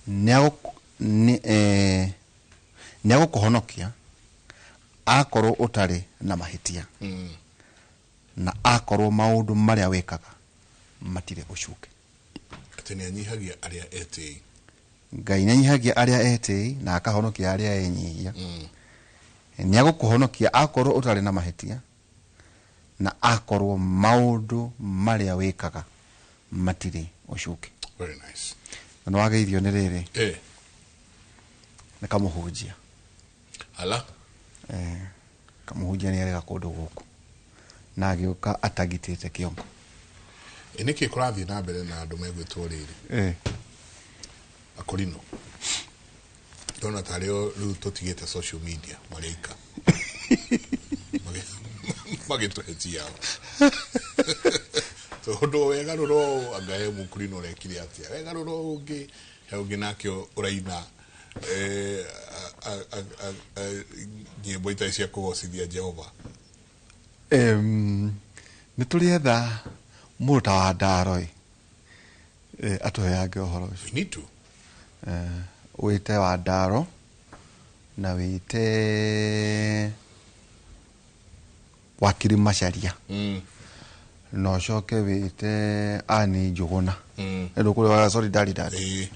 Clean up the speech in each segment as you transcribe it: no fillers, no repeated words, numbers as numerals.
Nĩ agũkũhonokia akorwo ũtarĩ na mahĩtia na akorwo maũndũ marĩa wĩkaga matirĩ ũcuke. Atĩ nĩ anyihagia arĩa etĩi. Ngai nĩanyihagia arĩa etĩi na akahonokia arĩa enyihia. Nĩ agũkũhonokia akorwo ũtarĩ na mahĩtia na akorwo maũndũ marĩa wĩkaga matirĩ ũcuke. Very nice. Na nĩ wageithio nĩ rĩrĩ, nĩ kamũhunjia. Ala. Kamũhunjia nĩ arega kũndũ gũkũ na agĩũka atagitĩte kĩongo. Ĩ nĩkĩ kũrathiĩ na mbere na andũ megwĩtwo rĩrĩ? Akorino ndona tarĩ o rĩu tũtigĩte social media marĩ aika magĩtũhe ciao, tondũ wegarũra ũũ anga he mũkurino ũrekire atĩa, wegarũra ũũ ũngĩ he ũngĩ nake ũraina nyĩmbo itarĩ cia kũgocithia Jehova. Nĩ tũrĩetha mũndũ ta wa ndaro ĩ, atũheange ũhoro ũcio. We need to. Wĩte wa ndaro na wĩte wakiri Macharia na ũcoke wĩte Ani Njũgũna. Nĩ wa Solidarity.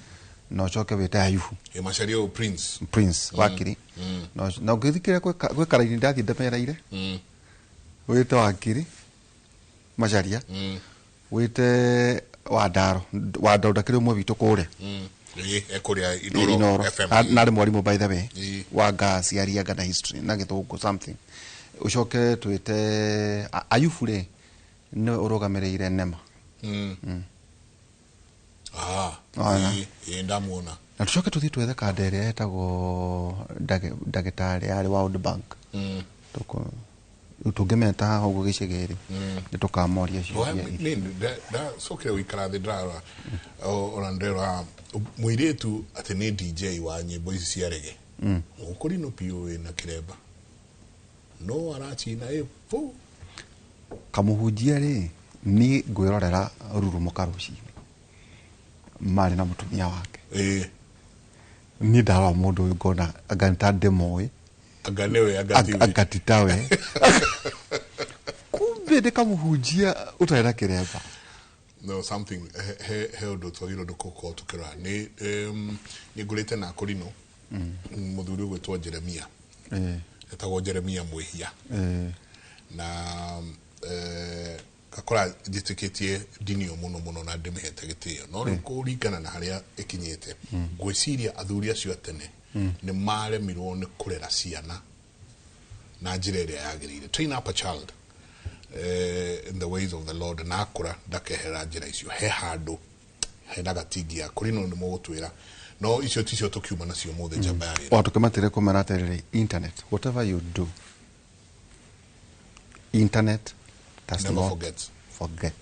Na ũcoke wĩte Ayubu. Ĩ Macharia ũyũ Prince. Prince wakiri. Na ũngĩthikĩrĩria gwĩ karaini ndathiĩ ndemereire. Wĩte wakiri Macharia, wĩte wa ndaro, wa ndaro ndakĩrĩ ũmwe witũ kũrĩa. Ĩ ekũrĩa Inoro. Inoro. FM. Na arĩ mwarimũ, by the way, wa ngaciari anga na history na gĩthũngũ something. Ũcoke twĩte Ayubu rĩ, nĩwe ũrũgamĩrĩire NEMA. Ah. Ona. Ĩ ndamuona. Na tũcoke tũthiĩ twethe kanda ĩrĩa etagwo ndagĩtarĩ yarĩ World Bank. Rĩu tũngĩmeta haha ũguo gĩcegĩ-rĩ, nĩ tũkamoria ciũria ici. Ndacokire gũikara thĩ ndĩrarora ona ndĩrora mũirĩtu atĩ nĩ DJ wa nyĩmbo ici cia rege, mũkũrinũ biũ wĩna kĩremba no aracina ĩ pu. Kamũhunjia rĩ, niĩ ngwĩrorera rurumũka rũcinĩ marĩ na mũtumia wake. Niĩ ndarora mũndũ ũyũ ngona anga nĩ ta ndĩmũĩ. Anga nĩwe, anga tiwe. Anga ti tawe, kumbe nĩ kamũhunjia ũtarĩ na kĩremba. No something he ũndũ twagĩrĩirwo nĩ gũkorwo tũkĩrora nĩ nĩ ngũrĩte na kũrinũ mũthuri ũgwĩtwo Jeremia. Etagwo Jeremia Mwĩhia. Na ngakora njĩtĩkĩtie ndini ĩyo mũno mũno na ndĩmĩhete gĩtĩo, no rĩu kũringana na harĩa ĩkinyĩte ngwĩciria athuri acio a tene nĩ maremirwo nĩ kũrera ciana na njĩra ĩrĩa yagĩrĩire. Train up a child in the ways of the Lord, na akũra ndakehera njĩra icio. He handũ hena gatingi ya kũrĩ no nĩ mũgũtwĩra, no icio ticio tũkiuma nacio mũthĩ njamba ya wĩra. O tũkĩmatĩre kũmera atĩrĩrĩ, internet, whatever you do, internet does never not forget. Forget.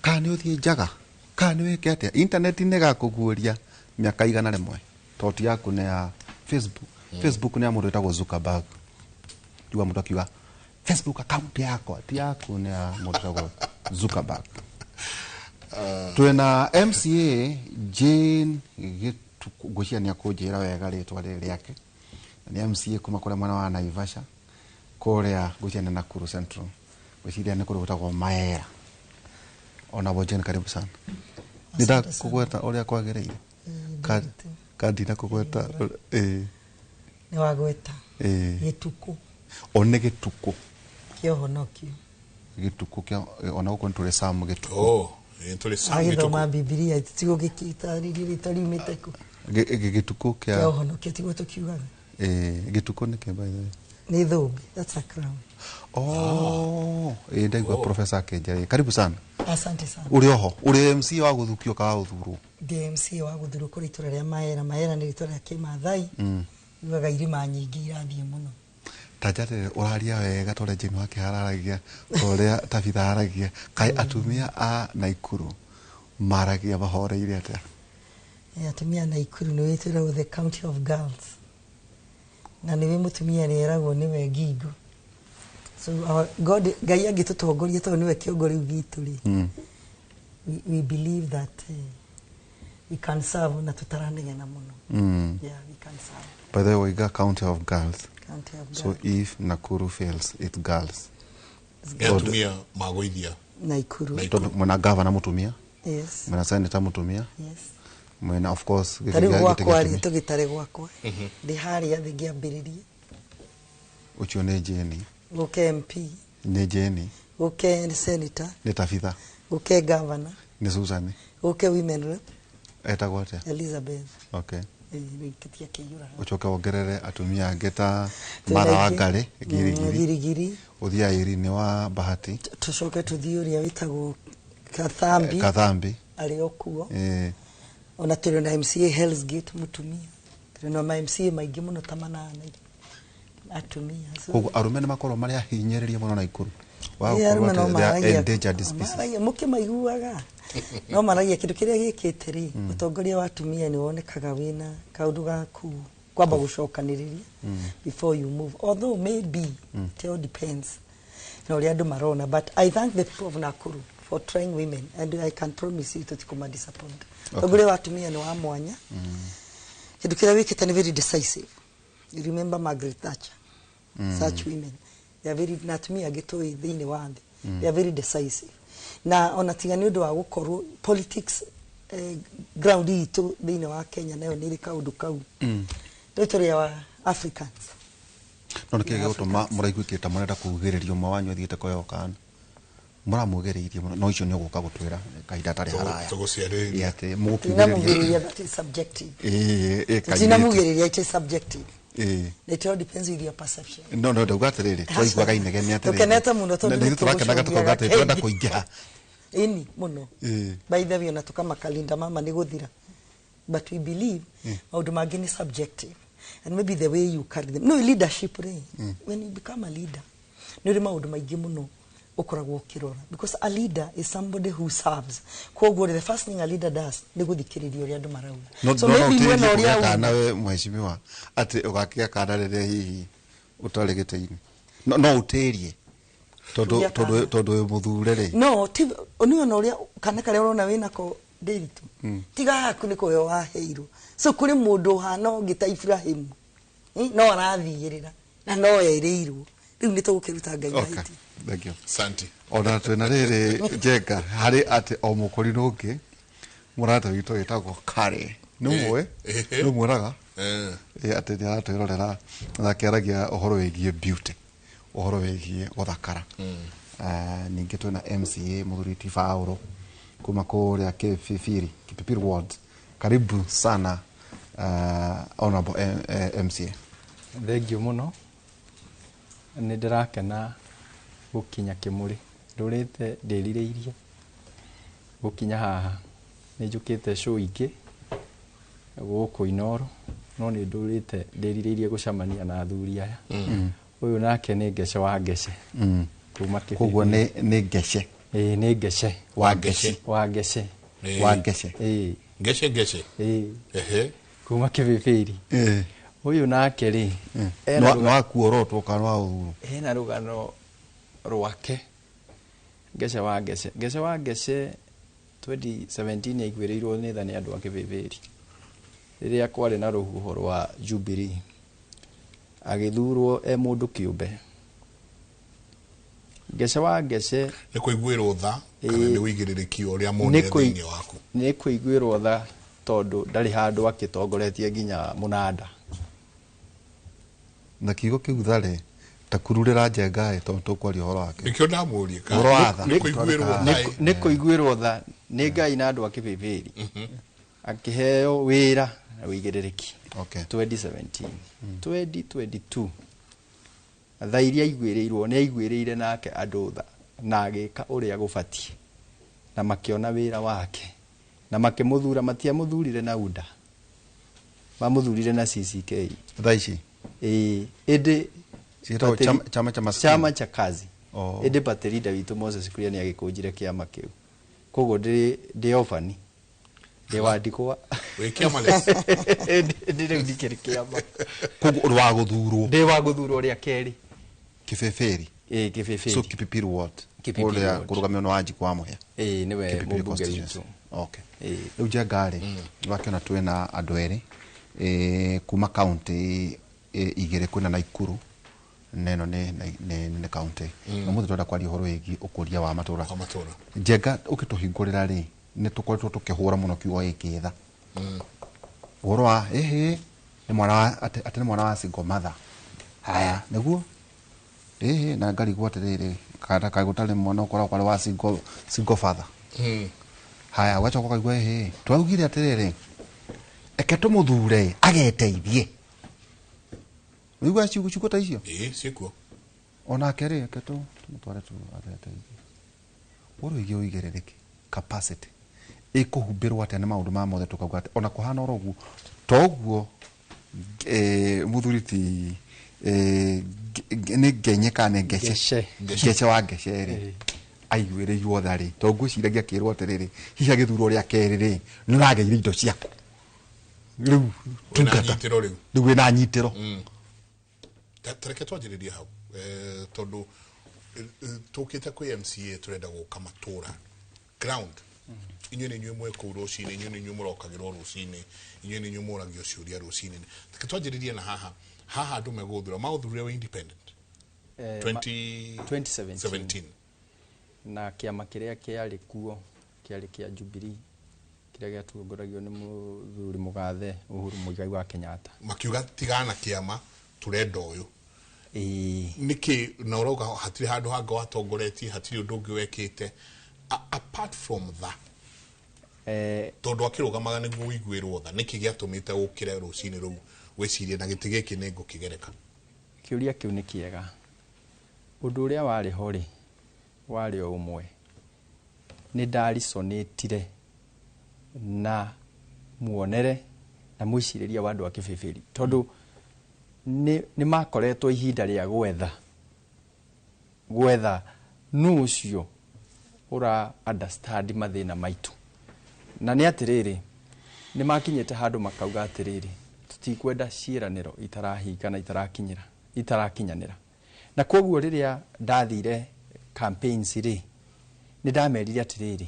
Kana nĩ ũthiĩ njaga kana nĩ wĩke atĩa, internet nĩ ĩgakũguũria mĩaka 100, tondũ ti yaku, nĩ ya Facebook. Facebook nĩ ya mũndũ wĩtagwo Zuckerberg. Njigua mũndũ akiuga Facebook account yakwa ti yaku, nĩ ya mũndũ wĩtagwo Zuckerberg. Twĩna MCA Jane Gĩtukũ, ngwĩciria nĩ akũnjĩra wega rĩtwa rĩrĩ rĩake. Na nĩ MCA kuma kũrĩa mwena wa Naivasha kũrĩa, ngwĩciria nĩ Nakuru Central, ngwĩciria nĩ kũndũ gwĩtagwo Maera. Ona Jane, karibu sana. Nĩ ndakũgweta ũrĩa kwagĩrĩire? Ka ndina kũgweta ĩĩ? Nĩ wagweta. Gĩtukũ. O nĩ Gĩtukũ. Kĩa ũhonokio. Gĩtukũ kĩa ona gũkũ nĩ tũrĩ Sam Gĩtukũ. Oh, ĩ, tũrĩ Sam Agĩthoma Gĩtukũ. Bibilia tiguo gĩkĩtarĩria rĩtwa riumĩte kũ. Gĩtukũ kĩa kĩa ũhonokio tiguo tũkiugaga. Ĩĩ, gĩtukũ nĩ kĩ, by the way? Nĩ thũmbĩ, that's a crown. Oh, ĩĩ, ndaigua professor akĩnjarĩria. Karibu sana. Asante sana. Ũrĩ oho ũrĩ MC wa gũthukio ka wa gũthurwo? Ndĩ MCA wa gũthurwo kũrĩ itũra rĩa Maera. Maera nĩ rĩtwa rĩa Kĩmathai, yugaga irĩma nyingĩ irathiĩ mũno. Ta njarĩre, ũraria wega ta ũrĩa Jane wake araragia, ta ũrĩa Tabitha aragia. Kaĩ atumia a Naikuru maragia mahoreire atĩa? Atumia a Naikuru nĩ wĩtĩragwo the county of girls, na nĩwe mũtumia nĩ eragwo nĩwe ngingo. So our God, Ngai angĩtũtongoria tondũ nĩwe kĩongo rĩu gitũ rĩ, we believe that We can serve na tũtaranegena mũno. Yeah, we can serve. By the way, we got county of girls. County of So girls. if Nakuru fails, it's girls. Nĩ atumia magũithia Naikuru. Naikuru. Tondũ mwena governor mutumia, Yes. mwena senator mutumia, Yes. mwena of course gĩtĩ Ta rĩu gĩa- gĩtĩ gwakwa gĩa rĩ atumia. tũgĩtare gwakwa ndĩ harĩa thĩ ngĩambĩrĩria. Ũcio nĩ Jane. Gũke MP. Nĩ Jane. Gũke senator. Nĩ Tabitha. Gũke governor. Nĩ Susan. Gũke women rep. Etagwo atĩa? Elizabeth. Okay. Rĩu gĩtia kĩiyũra haha. Ũcoke wongerere atumia angĩ ta Twĩna Martha ingĩ. Wangari Girigiri. Girigiri. Ũthiĩ Irene wa Bahati. Tũcoke tũthiĩ ũrĩa wĩtagwo Kathambi. Kathambi. Arĩ o kuo. Ona tũrĩ na MCA Hell's Gate mũtumia. Tũrĩ na ma MCA maingĩ mũno ta manana atumia. So, Koguo arũme nĩ makorwo marĩ ahinyĩrĩrie mũno Naikuru. Wa ĩ, gũkorwo arũme no atĩ they are maragia endangered species. maragia mũkĩmaiguaga no maragia kĩndũ kĩrĩa gĩkĩte rĩ, ũtongoria wa atumia nĩ wonekaga wĩna kaũndũ gaku kwamba gũcokanĩrĩria before you move, although maybe it all depends na ũrĩa andũ marona, but I thank the people of Nakuru for trying women and I can promise you tũtikũma disappoint. Ũtongoria wa atumia nĩ wa mwanya. Kĩndũ kĩrĩa wĩkĩte nĩ very decisive. You remember Margaret Thatcher? Such women, they are very, na atumia angĩ tũĩ thĩinĩ wa thĩ, they are very decisive. Na ona tiga nĩ ũndũ wa gũkorwo politics, ground itũ thĩinĩ wa Kenya nayo nĩ ĩrĩ kaũndũ kau rĩu tũrĩ wa Africans. No nĩkĩ gĩgũtũma mũraiguĩkĩte ta mũrenda kugĩrĩria ũmwe wanyu athiĩte kũheo kana mũramugĩrĩirie mũno, no icio nĩ ũgũka gũtwĩra kahinda tarĩ haraya? Tũgũciarĩrĩria. Ĩ, atĩ mũgũkiugĩrĩria. Tinamugĩrĩria, that is subjective. Ĩ, ĩ, kairĩtu. Tinamugĩrĩria, it is subjective. Na it all depends with your perception. No ndauga atĩrĩrĩ, twaiguaga inegene atĩrĩrĩ. Tũkenete mũno tondũ Na ithuĩ tũrakenaga tũkauga atĩ nĩtũgũcũngia tũrenda kũingĩha. Ĩni mũno. By the way, ona tukamakalinda mama nĩ gũthira, but we believe maũndũ mangĩ nĩ subjective and maybe the way you carry them. No leadership rĩ, when you become a leader nĩ ũrĩ maũndũ maingĩ mũno ũkoragwo ũkĩrora, because a leader is somebody who serves. Koguo rĩ, the first thing a leader does nĩ gũthikĩrĩria ũrĩa andũ marauga. No So no maybe mwena ũtĩrĩrie ũrĩa kũgĩa kana we mheshimiwa atĩ ũgakĩgĩa kana rĩrĩa hihi ũtarĩ gĩtĩ-inĩ, no ũtĩrie tondũ Kũgĩa tondũ kana. tondũ wĩ mũthure rĩ. No ti nĩ ona ũrĩa kana karĩa ũrona wĩnako ndĩritũ tiga haku nĩ kũheo waheirwo. So kũrĩ mũndũ ũhana ũngĩ ta Ibrahimu, no arathiĩrĩra na no erĩirwo. Rĩu nĩ tũgũkĩruta Ngai Okay, mahĩtia. thank you. Santi. Ona twĩna rĩrĩ njenga harĩ atĩ o mũkũrinũ ũngĩ mũrata witũ wĩtagwo Kare nĩ mũĩ nĩ mwĩraga atĩ nĩ aratwĩrorera na akĩaragia ũhoro wĩgiĩ beauty, ũhoro wĩgiĩ gũthakara. Ningĩ twĩna MCA mũthuri ti Faũrũ kuma kũrĩa Kipipiri, Kipipiri Ward. Karibu sana, honorable MCA. Thengiũ mũno, nĩ ndĩrakena gũkinya Kĩmũrĩ. Ndũrĩte ndĩrirĩirie gũkinya haha. Nĩ njũkĩte show ingĩ gũkũ Inooro, no nĩ ndũrĩte ndĩrirĩirie gũcemania na athuri aya. Ũyũ nake nĩ Ngece wa Ngece kuma Koguo Kĩbĩbĩrĩ. nĩ Ngece? Ĩĩ, nĩ Ngece. Wa Ngeci. Wa Ngece. Wa Ngece. Ĩĩ. Ngece ngece. Ĩĩ. Ehe. Kuma Kĩbĩbĩri. Ũyũ nake rĩ, ena Nĩ wakuorotwo kana wa ũthuro? Hena rũgano rwake Ngece wa Ngece. Ngece wa Ngece 2017 aiguĩrĩirwo nĩ tha nĩ andũ a Kĩbĩbĩri rĩrĩa kwarĩ na rũhuho rwa Jubilee, agĩthurwo e mũndũ kĩũmbe. Ngece wa Ngece. Nĩ kũiguĩrwo tha kana nĩ ũigĩrĩrĩki ũrĩa Nĩ monire thĩinĩ waku? Nĩ kũiguĩrwo tha tondũ ndarĩ handũ akĩtongoretie nginya mũnanda. Na kiugo kĩu tharĩ ta kururĩra njenga ĩ tondũ tũkwaria ũhoro wake. Nĩkĩo ndamũria. Ũhoro wa tha. Nĩ kũiguĩrwo tha. Nĩ kũiguĩrwo tha nĩ Ngai na andũ a Kĩbĩbĩri, akĩheo wĩra na ũigĩrĩrĩki. 2017, 2022, tha iria aiguĩrĩirwo nĩ aiguĩrĩire nake andũ tha na agĩka ũrĩa gũbatiĩ na makĩona wĩra wake na makĩmũthura. Matiamũthurire na UDA, mamũthurire na CCK. Thaa ici? Ĩĩ, ĩndĩ Ciĩtagwo chama cha maskini. Chama cha Kazi. Oh. Ĩndĩ party leader witũ Moses Kuria nĩ agĩkũnjire kĩama kĩu, koguo ndĩ obani, ndĩ wa ndigwa. Wĩ kĩama-less. Ndĩ rĩu ndikĩrĩ kĩama. Koguo ũrĩ wa gũthurwo? Ndĩ wa gũthurwo rĩa kerĩ. Kĩbĩbĩri? Ĩĩ, Kĩbĩbĩri. So Kipipiri Ward? Kipipiri kũrĩa Ward. kũrũgamio nĩ Wanjikũ wa Mũhĩa? Ĩĩ, nĩwe Kipipiri mũmbunge constituency. witũ. Okay. Rĩu Njenga rĩ, wakĩona twĩna andũ erĩ kuma kaunti igĩrĩ, kwĩna Naikuru na ĩno nĩ kaunti na mũthĩ twenda kwaria ũhoro wĩgiĩ ũkũria wa matũra. Wa matũra. Njenga, ũkĩtũhingũrĩra rĩ, nĩ tũkoretwo tũkĩhũra mũno kiugo gĩkĩ tha, ũhoro wa ĩhĩ nĩ mwana wa atĩ nĩ mwana wa single mother, haya nĩguo ĩhĩ na ngarigwo atĩrĩrĩ, kana kaĩ gũtarĩ mwana ũkoragwo arĩ wa single father. Haya, ũgacoka ũkaigua ĩhĩ twaugire atĩrĩrĩ, eke tũmũthure ageteithie. Ũigua ciugo ta icio? Ĩĩ, ciĩkuo. Onake rĩ, eke tũmũtware tu ageteithie. Ũhoro wĩgiĩ ũigĩrĩrĩki, capacity, ĩkũhumbĩrwo atĩa nĩ maũndũ ma mothe, tũkauga atĩ ona kũhana oro ũguo toguo mũthuri ti nĩ ngenye kana nĩ ngece? Ngece. Ngece wa Ngece rĩ, aiguĩrĩirwo tha rĩ, to ngwĩciragia akĩrwo atĩrĩrĩ, hihi agĩthurwo rĩa kerĩ rĩ, nĩ ũrageire indo ciaku rĩu. Wĩna Tungata. Nyitĩro rĩu. Rĩu wĩna nyitĩro. Tareke twanjĩrĩrie hau, tondũ tũkĩte kwĩ MCA, tũrenda gũka matũra ground. Inyuĩ nĩ inyuĩ mwĩ kũu rũcinĩ, inyuĩ nĩ inyuĩ mũrokagĩrwo rũcinĩ, inyuĩ nĩ inyuĩ mũragio ciũria rũcinĩ. Reke twanjĩrĩrie na haha haha andũ megũthura, magũthurire wĩ independent 2017. 2017. Na kĩama kĩrĩa kĩarĩ kuo kĩarĩ kĩa Jubilee, kĩrĩa gĩatongoragio nĩ mũthuri mũgathe Uhuru Muigai wa Kenyatta. Makiuga tigana kĩama, tũrenda ũyũ. Ĩĩ. Nĩkĩ na ũrauga hatirĩ handũ hangĩ watongoretie, hatirĩ ũndũ ũngĩ wekĩte apart from that? Tondũ akĩrũgamaga nĩguo ũiguĩrwo tha, nĩkĩ gĩatũmĩte ũkĩre rũcinĩ rũu wĩcirie na gĩtĩ gĩkĩ nĩ ngũkĩgereka? Kĩũria kĩu nĩ kĩega. Ũndũ ũrĩa warĩ ho rĩ, warĩ o ũmwe, nĩ ndarisonĩtire na muonere na mwĩcirĩrie wa andũ a Kĩbĩbĩri, tondũ nĩ makoretwo ihinda rĩa gwetha nũ ũcio ũra understand mathĩna maitũ. Na nĩ atĩrĩrĩ, nĩ makinyĩte handũ makauga atĩrĩrĩ, tũtikwenda ciĩranĩro itarahinga na itarakinyĩra itarakinyanĩra. Na koguo rĩrĩa ndathire campaigns rĩ, nĩ ndamerire atĩrĩrĩ,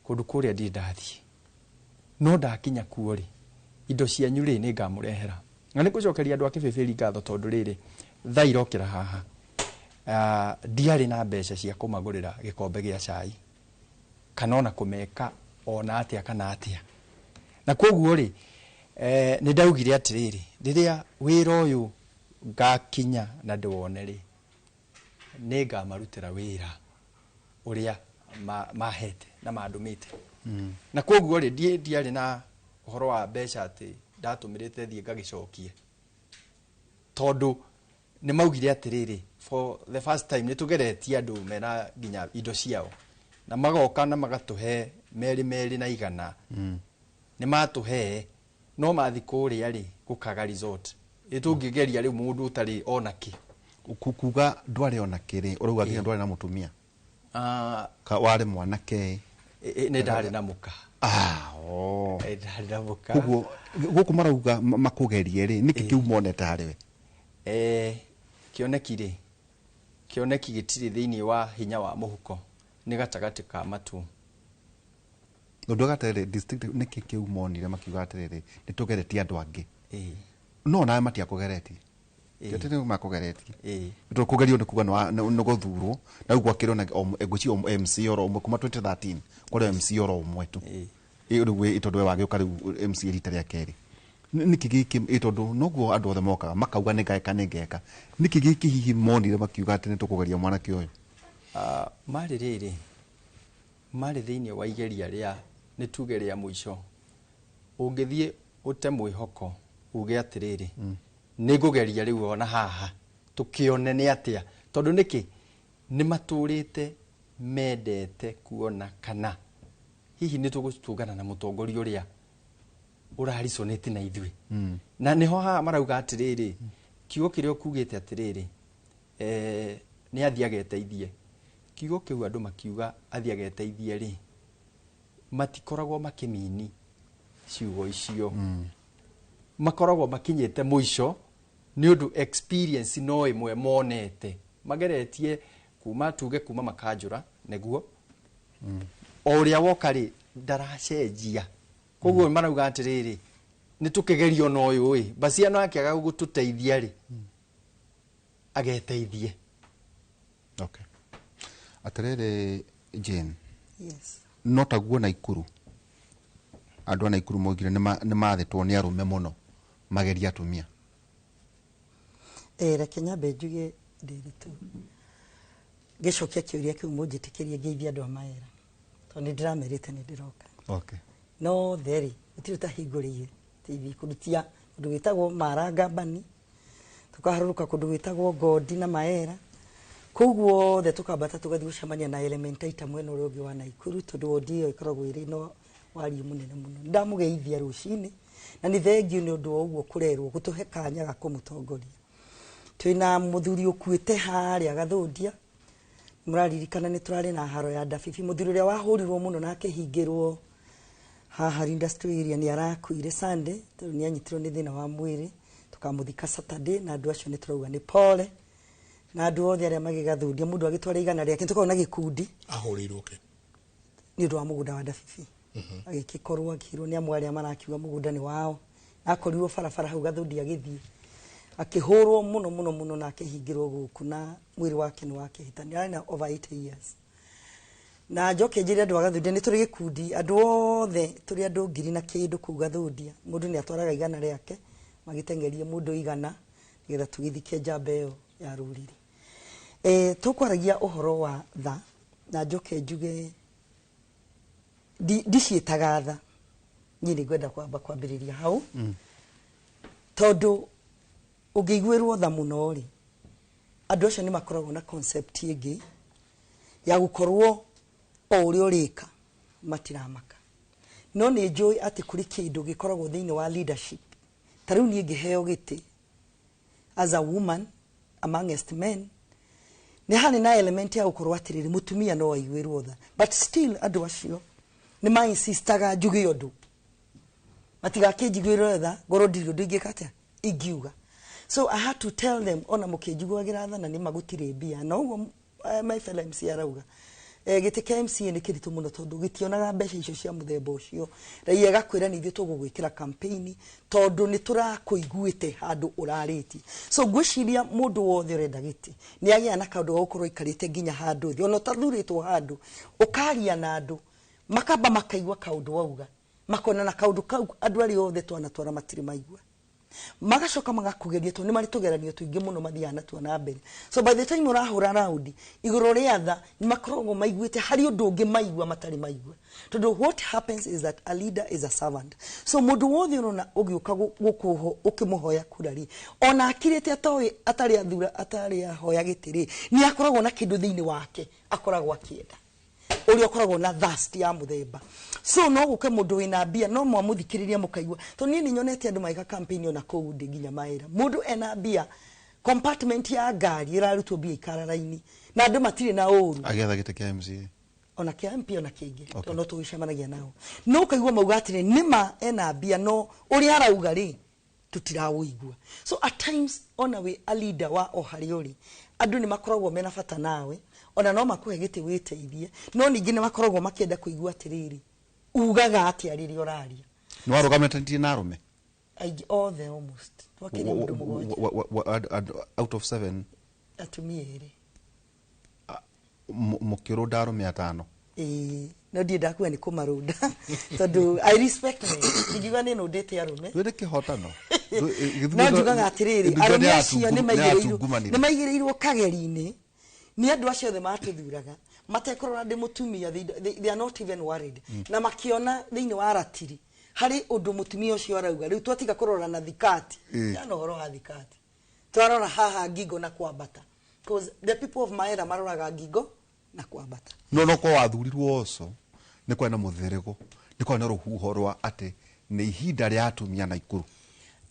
kũndũ kũrĩa ndirĩ ndathiĩ, no ndakinya kuo rĩ, indo cianyu rĩ, nĩ ngamũrehera. Na nĩ ngũcokeria andũ a Kĩbĩbĩri ngatho, tondũ rĩrĩ thaa irokĩra haha, ndiarĩ na mbeca cia kũmagũrĩra gĩkombe gĩa cai kana ona kũmeka ona atĩa kana atĩa. Na koguo rĩ, nĩ ndaugire atĩrĩrĩ, rĩrĩa wĩra ũyũ ngakinya na ndĩwone rĩ, nĩ ngamarutĩra wĩra ũrĩa mahete na mandũmĩte. Na koguo rĩ, ndiarĩ na ũhoro wa mbeca atĩ ndatũmĩrĩte thiĩ ngagĩcokie, tondũ nĩ maugire atĩrĩrĩ, for the first time nĩ tũgeretie andũ mena nginya indo ciao na magoka na magatũhe merĩ merĩ na igana, nĩ matũhe, no mathi kũrĩa rĩ, gũkaga result. Ĩ tũngĩgeria rĩu mũndũ ũtarĩ ona kĩ? Kuga ndwarĩ ona kĩrĩ, ũrauga nginya ndwarĩ na mũtumia? Ah, Ka warĩ mwanake? Nĩ ndarĩ na mũka. Ah, oh. Ndarĩ na mũka. Koguo gũkũ marauga makũgerie rĩ, nĩkĩ kĩu monete harĩ we? Kĩoneki rĩ, kĩoneki gĩtirĩ thĩinĩ wa hinya wa mũhuko, nĩ gatagatĩ ka matu. Ũndũ atĩrĩrĩ district, nĩkĩ kĩu monire makiuga atĩrĩrĩ, nĩ tũgeretie andũ angĩ, no nawe matiakũgeretie? Ti atĩ nĩ makũgeretie. Tondũ kũgerio nĩ kuga nĩ gũthurwo na rĩu gwakĩrwo na ngwĩciria MC oro ũmwe kuma 2013, kwarĩ MC oro ũmwe tu. Rĩu tondũ we wagĩũka rĩu MC rita rĩa kerĩ, nĩkĩ gĩkĩ tondũ noguo andũ othe mokaga makauga nĩ ngeka, nĩ ngeka, nĩkĩ gĩkĩ hihi monire makiuga atĩ nĩ tũkũgeria mwanake ũyũ? Ah, marĩ rĩrĩ, marĩ thĩinĩ wa igeria rĩa, nĩ tuge rĩa mũico, ũngĩthiĩ ũte mwĩhoko uge atĩrĩrĩ, nĩ ngũgeria rĩu ona haha tũkĩone nĩ atĩa, tondũ nĩkĩ nĩ matũrĩte mendete kuona kana hihi nĩ tũgũtũngana na mũtongoria ũrĩa ũrarisonĩte na ithuĩ. Na nĩho haha marauga atĩrĩrĩ, kiugo kĩrĩa ũkugĩte atĩrĩrĩ, nĩ athiĩ ageteithie, kiugo kĩu andũ makiuga athiĩ ageteithie rĩ, matikoragwo makĩmini ciugo icio, makoragwo makinyĩte mũico nĩ ũndũ experience no ĩmwe monete mageretie kuma, tuge kuma makanjũra nĩguo o ũrĩa woka rĩ. Ndaracenjia. Koguo marauga atĩrĩrĩ, nĩ tũkĩgerio na ũyũ ĩ, Mbacia no akĩaga gũtũteithia rĩ, ageteithie. Okay. Atĩrĩrĩ Jane. Yes. No taguo Naikuru, andũ a Naikuru moigire nĩ mathĩtwo nĩ arũme mũno magerie atumia. Reke nyambe njuge Ndiritu, ngĩcokia kĩũria kĩu mũnjĩtĩkĩrie ngeithie andũ a Maera, tondũ nĩ ndĩramerĩte nĩ ndĩroka. Okay. No theri gũtirĩ ũtahingũrĩire TV kũrutia kũndũ gwĩtagwo Marangambani, tũkaharũrũka kũndũ gwĩtagwo Ngondi na Maera, kũu guothe tũkambata tũgathiĩ gũcemania na Elementaita mwena ũrĩa ũngĩ wa Naikuru, tondũ wondi ĩyo ĩkoragwo ĩrĩ na wariĩ mũnene mũno. Ndamũgeithia rũcinĩ na nĩ thengiũ nĩ ũndũ wa ũguo kũrerwo gũtũhe kanya ga kũmũtongoria. Twĩna mũthuri ũkuĩte harĩa Gathũndia, mũraririkana nĩ tũrarĩ na haro ya Ndabibi, mũthuri ũrĩa wahũrirwo mũno na akĩhingĩrwo haha industry area nĩ arakuire Sunday, tondũ nĩ anyitirwo nĩ thĩna wa mwĩrĩ, tũkamũthika Saturday, na andũ acio nĩ tũrauga nĩ pole, na andũ othe arĩa magĩgathundia mũndũ agĩtwara 100 rĩake, nĩ tũkoragwo na gĩkundi. Ahũrĩirwo kĩ? Nĩ ũndũ wa mũgũnda wa Ndabibi. Agĩgĩkorwo akĩrwo nĩ amwe arĩa marakiuga mũgũnda nĩ wao, akorirwo barabara hau Gathundia agĩthiĩ, akĩhũrwo mũno mũno mũno na akĩhingĩrwo gũkũ, na mwĩrĩ wake nĩ wakĩhĩtania, arĩ na over 80 years. Na njoke njĩre andũ a Gathundia nĩ tũrĩ gĩkundi, andũ othe tũrĩ andũ 1000 na kĩndũ kũu Gathundia, mũndũ nĩ atwaraga 100 rĩake, magĩteng'erie mũndũ 100 nĩgetha tũgĩthike njamba ĩyo ya rũrĩrĩ. Tũkwaragia ũhoro wa tha, na njoke njuge ndiciĩtaga tha, niĩ nĩ ngwenda kwamba kwambĩrĩria hau. Tondũ ũngĩiguĩrwo tha mũno rĩ, andũ acio nĩ makoragwo na concept ĩngĩ ya gũkorwo o ũrĩa ũrĩka matiramaka. No nĩ njũĩ atĩ kũrĩ kĩndũ gĩkoragwo thĩinĩ wa leadership. Ta rĩu niĩ ngĩheo gĩtĩ as a woman amongst men, nĩ harĩ na element ya gũkorwo atĩrĩrĩ, mũtumia no aiguĩrwo tha, but still andũ acio nĩ ma insistaga njuge ũndũ, matigakĩnjiguĩre tha ngorwo ndirĩ ũndũ ingĩka atĩa ingiuga. So I had to tell them, ona mũkĩnjiguagĩra tha na nĩ magũtirĩ mbia, na ũguo my fellow MC arauga, gĩtĩ kĩa MCA nĩ kĩritũ mũno tondũ gĩtionaga mbeca icio cia mũthemba ũcio. Raia ĩgakwĩra nĩ ithuĩ tũgũgwĩkĩra campaign tondũ nĩ tũrakũiguĩte handũ ũrarĩtie. So ngwĩciria mũndũ wothe ũrenda gĩtĩ nĩ agĩa na kaũndũ ga gũkorwo aikarĩte nginya handũ thĩ, ona ũtathurĩtwo handũ, ũkaria na andũ makamba makaigua kaũndũ wauga, makona na kaũndũ kau andũ arĩa othe twanatwara matirĩ maigua, magacoka magakũgeria tondũ nĩ marĩ tũgeranio tũingĩ mũno mathiaga natuo na mbere. So by the time ũrahũra raundi igũrũ rĩa tha, nĩ makoragwo maiguĩte harĩ ũndũ ũngĩ maigua matarĩ maigua, tondũ what happens is that a leader is a servant. So mũndũ wothe ũrona ũgĩũka gũkũho ũkĩmũhoya kura rĩ, ona akirĩte atoĩ atarĩ athura atarĩ ahoya gĩtĩ rĩ, nĩ akoragwo na kĩndũ thĩinĩ wake akoragwo akĩenda, ũrĩa ũkoragwo na thirst ya mũthemba. So no gũke mũndũ wĩna mbia, no mwamũthikĩrĩria mũkaigua, tondũ niĩ nĩ nyonete andũ magĩka campaign ona kũu ndĩ nginya Maera, mũndũ ena mbia, compartment ya ngari ĩrarutwo mbia ikara raini, na andũ matirĩ na ũru. Agĩetha gĩtĩ kĩa MCA. Ona kĩa MP ona kĩngĩ, tondũ no tũgĩcemanagia nao, no ũkaigua mauga atĩrĩ nĩma ena mbia, no ũrĩa arauga rĩ tũtirawũigua. So at times ona wĩ a leader wa o harĩa ũrĩ, andũ nĩ makoragwo mena bata nawe, ona no makũhe gĩtĩ wĩteithie, no ningĩ nĩ makoragwo makĩenda kũigua atĩrĩrĩ, ugaga atĩa rĩrĩa ũraria. Nĩ warũgamĩte na arũme? Aingĩ othe almost. Twakĩrĩ mũndũ mũgwanja. Out of 7? Atumia erĩ. Mũkĩrũnda arũme 5? Ĩĩ, no ndiĩ ndakuga nĩ kũmarũnda, tondũ I respect them. Ndingiuga nĩ nũndĩte arũme. Ndwĩrĩ kĩhotano. No njugaga atĩrĩrĩ, arũme acio nĩ maigĩrĩirwo kageri-inĩ nĩ andũ acio othe matũthuraga, matekũrora ndĩ mũtumia, they are not even worried. Na makĩona thĩinĩ wa ratiri harĩ ũndũ mũtumia ũcio arauga, rĩu twatiga kũrora na thikati. Yana ũhoro wa thikati, twarora haha ngingo na kwambata, because the people of Maera maroraga ngingo na kwambata. No kwa wathurirwo oco nĩ kwarĩ na mũtherego, nĩ kwarĩ na rũhuho rwa atĩ nĩ ihinda rĩa atumia Naikuru.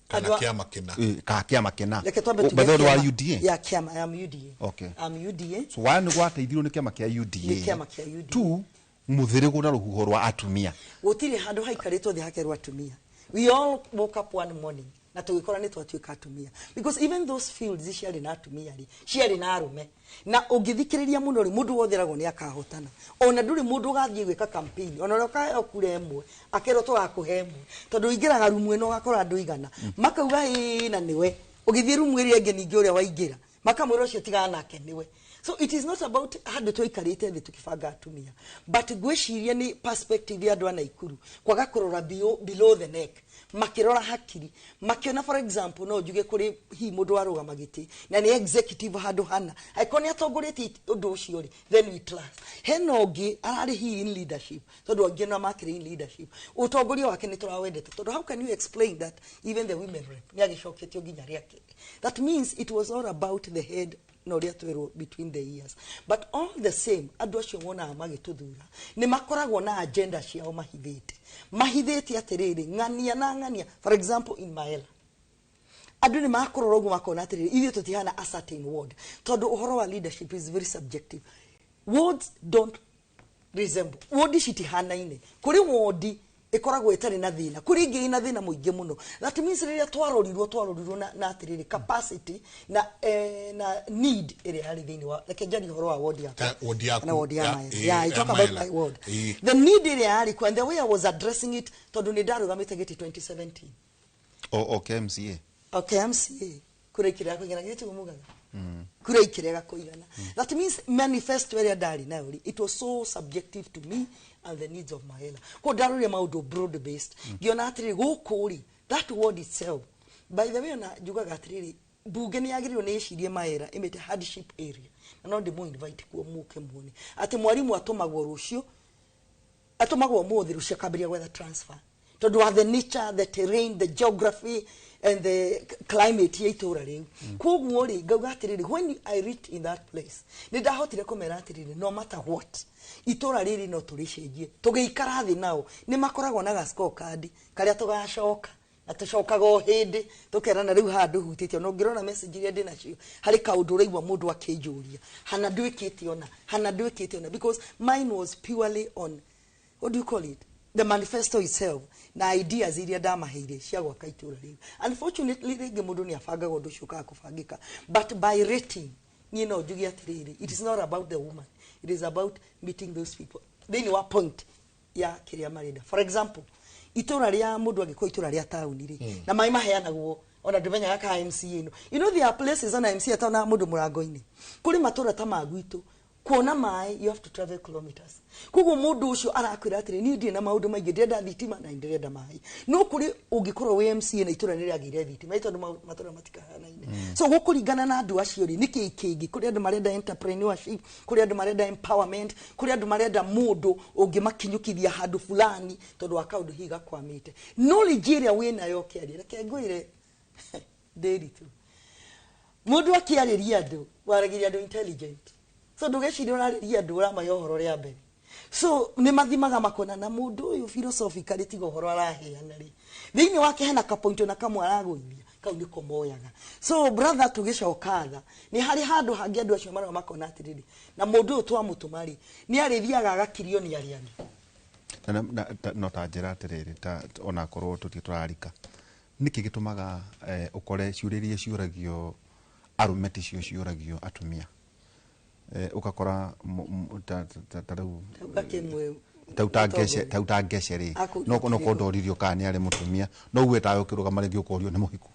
Kana kĩama kĩna. Ka kĩama kĩna. Reke twambe tuge By the way, kĩama. wa UDA? Ya kĩama, I am UDA. Okay. I'm UDA. So wa nĩ gwateithirio nĩ kĩama kĩa UDA. Nĩ kĩama kĩa UDA. Two, mũtherego na rũhuho rwa atumia. Gũtirĩ handũ haikarĩtwo thĩ hakerwo atumia. We all woke up one morning. Na tũgĩkora nĩ twatuĩka atumia, because even those fields ciarĩ na atumia rĩ, ciarĩ na arũme. Na ũngĩthikĩrĩria mũno rĩ, mũndũ wothe eragwo nĩ akahotana. Ona ndũrĩ mũndũ ũgathiĩ gwĩka campaign, ona ũrĩa ũkaheo kura ĩmwe, akerwo tũgakũhe ĩmwe, tondũ ũingĩraga rumu ĩno ũgakora andũ 100 makauga ĩĩ na nĩwe. Ũgĩthiĩ rumu ĩrĩa ĩngĩ ningĩ ũrĩa waingĩra makamwĩra ũcio tigana nake nĩwe. So it is not about handũ twaikarĩte thĩ tũkĩbanga atumia, but ngwĩciria nĩ perspective ya andũ a Naikuru kwaga kũrora below the neck, makĩrora hakiri, makĩona, for example, no njuge kũrĩ hihi mũndũ warũgama gĩtĩ na nĩ executive handũ hana, angĩkorwo nĩ atongoretie ũndũ ũcio rĩ, then we trust. Hena ũngĩ ararĩ hihi in leadership, tondũ angĩ no makĩrĩ in leadership, ũtongoria wake nĩ tũrawendete, tondũ how can you explain that even the women rep nĩ agĩcoketio nginya rĩa kerĩ? That means it was all about the head na ũrĩa twerwo between the years. But all the same, andũ acio wonaga magĩtũthura nĩ makoragwo na agenda ciao mahithĩte, mahithĩte atĩrĩrĩ, ng'ania na ng'ania. For example, in Maela, andũ nĩ makũrora ũguo makona atĩrĩrĩ, ithuĩ tũtihana a certain ward, tondũ ũhoro wa leadership is very subjective. Wards don't resemble, ward citihanaine. Kũrĩ ward ĩkoragwo ĩtarĩ na thĩna, kũrĩ ĩngĩ ĩna thĩna mũingĩ mũno. That means rĩrĩa twarorirwo na atĩrĩrĩ, capacity na need ĩrĩa yarĩ thĩinĩ wa, reke njarie ũhoro wa ward yakwa. Ta ward yaku, Na ward ya Maela. Yeah, I ya talk about Maela. my ward. The need ĩrĩa yarĩ kuo and the way I was addressing it, tondũ nĩ ndarũgamĩte gĩtĩ 2017. O KMCA. Okay, MCA kura ikĩrega kũigana, githĩ tiguo mugaga kura ikĩrega kũigana? That means manifesto ĩrĩa ndarĩ nayo rĩ, it was so subjective to me and the needs of Maela. Koguo ndarorire maũndũ broad based, ngĩona atĩrĩrĩ, gũkũ rĩ, that word itself, by the way, ona njugaga atĩrĩrĩ, mbunge nĩ yagĩrĩirwo nĩ ĩcirie Maela ĩmĩte hardship area, na no ndĩmũ invite kuo mũke muone atĩ mwarimũ atũmagwo rũciũ, atũmagwo ũmũthĩ, rũciũ akambĩrĩria gwetha transfer, tondũ wa the nature, the terrain, the geography and the climate ya itũra rĩu. Koguo rĩ, ngauga atĩrĩrĩ, when I reached in that place, nĩ ndahotire kũmera atĩrĩrĩ, no matter what, itũra rĩrĩ no tũrĩcenjie. Tũgĩikara thĩ nao, nĩ makoragwo na ga scorecard karĩa tũgacoka na tũcokaga o hĩndĩ tũkerana rĩu haha ndũhutĩtie. Ona ũngĩrora message iria ndĩ nacio, harĩ kaũndũ ũraigua mũndũ akĩnjũria hana ndwĩkĩte, ona hana ndwĩkĩte ona, because mine was purely on, what do you call it, the manifesto itself na ideas iria ndamaheire cia gwaka itũra rĩu. Unfortunately, rĩngĩ mũndũ nĩ abangaga ũndũ ũcio ũkaga kũbangĩka, but by rating, niĩ no njuge atĩrĩrĩ, it is not about the woman, it is about meeting those people thĩinĩ wa point ya kĩrĩa marenda. For example, itũra rĩa mũndũ angĩkorwo itũra rĩa taũni rĩ, na maĩ maheanagwo, ona ndũmenyaga ka MCA ĩno, you know there are places ona MCA atona mũndũ mũrango-inĩ. Kũrĩ matũra ta ma gwitũ, kuona maĩ you have to travel kilometers. Koguo mũndũ ũcio arakwĩra atĩrĩ, niĩ ndirĩ na maũndũ maingĩ, ndĩrenda thitima na ndĩrenda maĩ. No kũrĩ ũngĩkorwo wĩ MCA na itũra nĩ rĩagĩire thitima, ĩ tondũ matũra matikahanaine. So gũkũringana na andũ acio rĩ, nĩkĩ kĩngĩ? Kũrĩ andũ marenda entrepreneurship, kũrĩ andũ marenda empowerment, kũrĩ andũ marenda mũndũ ũngĩmakinyũkithia handũ fulani tondũ wa kaũndũ hihi gakwamĩte. Knowledge ĩrĩa wĩnayo ũkĩaria, reke ngwĩre ndĩritũ, mũndũ akĩarĩria andũ, waragĩria andũ intelligent, so ndũgeciria ũrarĩria andũ ũramahe ũhoro rĩa mbere. So nĩ mathimaga makona na mũndũ ũyũ philosophically, tiga ũhoro araheana rĩ, thĩinĩ wake hena kapoint na kamwe aragũithia, kau nĩko moyaga. So brother, tũgĩcoka tha nĩ harĩ handũ hangĩ andũ acio marĩa makona atĩrĩrĩ, na mũndũ ũyũ twamũtũma rĩ, nĩ arĩthiaga agakirio nĩ arĩa angĩ. Na no ta njĩra atĩrĩrĩ, ta onakorwo tũtirĩ tũrarika, nĩkĩ gĩtũmaga ũkore ciũria iria ciũragio arũme ticio ciũragio atumia? Ũgakora ta rĩu Tauga kĩmwe. Tau ta ngece, tau ta ngece rĩ, Akũria no kĩrĩkũ? Ko ndoririo kana nĩ arĩ mũtumia, no uge tawe ũkĩrũgama rĩngĩ ũkorio nĩ mũhiku.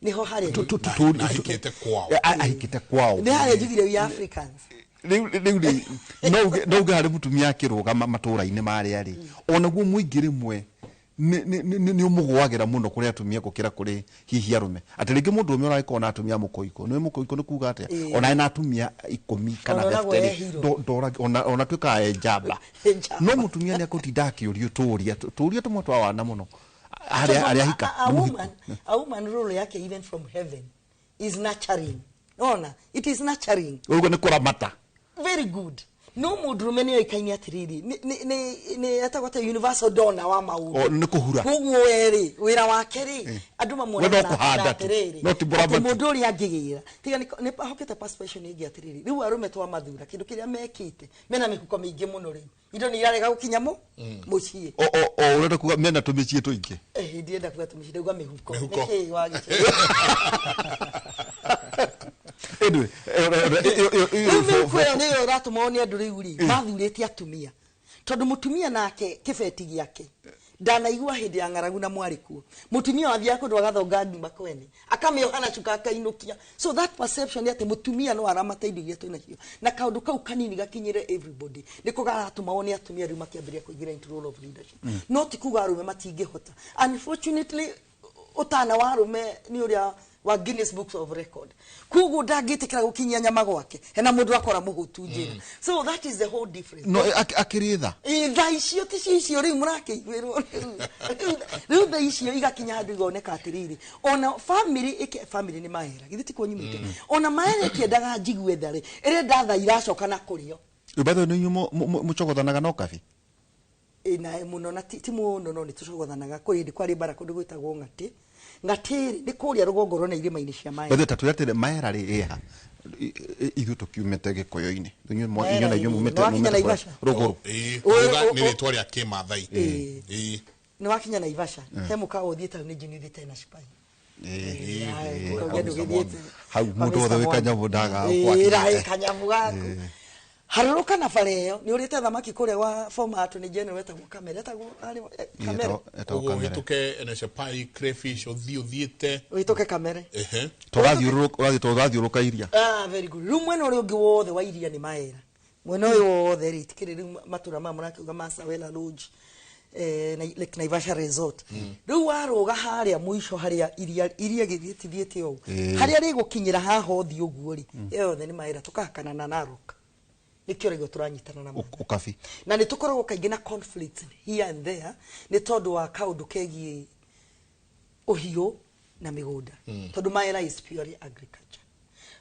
Nĩho harĩa Na ahikĩte kwao. Ahikĩte kwao. Nĩ harĩa njugire we Africans. Rĩu rĩ, no uge harĩ mũtumia akĩrũgama matũra-inĩ marĩa rĩ, onaguo mũingĩ rĩmwe nĩ ũmũgũagĩra mũno kũrĩ atumia gũkĩra kũrĩ hihi arũme, atĩ rĩngĩ mũndũ ũmwe ũragĩkorwo na atumia mũkũikũ nĩ mũkũikũ nĩ kuga atĩa, ona ena atumia 10 kana Ona onagwo 50 e hero. Ona tuĩkaga e njamba. E njamba. No mũtumia nĩ akũtinda akĩũrio tũũria tũmwe twa wana mũno harĩa Tondũ arĩa ahika a nĩ mũhiku. woman, a woman role yake even from heaven is nurturing. Ona it is nurturing. Ũguo nĩ kũramata. Very good. No mũndũrũme nĩ oĩkaine atĩrĩrĩ, nĩ etagwo ta universal donor wa maũndũ. O, nĩ kũhura. Koguo we rĩ, wĩra wake rĩ, andũ We no kũhanda tu, atĩrĩrĩ, no ti mũramati. atĩ mũndũ ũrĩa angĩgĩra tiga nĩ hokete persuasion ĩngĩ atĩrĩrĩ, rĩu arũme twamathura, kĩndũ kĩrĩa mekĩte, mena mĩhuko mĩingĩ mũno, rĩu indo nĩ irarega gũkinya mũciĩ. O ũrenda kuga mena tũmĩciĩ tũingĩ. Ndirenda kuga tũmĩciĩ, ndauga mĩhuko. Mĩhuko. Nĩkĩĩ wagĩte? Anyway, Rĩu mĩhuko ĩyo nĩyo ĩratũma one andũ rĩu rĩ mathurĩte atumia, tondũ mũtumia nake kĩbeti gĩake ndanaigua hĩndĩ ya ng'aragu na mwarĩ kuo, mũtumia wathiaga kũndũ agathonga ngima kwene, akamĩoha na cuka, akainũkia. So that perception nĩ atĩ mũtumia no aramata indo iria twĩnacio, na kaũndũ kau kanini gakinyĩre everybody, nĩko garatũma wone atumia rĩu makĩambĩrĩria kũingĩra into role of leadership. No ti kuga arũme matingĩhota. Unfortunately, ũtana wa arũme nĩ ũrĩa wa Guinness Books of Record, koguo ndangĩtĩkĩra gũkinyia nyama gwake hena mũndũ akora mũhũtu njĩra. So that is the whole difference. No akĩrĩ tha. Ĩ, tha icio ti cio icio rĩu mũrakĩiguĩrwo rĩu. Tha icio igakinya handũ igoneka atĩrĩrĩ, ona family ĩke family nĩ maera, githĩ ti kuo nyumĩte? Ona maera ĩkĩendaga njigue tha rĩ, ĩrenda tha iracoka na kũrĩo. By the way, nĩ inyuĩ mũcogothanaga no kabi? Ĩ, na mũno na ti mũno, no nĩ tũcogothanaga. Kũrĩ hĩndĩ kwarĩ mbara kũndũ gwĩtagwo Ng'atĩ. Ng'atĩ rĩ, nĩ kũrĩa rũgongo rwena irĩma-inĩ cia By the Maera. way, tatwĩre atĩrĩ, Maera rĩ ĩha? Ithuĩ tũkiumĩte Gĩkũyũ-inĩ. Inyuĩ na inyuĩ mumĩte Nĩwakinya mumĩte Naivasha? rũgũrũ. Ĩĩ, Ũ- Rũga nĩ rĩtwa rĩa Kĩmathai. Ĩĩ. Nĩ wakinya Naivasha, he mũkawa ũthiĩte hau nĩ njini ũthiĩte na Cipai. Hau mũndũ wothe wĩ kanyamũ ndaga Ĩĩ, kanyamũ gaku harũrũka na bara ĩyo, nĩ ũrĩte thamaki kũrĩa gwa former Attorney General wetagwo Kamere, etagwo Kamere. Etagwo Ũguo Kamere. ũhĩtũke Eneshapai crayfish, ũthiĩ ũthiĩte. Ũhĩtũke Kamere. Ehe. Tũrathiũrũrũka iria. Ah, very good. Rĩu mwena ũrĩa ũngĩ wothe wa iria nĩ Maera. Mwena ũyũ wothe rĩ, tikĩrĩ rĩu matũra maya mũrakiuga ma Sawela Lodge, Lake Naivasha Resort. Rĩu warũga harĩa mũico harĩa iria gĩthiĩte ũũ, harĩa rĩgũkinyĩra haha ũthiĩ ũguo rĩ, ĩyo yothe nĩ Maera, tũkahakana na Narok. Nĩkĩo raigua tũranyitana na Maathai. Ũkabi. Na nĩ tũkoragwo kaingĩ na conflict here and there nĩ tondũ wa kaũndũ kegiĩ ũhiũ na mĩgũnda, tondũ Maera is purely agriculture.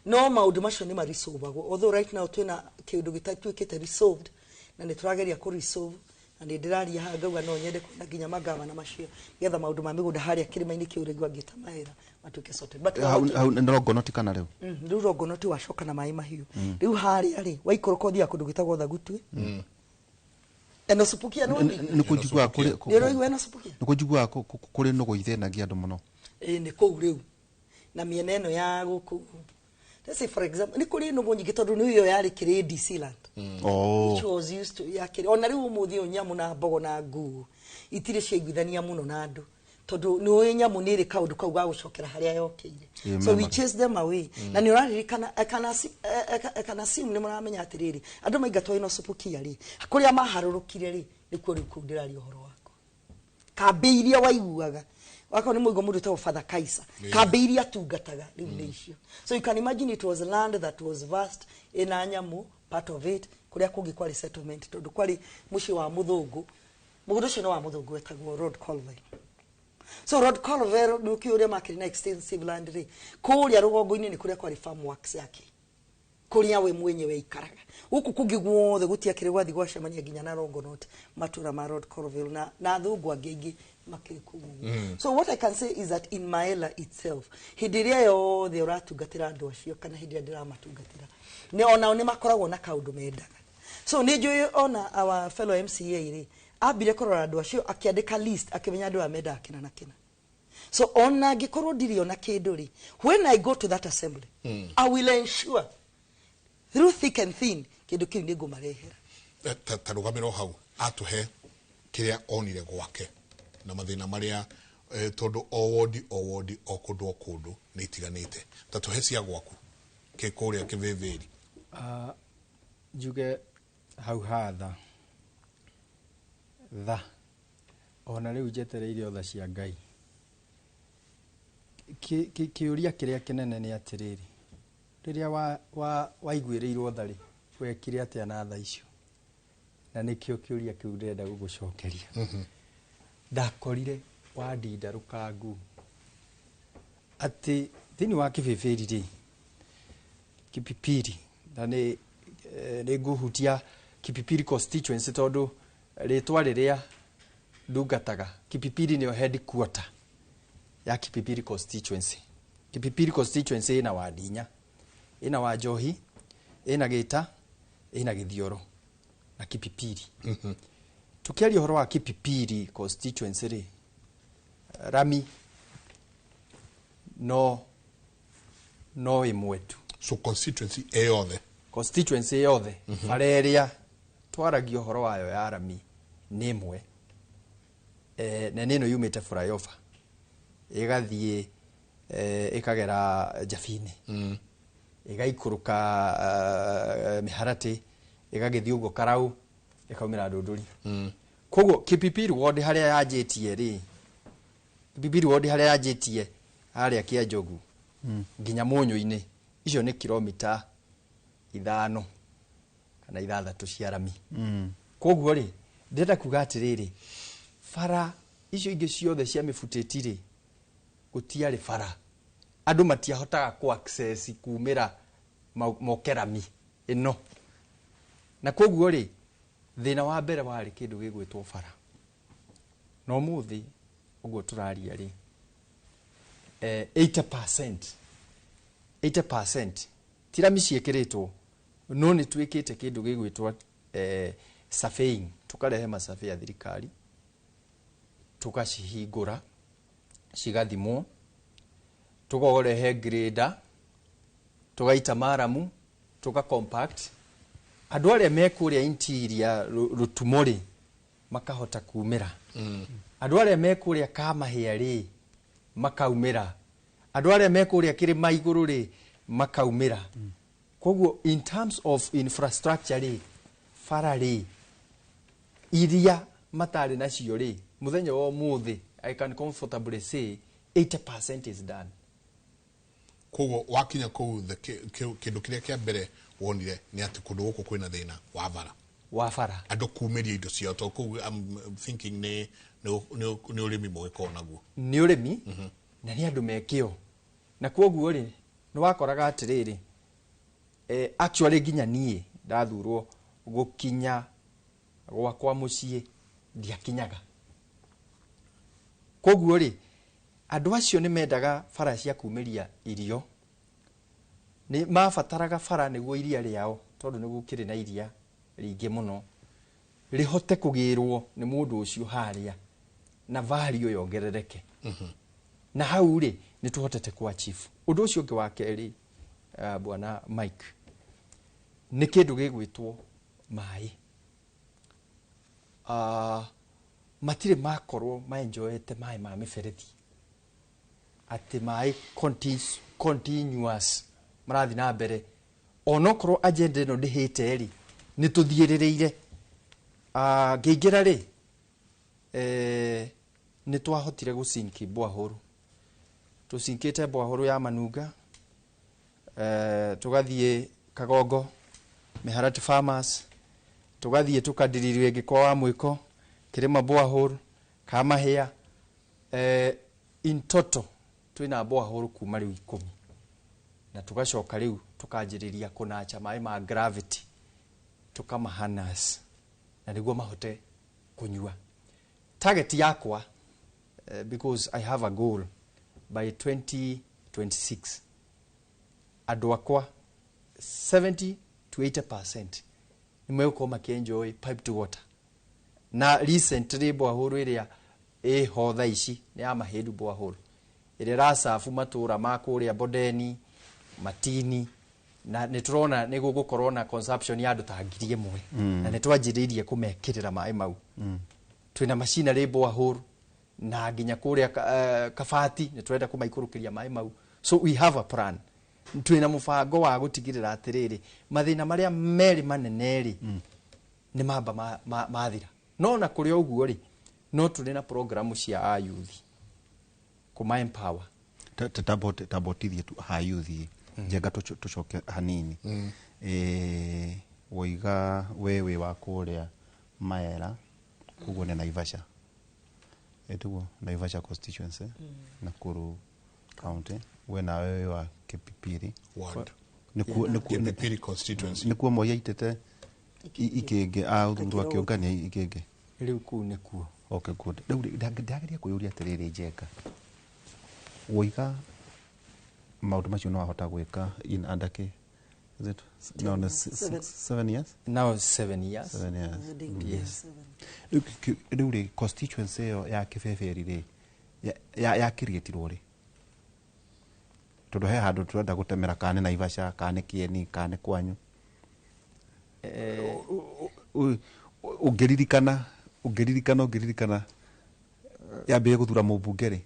No maũndũ macio nĩ marisolvagwo, although right now twĩna kĩũndũ gĩtatuĩkĩte resolved, na nĩ tũrageria kũ resolve, na nĩ ndĩraria haha ngauga no nyende kuona nginya magavana macio, nĩgetha maũndũ ma mĩgũnda harĩa kĩrĩma-inĩ kĩu ũraigua ngĩta Maera matuĩke sorted. But Hau hau nĩ Rongonoti kana rĩu? Rĩu Rongonoti wacoka na maĩ mahiũ. Rĩu harĩa rĩ, waikũrũka ũthiaga kũndũ gwĩtagwo Thagutue, Enosupukia nĩ Nĩ kũnjiguaga kũrĩ nĩ ũraigua Enosupukia? Nĩ kũnjiguaga kũrĩ nũgũ ithĩnagia andũ mũno. Ĩ, nĩ kũu rĩu na mĩena ĩno ya gũkũ. Let's say, for example, nĩ kũrĩ nũgũ nyingĩ tondũ nĩ ĩyo yarĩ kĩrĩndi land which was used to ya kĩrĩ ona rĩu ũmũthĩ ũyũ. Nyamũ na mbogo na nguo itirĩ ciaiguithania mũno na andũ, tondũ nĩ ũĩ nyamũ nĩ ĩrĩ kaũndũ kau ga gũcokera harĩa yokĩire. So we chase them away. Na nĩ ũraririkana, I can assume nĩ mũramenya atĩrĩrĩ, andũ maingatwo ĩno supukia rĩ, kũrĩa maharũrũkire rĩ, nĩkuo rĩu kũu ndĩraria ũhoro wakwa, kambĩ iria waiguaga wakorwo nĩ mũigo mũndũ wĩtagwo Father Kaisa, kambĩ iria atungataga rĩu nĩ icio. So you can imagine it was land that was vast, ĩna nyamũ part of it. Kũrĩa kũngĩ kwarĩ settlement, tondũ kwarĩ mũciĩ wa mũthũngũ. Mũgũnda ũcio nĩ wa mũthũngũ wetagwo Rod Colville. So Rod Colville, nĩ ũkĩũĩ ũrĩa makĩrĩ na extensive land rĩ, kũrĩa rũgongo-inĩ nĩ kũrĩa kwarĩ farm works yake, kũrĩa we mwenyewe aikaraga. Gũkũ kũngĩ guothe gũtiakĩrĩ gwathi gwacemania nginya na Rongonot, matũra ma Rod Colville na athũngũ angĩ aingĩ makĩrĩ kũu ũguo. So what I can say is that in Maela itself, hĩndĩ ĩrĩa yothe ũratungatĩra andũ acio, kana hĩndĩ ĩrĩa ndĩramatungatĩra, nĩ onao nĩ makoragwo na kaũndũ mendaga. So nĩ njũĩ ona our fellow MCA rĩ, ambire kũrora andũ acio, akĩandĩka list, akĩmenya andũ aya mendaga kĩna na kĩna. So ona angĩkorwo ndirĩ ona kĩndũ rĩ, when I go to that assembly, I will ensure through thick and thin kĩndũ kĩu nĩ ngũmarehera. Ta rũgamĩro hau atũhe kĩrĩa onire gwake na mathĩna marĩa, tondũ o wodi o wodi, o kũndũ o kũndũ nĩ itiganĩte. Ta tũhe cia gwaku kĩ kũrĩa Kĩvĩvĩri. Ah, njuge hau hatha tha ona rĩu njetereire o tha cia Ngai. Kĩũria kĩrĩa kĩnene nĩ atĩrĩrĩ, rĩrĩa waiguĩrĩirwo tha rĩ, wekire atĩa na tha icio? Na nĩkĩo kĩũria kĩu ndĩrenda gũgũcokeria. Ndakorire wandinda rũkangu atĩ thĩinĩ wa Kĩbĩbĩri rĩ, Kipipiri, na nĩ nĩ ngũhutia Kipipiri constituency, tondũ rĩtwa rĩrĩa ndungataga Kipipiri nĩyo headquarter ya Kipipiri constituency. Kipipiri constituency ĩna wadi inya: ĩna Wanjohi, ĩna Gĩta, ĩna Gĩthioro na Kipipiri. Tukiaria ũhoro wa Kipipiri constituency rĩ, Rami no ĩmwe tu. So constituency ĩyothe, constituency yothe bara ĩrĩa twaragia ũhoro wayo ya rami nĩ ĩmwe, na nĩ ĩno yumĩte flyover ĩgathiĩ, ĩkagera Jabini, ĩgaikũrũka Mĩharatĩ, ĩgagĩthiĩ ũguo Karau, ĩkaumĩra Ndũndũri. Koguo Kipipiri ward harĩa yanjĩtie rĩ, Kipipiri ward harĩa yanjĩtie harĩa Kĩanjogu nginya Mũnyũ-inĩ, icio nĩ kilomita 5 kana 6 cia rami. Koguo rĩ, ndĩrenda kuga atĩrĩrĩ, bara icio ingĩ ciothe cia mĩbutĩti rĩ, gũtiarĩ bara, andũ matiahotaga ku access kumĩra moke rami ĩno. Na koguo rĩ, thĩna wa mbere warĩ kĩndũ gĩgwĩtwo bara. Na ũmũthĩ ũguo tũraria rĩ, 80% ti rami ciĩkĩrĩtwo, no nĩ twĩkĩte kĩndũ gĩgwĩtwo surveying, tũkarehe masurvey ya thirikari, tũgacihingũra cigathimwo, tũkorehe grader, tũgaita maramu, tũka compact, andũ arĩa me kũrĩa interior Rũtumo rĩ makahota kumĩra, andũ arĩa me kũrĩa Kamahĩa rĩ makaumĩra, andũ arĩa me kũrĩa kĩrĩma igũrũ rĩ makaumĩra. Koguo in terms of infrastructure rĩ, bara rĩ iria matarĩ nacio rĩ, mũthenya wa ũmũthĩ I can comfortably say 80% is done. Koguo wakinya kũu, kĩndũ kĩrĩa kĩa mbere wonire nĩ atĩ kũndũ gũkũ kwĩna thĩna wa bara, wa bara, andũ kumĩria indo ciao, tondũ kũu I'm thinking nĩ ũrĩmi mũgĩkorwo naguo. Nĩ ũrĩmi na nĩ andũ mekĩo. Na koguo rĩ, nĩ wakoraga atĩrĩrĩ, actually nginya niĩ ndathurwo gũkinya gwakwa mũciĩ ndiakinyaga. Koguo rĩ, andũ acio nĩ mendaga bara cia kumĩria irio, nĩ mabataraga bara nĩguo iria rĩao, tondũ nĩ gũkĩrĩ na iria rĩingĩ mũno, rĩhote kũgĩrwo nĩ mũndũ ũcio harĩa na value yongerereke. Na hau rĩ, nĩ tũhotete ku achieve. Ũndũ ũcio ũngĩ wa kerĩ, bwana Mike, nĩ kĩndũ gĩgwĩtwo maĩ. Matirĩ makorwo maenjoyete maĩ ma mĩberethi, atĩ maĩ continuous marathiĩ na mbere, onokorwo agenda ĩno ndĩhĩte rĩ, nĩ tũthiĩrĩrĩire. Ngĩingĩra rĩ, nĩ twahotire gũcinki borehole, tũcinkĩte borehole ya Manunga, tũgathiĩ Kagongo, Mĩharatĩ Farmers, tũgathiĩ tũkadiririo ĩngĩ kwa Wamwĩko, Kĩrĩma borehole, Kamahĩa, in total twĩna borehole kuma rĩu 10, na tũgacoka rĩu tũkanjĩrĩria kũnacha maĩ ma gravity, tũkamaharness na nĩguo mahote kũnyua. Target yakwa, because I have a goal by 2026 andũ akwa 70 to 80% nĩ megũkorwo makĩenjoy piped water. Na recently borehole ĩrĩa ĩho thaa ici nĩ ya Mahĩndu borehole ĩrĩa ĩracabu matũra ma kũrĩa Bondeni, Matini, na nĩ tũrona nĩ gũgũkorwo na consumption ya andũ ta 1000, na nĩ twanjĩrĩirie kũmekĩrĩra maĩ mau. Twĩna machinery borehole na nginya kũrĩa Kabati nĩ tũrenda kũmaikũrũkĩria maĩ mau. So we have a plan. Twĩna mũbango wa gũtigĩrĩra atĩrĩrĩ, mathĩna marĩa merĩ manene rĩ, nĩ mamba mathira. No na kũrĩ ũguo rĩ, no tũrĩ na programu cia a youth kũma empower. Tabotithie tu ha youth njenga tũcoke hanini. Woiga we wĩ wa kũrĩa Maera, koguo nĩ Naivasha, ĩtiguo Naivasha constituency, Nakuru County. We nawe wĩ wa Kipipiri ward, nĩkuo Kipipiri constituency. Nĩkuo Moi aitĩte ikĩngĩ athurwo akĩũngania ikĩngĩ. Rĩu kũu nĩkuo. Okay, good. Rĩu ndageria kwĩyũria atĩrĩrĩ, Njenga, woiga maũndũ macio no wahota gwĩka in under k is it no, no, 7 years? Now 7 years. 7 years. Yes. Rĩu rĩ, constituency ĩyo ya Kĩbeberi rĩ, Yakĩrĩtirwo rĩ, tondũ he handũ tũrenda gũtemera, kana nĩ Naivasha, kana nĩ Kieni, kana nĩ kwanyu? Ũngĩririkana yambĩrĩrie gũthura mũmbunge rĩ?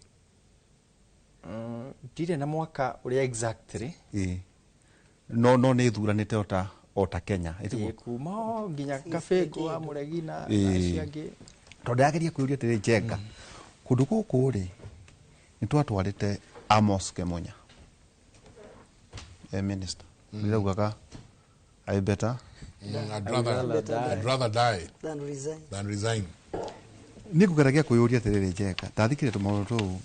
Ndirĩ na mwaka ũrĩa exactly. Ĩĩ, no nĩ thuranĩte ota Kenya, ĩtiguo? Ĩĩ, kuma o nginya Kabĩngũ wa Mũregi na acio angĩ. Tondũ ndĩrageria kwĩyũria atĩrĩ, Njenga, kũndũ gũkũ rĩ, nĩ twatwarĩte Amos Kemunya e minister, ndĩraugaga I better I'd rather die than resign. Than resign. Nĩ ngũgeragia kwĩyũria atĩrĩrĩ, Njenga, ndathikĩrĩria tũmaũndũ tũu,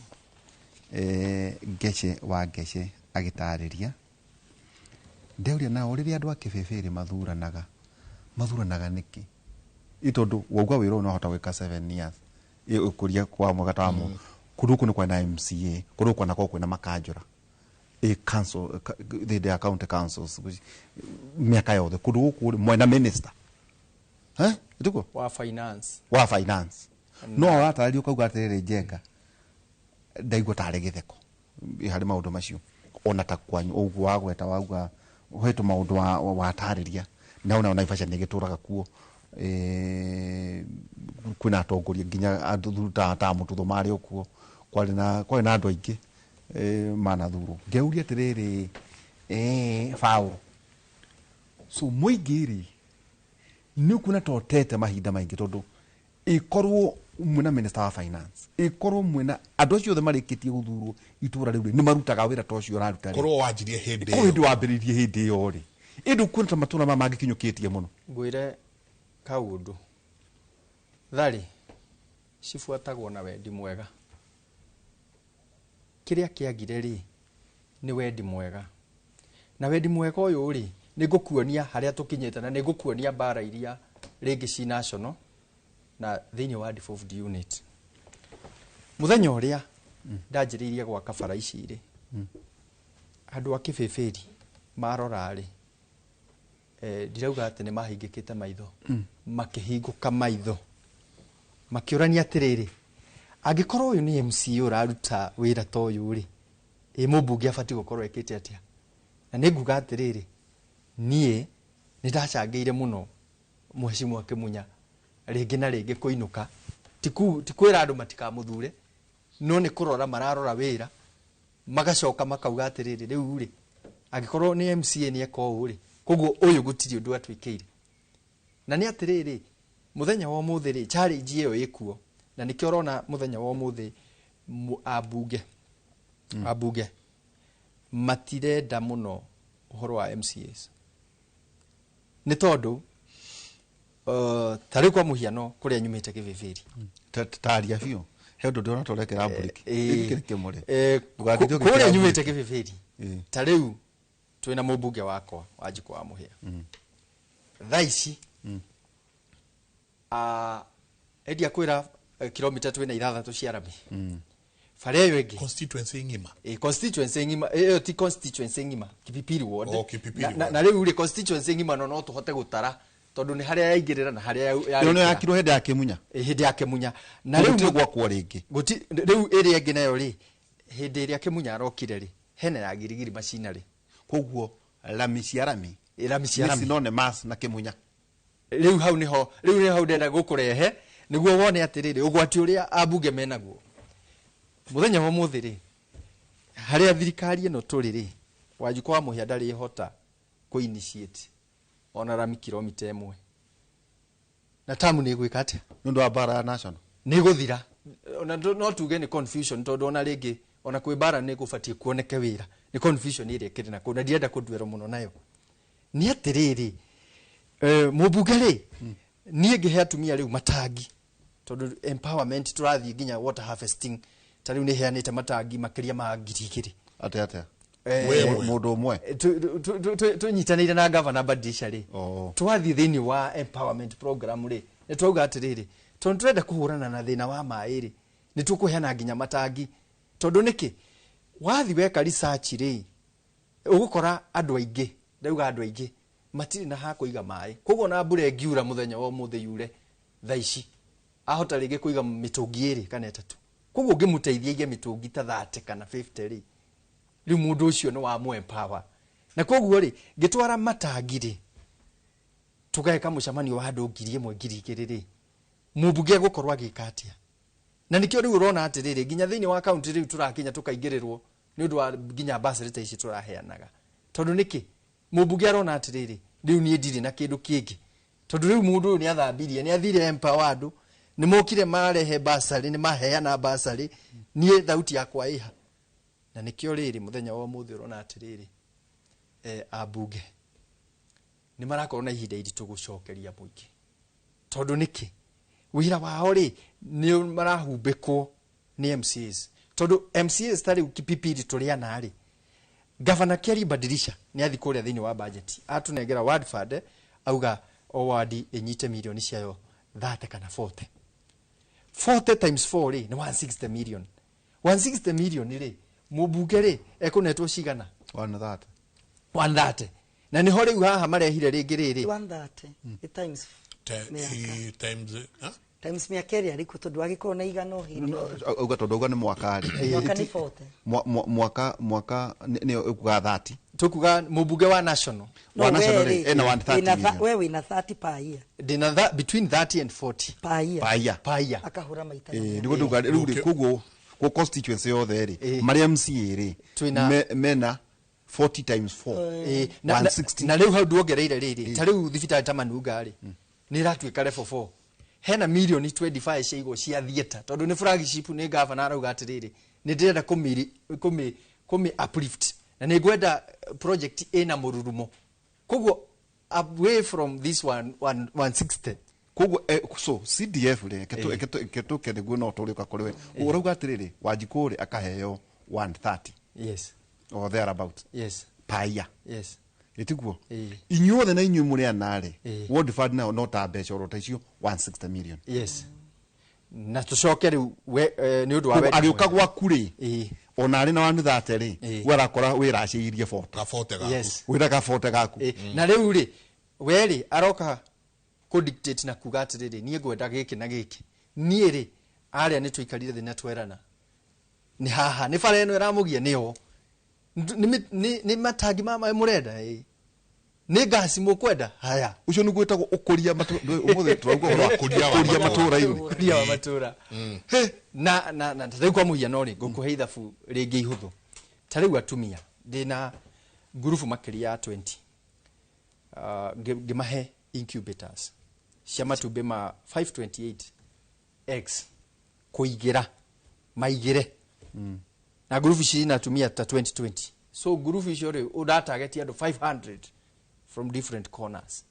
Ngece wa Ngece agĩtarĩria, ndeuria nao rĩrĩa andũ a Kĩbĩbĩrĩ mathuranaga nĩkĩ? Ĩ tondũ wauga wĩra ũyũ no ahota gwĩka 7 years, ũkũria kwa mwaka ta wa mũndũ. Kũndũ gũkũ nĩ kwĩ na MCA, kũndũ gũkũ kwanakorwo kwĩna makanjũra, council, they are county councils mĩaka yothe. Kũndũ gũkũ rĩ, mwena minister, eh, ĩtiguo? Wa finance. Wa finance. No ũratarĩria ũkauga atĩrĩrĩ, Njenga, ndaigua tarĩ gĩtheko harĩ maũndũ macio, ona ta kwanyu ũguo wagweta, wauga hwetũ maũndũ watarĩria na ona Naivasha nĩ gĩtũraga kuo. Kwĩna atongoria nginya athuri ta Mũtutho marĩ o kuo, kwarĩ na andũ aingĩ manathurwo. Ngeuria atĩrĩrĩ, Paũlũ, so mũingĩ rĩ, nĩ ũkuona ta ũtete mahinda maingĩ, tondũ ĩkorwo mwĩna minister wa finance, ĩkorwo mwĩna andũ acio othe marĩkĩtie gũthurwo itũra rĩu rĩ, nĩ marutaga wĩra ta ũcio ũraruta rĩ? Korwo wanjirie hĩndĩ Korwo ĩyo. Hĩndĩ wambĩrĩirie hĩndĩ ĩyo rĩ, ĩndĩ ũkuona ta matũra maya mangĩkinyũkĩtie mũno. Ngwĩre kaũndũ, tharĩ cibuatagwo na wendi mwega. Kĩrĩa kĩagire rĩ, nĩ wendi mwega, na wendi mwega ũyũ rĩ, nĩ ngũkuonia harĩa tũkinyĩte, na nĩ ngũkuonia mbara iria rĩngĩ ci national na thĩinĩ wa devolved unit. Mũthenya ũrĩa ndanjĩrĩirie gwaka bara ici rĩ, andũ a Kĩbĩbĩri marora rĩ, ndirauga atĩ nĩ mahingĩkĩte maitho, makĩhingũka maitho, makĩũrania atĩrĩrĩ, angĩkorwo ũyũ nĩ MCA ũraruta wĩra ta ũyũ rĩ, ĩ mũmbunge abatiĩ gũkorwo ekĩte atĩa? Na nĩ nguga atĩrĩrĩ, niĩ nĩ ndacangĩire mũno mheshimiwa Kĩmunya rĩngĩ na rĩngĩ kũinũka, ti kwĩra andũ matikamũthure, no nĩ kũrora mararora wĩra, magacoka makauga atĩrĩrĩ, rĩu rĩ, angĩkorwo nĩ MCA nĩ eka ũũ rĩ, koguo ũyũ gũtirĩ ũndũ atwĩkĩire. Na nĩ atĩrĩrĩ, mũthenya wa ũmũthĩ rĩ, challenge ĩyo ĩkuo, na nĩkĩo ũrona mũthenya wa ũmũthĩ ambunge matirenda mũno ũhoro wa MCAs, nĩ tondũ ta rĩu kwa mũhiano kũrĩa nyumĩte Kĩbĩbĩri. Taria biũ, he ũndũ ndĩrona tũrekĩra mburiki. Gĩkĩ nĩ kĩmũrĩ. Ndũgatinde Kũrĩa ũgĩkĩra nyumĩte mburiki. Kĩbĩbĩri, ta rĩu twĩna mũmbunge wakwa Wanjikũ wa Mũhĩa thaa ici. Endia kwĩra kilomita twĩna 6 cia rami, bara ĩyo ĩngĩ. Constituency ng'ima? Constituency ng'ima ĩyo ti constituency ng'ima, Kipipiri ward. Oh, Kipipiri Na, ward. na rĩu rĩ, constituency ng'ima no tũhote gũtara, tondũ nĩ harĩa yaingĩrĩra na harĩa Ĩyo nĩ yarĩkĩra. yakirwo hĩndĩ ya Kĩmunya? Hĩndĩ ya Kĩmunya. Na rĩu gũtirĩ gwakwo rĩngĩ? Rĩu ĩrĩa ĩngĩ nayo rĩ, hĩndĩ ĩrĩa Kĩmunya arokire rĩ, hena ya Girigiri macinarĩ. Koguo rami cia rami Rami cia nĩ rami. Synonymous na Kĩmunya. Rĩu hau nĩho, rĩu nĩ hau ndĩrenda gũkũrehe nĩguo wone atĩrĩrĩ, ũgwati ũrĩa ambunge menaguo mũthenya wa ũmũthĩ rĩ, harĩa thirikari ĩno tũrĩ rĩ, Wanjikũ wa Mũhĩa ndarĩhota kũ initiate ona rami kilomita 1, na tamu nĩ ĩgwĩka atĩa? Nĩ ũndũ wa mbara ya national. Nĩ gũthira. Ona no tuge nĩ confusion, tondũ ona rĩngĩ ona kwĩ mbara nĩ gũbatiĩ kuoneke wĩra. Nĩ confusion ĩrĩa ĩkĩrĩ na kũu, na ndirenda kũnduĩrwo mũno nayo. Nĩ atĩrĩrĩ, mũmbunge rĩ, niĩ ngĩhe atumia rĩu matangi, tondũ empowerment tũrathiĩ nginya water harvesting, ta rĩu nĩ heanĩte matangi makĩria ma 2000. Atĩa atĩa? We Mũndũ ũmwe? Tũnyitanĩire na gavana Badirisha rĩ, Oh. twathiĩ thĩinĩ wa empowerment program rĩ, nĩ twauga atĩrĩrĩ, tondũ tũrenda kũhũrana na thĩna wa maĩ rĩ, nĩ tũkũheana nginya matangi. Tondũ nĩkĩ? Wathi weka research rĩ, ũgũkora andũ aingĩ, ndauga andũ aingĩ matirĩ na ha kũiga maĩ. Koguo na mbura ĩngiura mũthenya wa ũmũthĩ yure thaa ici, ahota rĩngĩ kũiga mĩtũngi 2 kana 3. Koguo ũngĩmũteithia aige mĩtũngi ta 30 kana 50 rĩ, rĩu mũndũ ũcio nĩ wa empower. Na koguo rĩ, ngĩtwara matangi rĩ, tũgeka mũcemanio wa andũ 1000 2000 rĩ, mũmbunge egũkorwo agĩka atĩa? Na nĩkĩo rĩu ũrona atĩrĩrĩ, nginya thĩinĩ wa kaunti rĩu tũrakinya tũkaingĩrĩrwo nĩ ũndũ wa nginya bursary ta ici tũraheanaga. Tondũ nĩkĩ? Mũmbunge arona atĩrĩrĩ, rĩu niĩ ndirĩ na kĩndũ kĩngĩ. Tondũ rĩu mũndũ ũyũ nĩ athambirie, nĩ athire empower andũ, nĩ mokire marehe bursary, nĩ maheana bursary, niĩ thauti yakwa ĩha. Na nĩkĩo rĩrĩ mũthenya wa ũmũthĩ ũrona atĩrĩrĩ, ambunge nĩ marakorwo na ihinda iritũ gũcokeria mũingĩ. Tondũ nĩkĩ? Wĩra wao rĩ, nĩ marahumbĩkwo nĩ MCAs. Tondũ MCAs ta rĩu Kipipiri tũrĩ ana rĩ, Gavana Kiaribadilisha nĩ athi kũrĩa thĩinĩ wa budget, atũnengera ward fund, auga o ward ĩnyite mirioni ciayo 30 kana 40. 40 times 4 rĩ, nĩ 160 million. 160 million rĩ, mũmbunge rĩ, ekũnetwo cigana? 130. 130. Na nĩho rĩu haha marehire rĩngĩ rĩrĩ. 130 times mĩaka. Times, huh? Times mĩaka ĩrĩa arĩkuo tondũ agĩkorwo na igana o hĩndĩ. Auga tondũ auga nĩ mwaka rĩ. Mwaka nĩ 40. Mwaka nĩ ũkuga 30. Tukuga mũmbunge wa national. Wa national rĩ, ena 130 million. We wĩna 30 per year. Ndĩna between 30 and 40. Per year. Per year. Per year. Akahũra maita Nĩguo nduga rĩu rĩ, koguo kwa constituency yothe rĩ, marĩa MCA rĩ, mena 40 times 4. 160. Na rĩu hau nduongereire rĩrĩ, ta rĩu thibitarĩ ta Manunga rĩ, nĩ ĩratuĩka level 4. Hena mirioni 25 ciaigwo cia theatre, tondũ nĩ flagship, nĩ gavana arauga atĩrĩrĩ, nĩ ndĩrenda kũmĩ uplift, na nĩ ngwenda project ĩna mũrurumo. Koguo away from this 160. Koguo so CDF rĩ, ketũke nĩguo no tũrĩũka kũrĩ we. Ũrauga atĩrĩrĩ, Wanjikũ rĩ akaheo 130. Yes. Or thereabout. Yes. Per year. Yes. Ĩtiguo? Inyuothe na inyuĩ mũrĩ ana rĩ, ward fund nayo no ta mbeca oro ta icio 160 million. Yes. Na tũcoke rĩu nĩ ũndũ wa wendi Agĩũka mwega. gwaku rĩ, ona arĩ na 130 rĩ, we arakora wĩracĩirie 40. Ka 40 gaku. Yes. Wĩra ka 40 gaku. Na rĩu rĩ, we rĩ, aroka kũ dictate na kuga atĩrĩrĩ, niĩ ngwenda gĩkĩ na gĩkĩ. Niĩ rĩ, arĩa nĩ tũikarire thĩ na twerana. Nĩ haha, nĩ bara ĩno ĩramũgia nĩyo. Nĩ matangi ma maĩ mũrenda, ĩ. Nĩ ngasi mũkwenda, haya. Ũcio nĩguo wĩtagwo ũkũria ũmũthĩ tũrauga ũhoro wa Ũkũria wa ũkũria matũra. matũra-inĩ. Ũkũria wa matũra. Na ta rĩu kwa mũhiano rĩ, ngũkũhe ithabu rĩngĩ ihũthũ. Ta rĩu atumia, ndĩna ngurubu makĩria ya 20. Ngĩmahe incubators cia matumbĩ ma 528 eggs kũigĩra, maigĩre. Na ngurubu ici na atumia ta 2020. So ngurubu icio rĩ, ũratarget andũ 500 from different corners.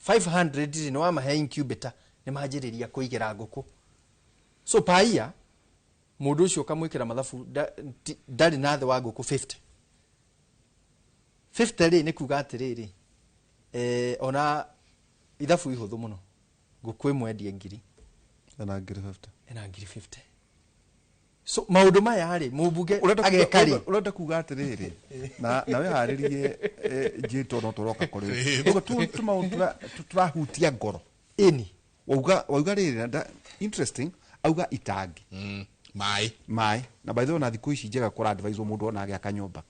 500 rĩ, nĩ wamahe incubator, nĩ manjĩrĩria kũigĩra ngũkũ. So per year, mũndũ ũcio ũkamwĩkĩra mathabu, ndarĩ na thĩ wa ngũkũ 50. 50 rĩ, nĩ kuga atĩrĩrĩ, ona ithabu ihũthũ mũno. Ngũkũ ĩmwe endie ngiri. Ena ngiri 50. Ena ngiri 50. So maũndũ maya rĩ, mũmbunge ageka rĩ? Ũrenda kuga atĩrĩrĩ, na wĩharĩrie, njĩtwo no tũroka kũrĩ we. Ũguo tu maũndũ tũrahutia ngoro. Ĩni. Wauga rĩrĩ, na interesting, auga itangi. Maĩ. Maĩ. Na by the way, ona thikũ ici njega kũra advise mũndũ ona agĩaka nyũmba.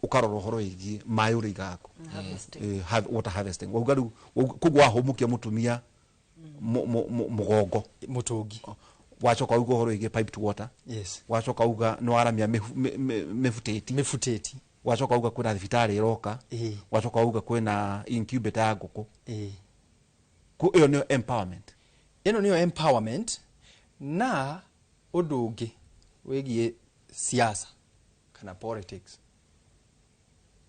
Ũkarora ũhoro wĩgiĩ maĩ ũrĩa igaga kũ. Harvesting. Water harvesting. Wauga rĩu, koguo wahũmũkia mũtumia mũgongo. Mũtũngi. Wacoka uga ũhoro wĩgiĩ piped water. Yes. Wacoka uga nĩ waramia mĩbutĩti. Mĩbutĩti. Wacoka uga kwĩna thibitarĩ ĩroka. Wacoka uga kwĩna incubator ya ngũkũ. Ĩyo nĩyo empowerment. Ĩno nĩyo empowerment. Na ũndũ ũngĩ wĩgiĩ siasa kana politics.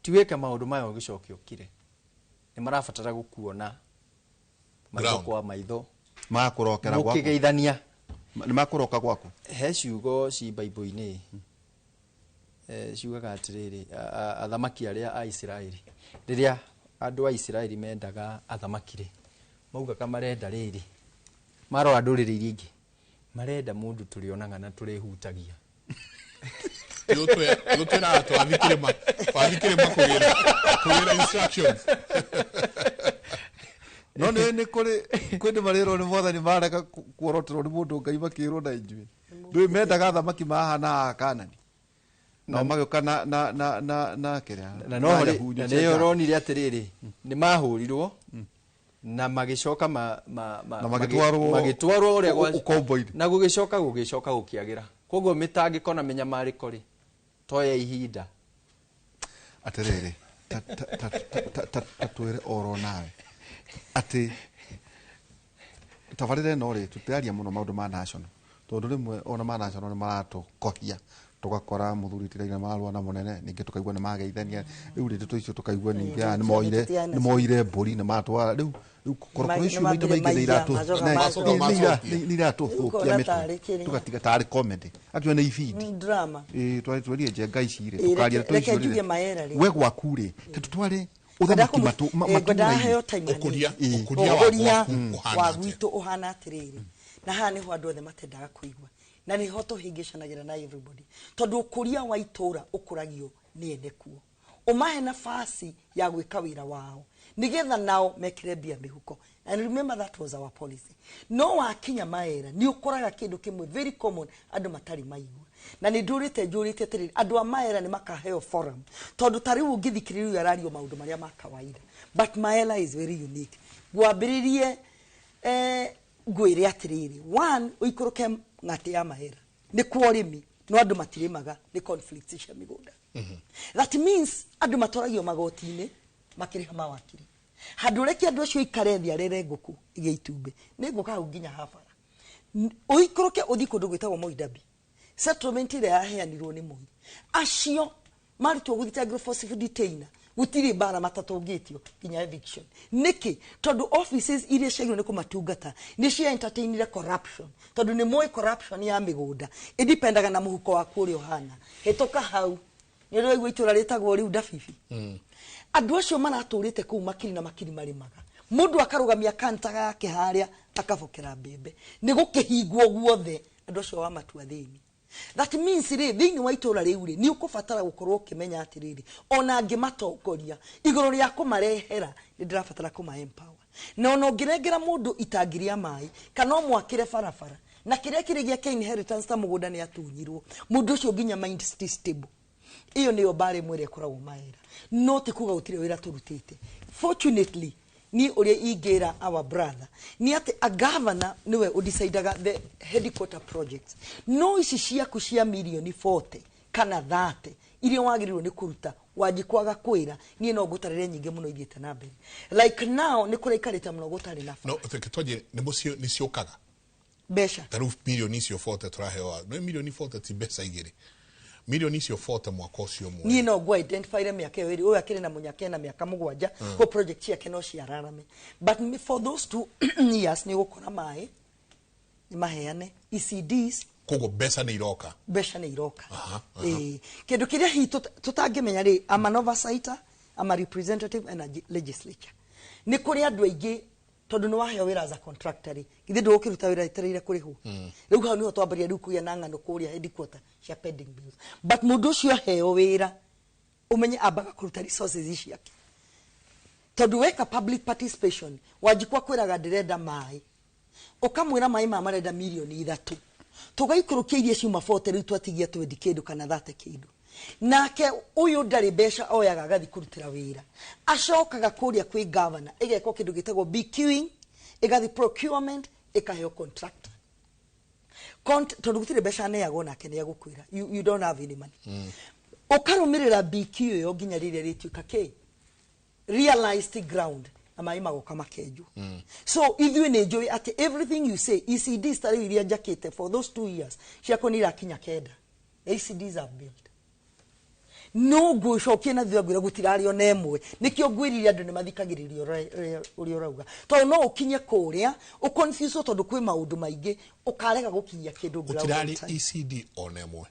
Ti wĩke maũndũ maya ũgĩcoke ũkire. Nĩ marabatara gũkuona maitho Ground. kwa maitho. Makũrokera gwaku. Mũkĩgeithania. Nĩ makũroka gwaku? He ciugo ci Bible-inĩ. Ciugaga atĩrĩrĩ, athamaki arĩa a Isiraeli. Rĩrĩa andũ a Isiraeli mendaga athamaki rĩ, maugaga marenda rĩrĩ. Marora ndũrĩrĩ iria ingĩ. Marenda mũndũ tũrĩonaga na tũrĩhutagia. Tũtwĩraga twathi kĩrĩma, twathi kĩrĩma kũgĩra instructions. No nĩ kũrĩ, kwĩ nĩ marĩrwo nĩ mwathani marega kuoroterwo nĩ mũndũ Ngai makĩrwo na inyuĩ. Ndũĩ mendaga thamaki mahana a Kanani, nao magĩũka na kĩrĩa. Na no na rĩ nyahunyu na cia nĩyo njamba. Ũronire atĩrĩrĩ, nĩ mahũrirwo na magĩcoka Na magĩtwarwo magĩtwarwo ũrĩa ũkombo-inĩ. Na gũgĩcoka gũkĩagĩra, koguo mĩtangĩko na mĩnyamarĩko rĩ to ya ihinda. Atĩrĩrĩ, ta twĩre oro nawe atĩ tabarĩra ĩno rĩ, tũtiraria mũno maũndũ ma national, tondũ rĩmwe ona ma national nĩ maratũkohia, tũgakora mũthuri tiraina marũa na mũnene, ningĩ tũkaigua nĩ mageithania. Rĩu rĩ, ndeto icio tũkaigua ningĩ aya nĩ moire mbũri nĩ matwara. Rĩu korokoro icio maita maingĩ nĩ Macoka macokia. nĩ iratũthũkia Ũkona mĩtwe. Tarĩ kĩrĩa. Tũgatiga tarĩ comedy, actually nĩ ibindi. Drama. Ĩĩ, twerie njenga ici rĩ, Ĩĩ, tũkaria reke ndeto icio njuge rĩ. maera rĩ. We gwaku rĩ, ta tũtware ũthamaki Ngwendaga matũra-inĩ. heo time hanini. Ũkũria Ĩĩ. ũkũria wa Ũkũria gwaku ũhana wa atĩa? gwitũ ũhana atĩrĩrĩ, na haha nĩho andũ othe matendaga kũigua na nĩho tũhĩngĩcanagĩra na everybody, tondũ ũkũria wa itũra ũkũragio nĩ ene kuo. Ũmahe nafasi ya gwĩka wĩra wao nĩgetha nao mekĩre mbia mĩhuko, and remember that was our policy. No wakinya maera nĩ ũkoraga kĩndũ kĩmwe very common andũ matarĩ maigua, na nĩ ndũrĩte njũrĩte atĩrĩrĩ, andũ a maera nĩ makaheo forum, tondũ ta rĩu ũngĩthikĩrĩria ũyũ arario maũndũ marĩa ma kawaida, but Maela is very unique. Ngwambĩrĩrie ngwĩre atĩrĩrĩ, one, ũikũrũke ng'atĩ ya Mahera nĩ kwa ũrĩmi, no andũ matirĩmaga, nĩ conflicts cia mĩgũnda. That means andũ matwaragio magoti-inĩ makĩrĩha mawakiri, handũ reke andũ acio ikare thĩ arere ngũkũ igĩe itumbĩ, nĩ ngũka hau nginya habara. Ũikũrũke ũthiĩ kũndũ gwĩtagwo Moidabi, settlement ĩrĩa yaheanirwo nĩ Moi, acio marutwo gũthitangĩrwo forceful detainer, gũtirĩ mbara matatũngĩtio nginya eviction. Nĩkĩ? Tondũ offices iria ciagĩrĩirwo nĩ kũmatungata nĩ cia entertainire corruption, tondũ nĩ moĩ corruption ya mĩgũnda ĩdipendaga na mũhuko waku ũrĩa ũhana. Hĩtũka hau nĩ ũraigua itũra rĩtagwo rĩu Ndabibi, andũ acio maratũrĩte kũu makiri na makiri marĩmaga, mũndũ akarũgamia kanta gake harĩa akabokera mbembe, nĩ gũkĩhingwo guothe, andũ acio wa matua thĩni. That means rĩ, thĩinĩ wa itũra rĩu rĩ, nĩ ũkũbatara gũkorwo ũkĩmenya atĩrĩrĩ, ona ngĩmatongoria igũrũ rĩa kũmarehera, nĩ ndĩrabatara kũma empower, na ona ũngĩnengera mũndũ itangi rĩa maĩ kana ũmwakĩre barabara na kĩrĩa kĩrĩ gĩake inheritance ta mũgũnda nĩ atunyirwo, mũndũ ũcio nginya mind ti stable. Ĩyo nĩyo mbara ĩmwe ĩrĩa ĩkoragwo maera, no ti kuga gũtirĩ wĩra tũrutĩte. Fortunately, ni ũrĩa ingĩra our brother nĩ atĩ a governor nĩwe ũdecidaga the headquarter projects, no ici ciaku cia mirioni 40 kana 30 iria wagĩrĩirwo nĩ kũruta, wanjikwaga kwĩra niĩ no ngũtarĩre nyingĩ mũno ithiĩte na mbere. Like now nĩ kũraikarĩte mũno gũtarĩ na No reke twanjie nĩ mũcio nĩ ciũkaga mbeca. Ta rĩu mirioni icio 40 tũraheo, no mirioni 40 ti mbeca igĩrĩ, mirioni icio 40 mwaka ũcio ũmwe. Niĩ no ngũ identify mĩaka ĩyo ĩrĩ, ũyũ akĩrĩ na mũnyaka ena mĩaka 7 ko project ciake no ciararame, but for those 2 years nĩ ũgũkora maĩ nĩ maheane, ECDs. Koguo mbeca nĩ iroka. Mbeca nĩ iroka. Aha, aha. Ĩĩ. Kĩndũ kĩrĩa hihi tũtangĩmenya rĩ, I'm an oversighter, I'm a representative and a legislature. Nĩ kũrĩ andũ aingĩ, tondũ nĩ waheo wĩra as a contractor rĩ, githĩ ndũgũkĩruta wĩra etereire kũrĩhwo? Rĩu hau nĩho twambĩrĩria rĩu kũgĩa na ng'ano kũrĩa headquarter cia pending bills, but mũndũ ũcio aheo wĩra, ũmenye ambaga kũruta resources ciake, tondũ weka public participation, Wanjikwa kwĩraga ndĩrenda maĩ, ũkamwĩra maĩ ma marenda mirioni 3, tũgaikũrũkia iria ciuma 40, rĩu twatigia 20 kĩndũ kana 30 kĩndũ, nake ũyũ ndarĩ mbeca oyaga agathiĩ kũrutĩra wĩra, acokaga kũrĩa kwĩ governor, ĩgekwo kĩndũ gĩtagwo BQing, ĩgathiĩ procurement, ĩkaheo contractor. Tondũ gũtirĩ mbeca aneagwo, nake nĩ agũkwĩra you don't have any money. Ũkarũmĩrĩra BQ ĩyo nginya rĩrĩa rĩtuĩka kĩ realized ground na maĩ magoka makenjwo. So ithuĩ nĩ njũĩ atĩ everything you say, ECDs ta rĩu iria njakĩte for those 2 years ciakwa nĩ irakinya 9, the ECDs have built. No ngũcokie na thutha ngwĩra gũtirarĩ ona ĩmwe. Nĩkĩo ngwĩrire andũ nĩ mathikagĩrĩria ũrĩa ũrauga, tondũ no ũkinye kũrĩa ũconfuse, tondũ kwĩ maũndũ maingĩ ũkarega gũkinyia kĩndũ ground on Gũtirarĩ time. ECD ona ĩmwe?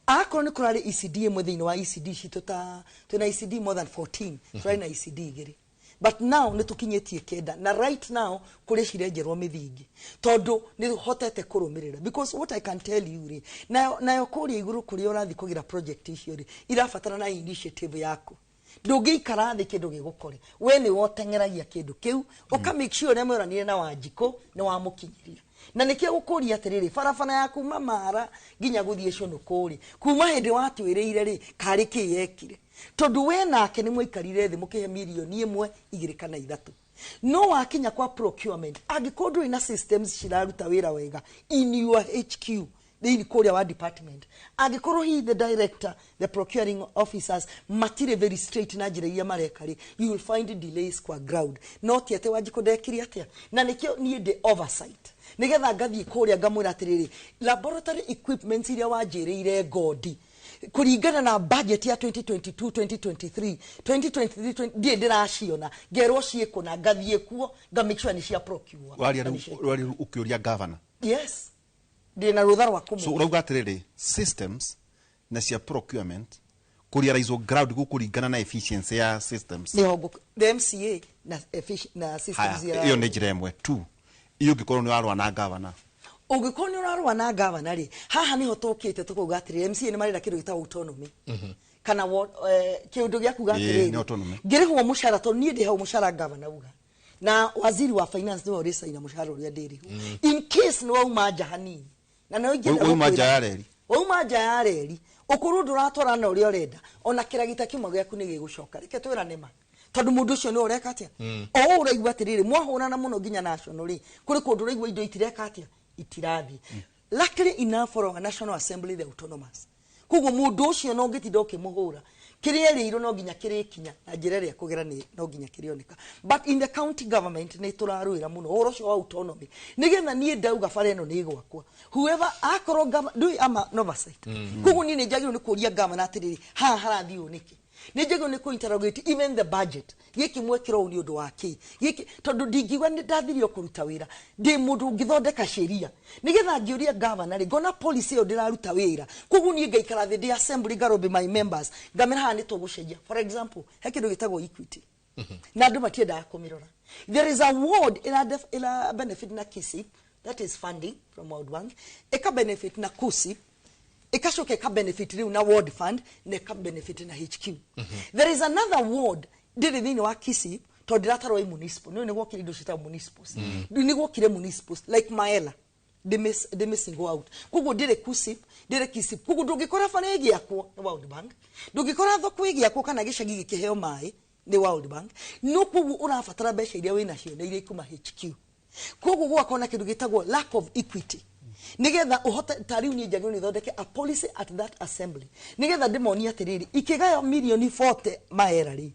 Akorwo nĩ kũrarĩ ECD ĩmwe thĩinĩ wa ECD citũ, ta twĩna ECD more than 14, tũrarĩ na ECD 2, but now nĩ tũkinyĩtie 9, na right now kũrĩ cirenjerwo mĩthingi, tondũ nĩ hotete kũrũmĩrĩra. Because what I can tell you rĩ, nayo kũrĩa igũrũ kũrĩa ũrathiĩ kũgĩra project icio rĩ, irabatara na initiative yaku. Ndũngĩikara thĩ kĩndũ gĩgũkore, we nĩ woteng'eragia kĩndũ kĩu, ũka make sure ũrĩa mweranire na Wanjikũ nĩ wamũkinyĩria. Na nĩkĩo gũkũria atĩrĩrĩ, barabara ya kuma Mara nginya gũthiĩ Cũnũkũ rĩ, kuma hĩndĩ watwĩrĩire rĩ, karĩ kĩ yekire? Tondũ we nake nĩ mwaikarire thĩ mũkĩhe mirioni 1, 2 kana 3. No wakinya kwa procurement, angĩkorwo ndũrĩ na systems ciraruta wĩra wega in your HQ, thĩinĩ kũrĩa wa department, angĩkorwo he the director, the procuring officers matirĩ very straight na njĩra iria mareka rĩ, you will find delays kwa ground. No ti atĩ Wanjikũ ndekire atĩa, na nĩkĩo niĩ ndĩ oversight, nĩgetha ngathiĩ kũrĩa ngamwĩra atĩrĩrĩ, laboratory equipments iria wanjĩrĩire ngodi kũringana na budget ya 2022 2023 2023 ndiĩ ndĩraciona, ngerwo ciĩkũ na ngathiĩ kuo nga make sure nĩ cia procure. Waria rĩu ũkĩũria governor. Yes, ndĩ na rũtha rwa kũmũ. So ũrauga atĩrĩrĩ, systems na cia procurement kũrealize ground gũkũringana na efficiency ya systems. Nĩho the MCA na na systems ya ĩyo nĩ njĩra ĩmwe tu. Iyo ũngĩkorwo nĩ ũrarũa na governor. Ũngĩkorwo nĩ ũrarũa na governor rĩ, haha nĩho tũkĩte tũkauga atĩrĩrĩ, MCA nĩ marenda kĩndũ gĩtagwo autonomy. Kana kĩũndũ gĩa kuga atĩrĩrĩ, ngĩrĩhwo mũcara tondũ niĩ ndĩhau mũcara governor uga. Na waziri wa finance nĩwe ũrĩcaina mũcara ũrĩa ndĩrĩhwo. In case nĩ wauma nja hanini. Na no ingĩenda wauma nja ya reri. Wauma nja ya reri, ũkorwo ndũratwarana na ũrĩa ũrenda, ona kĩragita kĩmwe gĩaku nĩ gĩgũcoka. Reke twĩrane ma. Tondũ mũndũ ũcio nĩ ũreka atĩa? O ũũ ũraigua atĩrĩrĩ, mwahũrana mũno nginya national rĩ, kũrĩ kũndũ ũraigua indo itireka atĩa? Itirathiĩ. Luckily enough for our National Assembly, the autonomous. Koguo mũndũ ũcio no ũngĩtinda ũkĩmũhũra, kĩrĩa erĩirwo no nginya kĩrĩkinya, na njĩra ĩrĩa ekũgera nĩ no nginya kĩrĩoneka. But in the county government nĩ tũrarũĩra mũno ũhoro ũcio wa autonomy, nĩgetha niĩ ndauga bara ĩno nĩ gwakwa, whoever akorwo ndũĩ ama oversight. Koguo niĩ nĩ njagĩrĩirwo nĩ kũria governor atĩrĩrĩ, haha harathiĩ ũũ nĩkĩ? Nĩ njagĩrĩirwo nĩ kũ-interrogate even the budget. Gĩkĩ mwekĩra ũũ nĩ ũndũ wa kĩ? Gĩkĩ tondũ ndingiuga nĩ ndathirio kũruta wĩra, ndĩ mũndũ ũngĩthondeka sheria. Nĩgetha ngĩũria governor rĩ, ngona policy ĩyo ndĩraruta wĩra. Koguo niĩ ngaikara thĩ ndĩ assembly ngarobĩ my members, ngamera haha nĩ tũgũcenjia. For example, he kĩndũ gĩtagwo equity. Na andũ matiendaga kũmĩrora. There is a ward ĩra benefit na KISIP, that is funding from World Bank, ĩka benefit na KUSIP, ĩkacoka ĩka benefit rĩu na World Fund, na ĩka benefit na HQ. There is another ward ndĩrĩ thĩinĩ wa KISIP, tondũ ndĩratarwo ĩ municipal. Nĩũĩ nĩgwokire indo ciĩtagwo municipals. Nĩgwokire municipals like Maela, ndĩmĩ single out. Koguo ndĩrĩ KUSIP, ndĩrĩ KISIP. Koguo ndũngĩkora bara ĩgĩakwo nĩ World Bank, ndũngĩkora thoko ĩgĩakwo kana gĩcagi gĩkĩheo maĩ nĩ World Bank. No koguo ũrabatara mbeca iria wĩnacio na iria ikuma HQ. Koguo gwakorwo na kĩndũ gĩtagwo lack of equity. Nĩgetha ũhote ta rĩu niĩ njagĩrĩirwo nĩ thondeke a policy at that assembly, nĩgetha ndĩmonie atĩrĩrĩ, ikĩgayo mirioni 40 maera rĩ,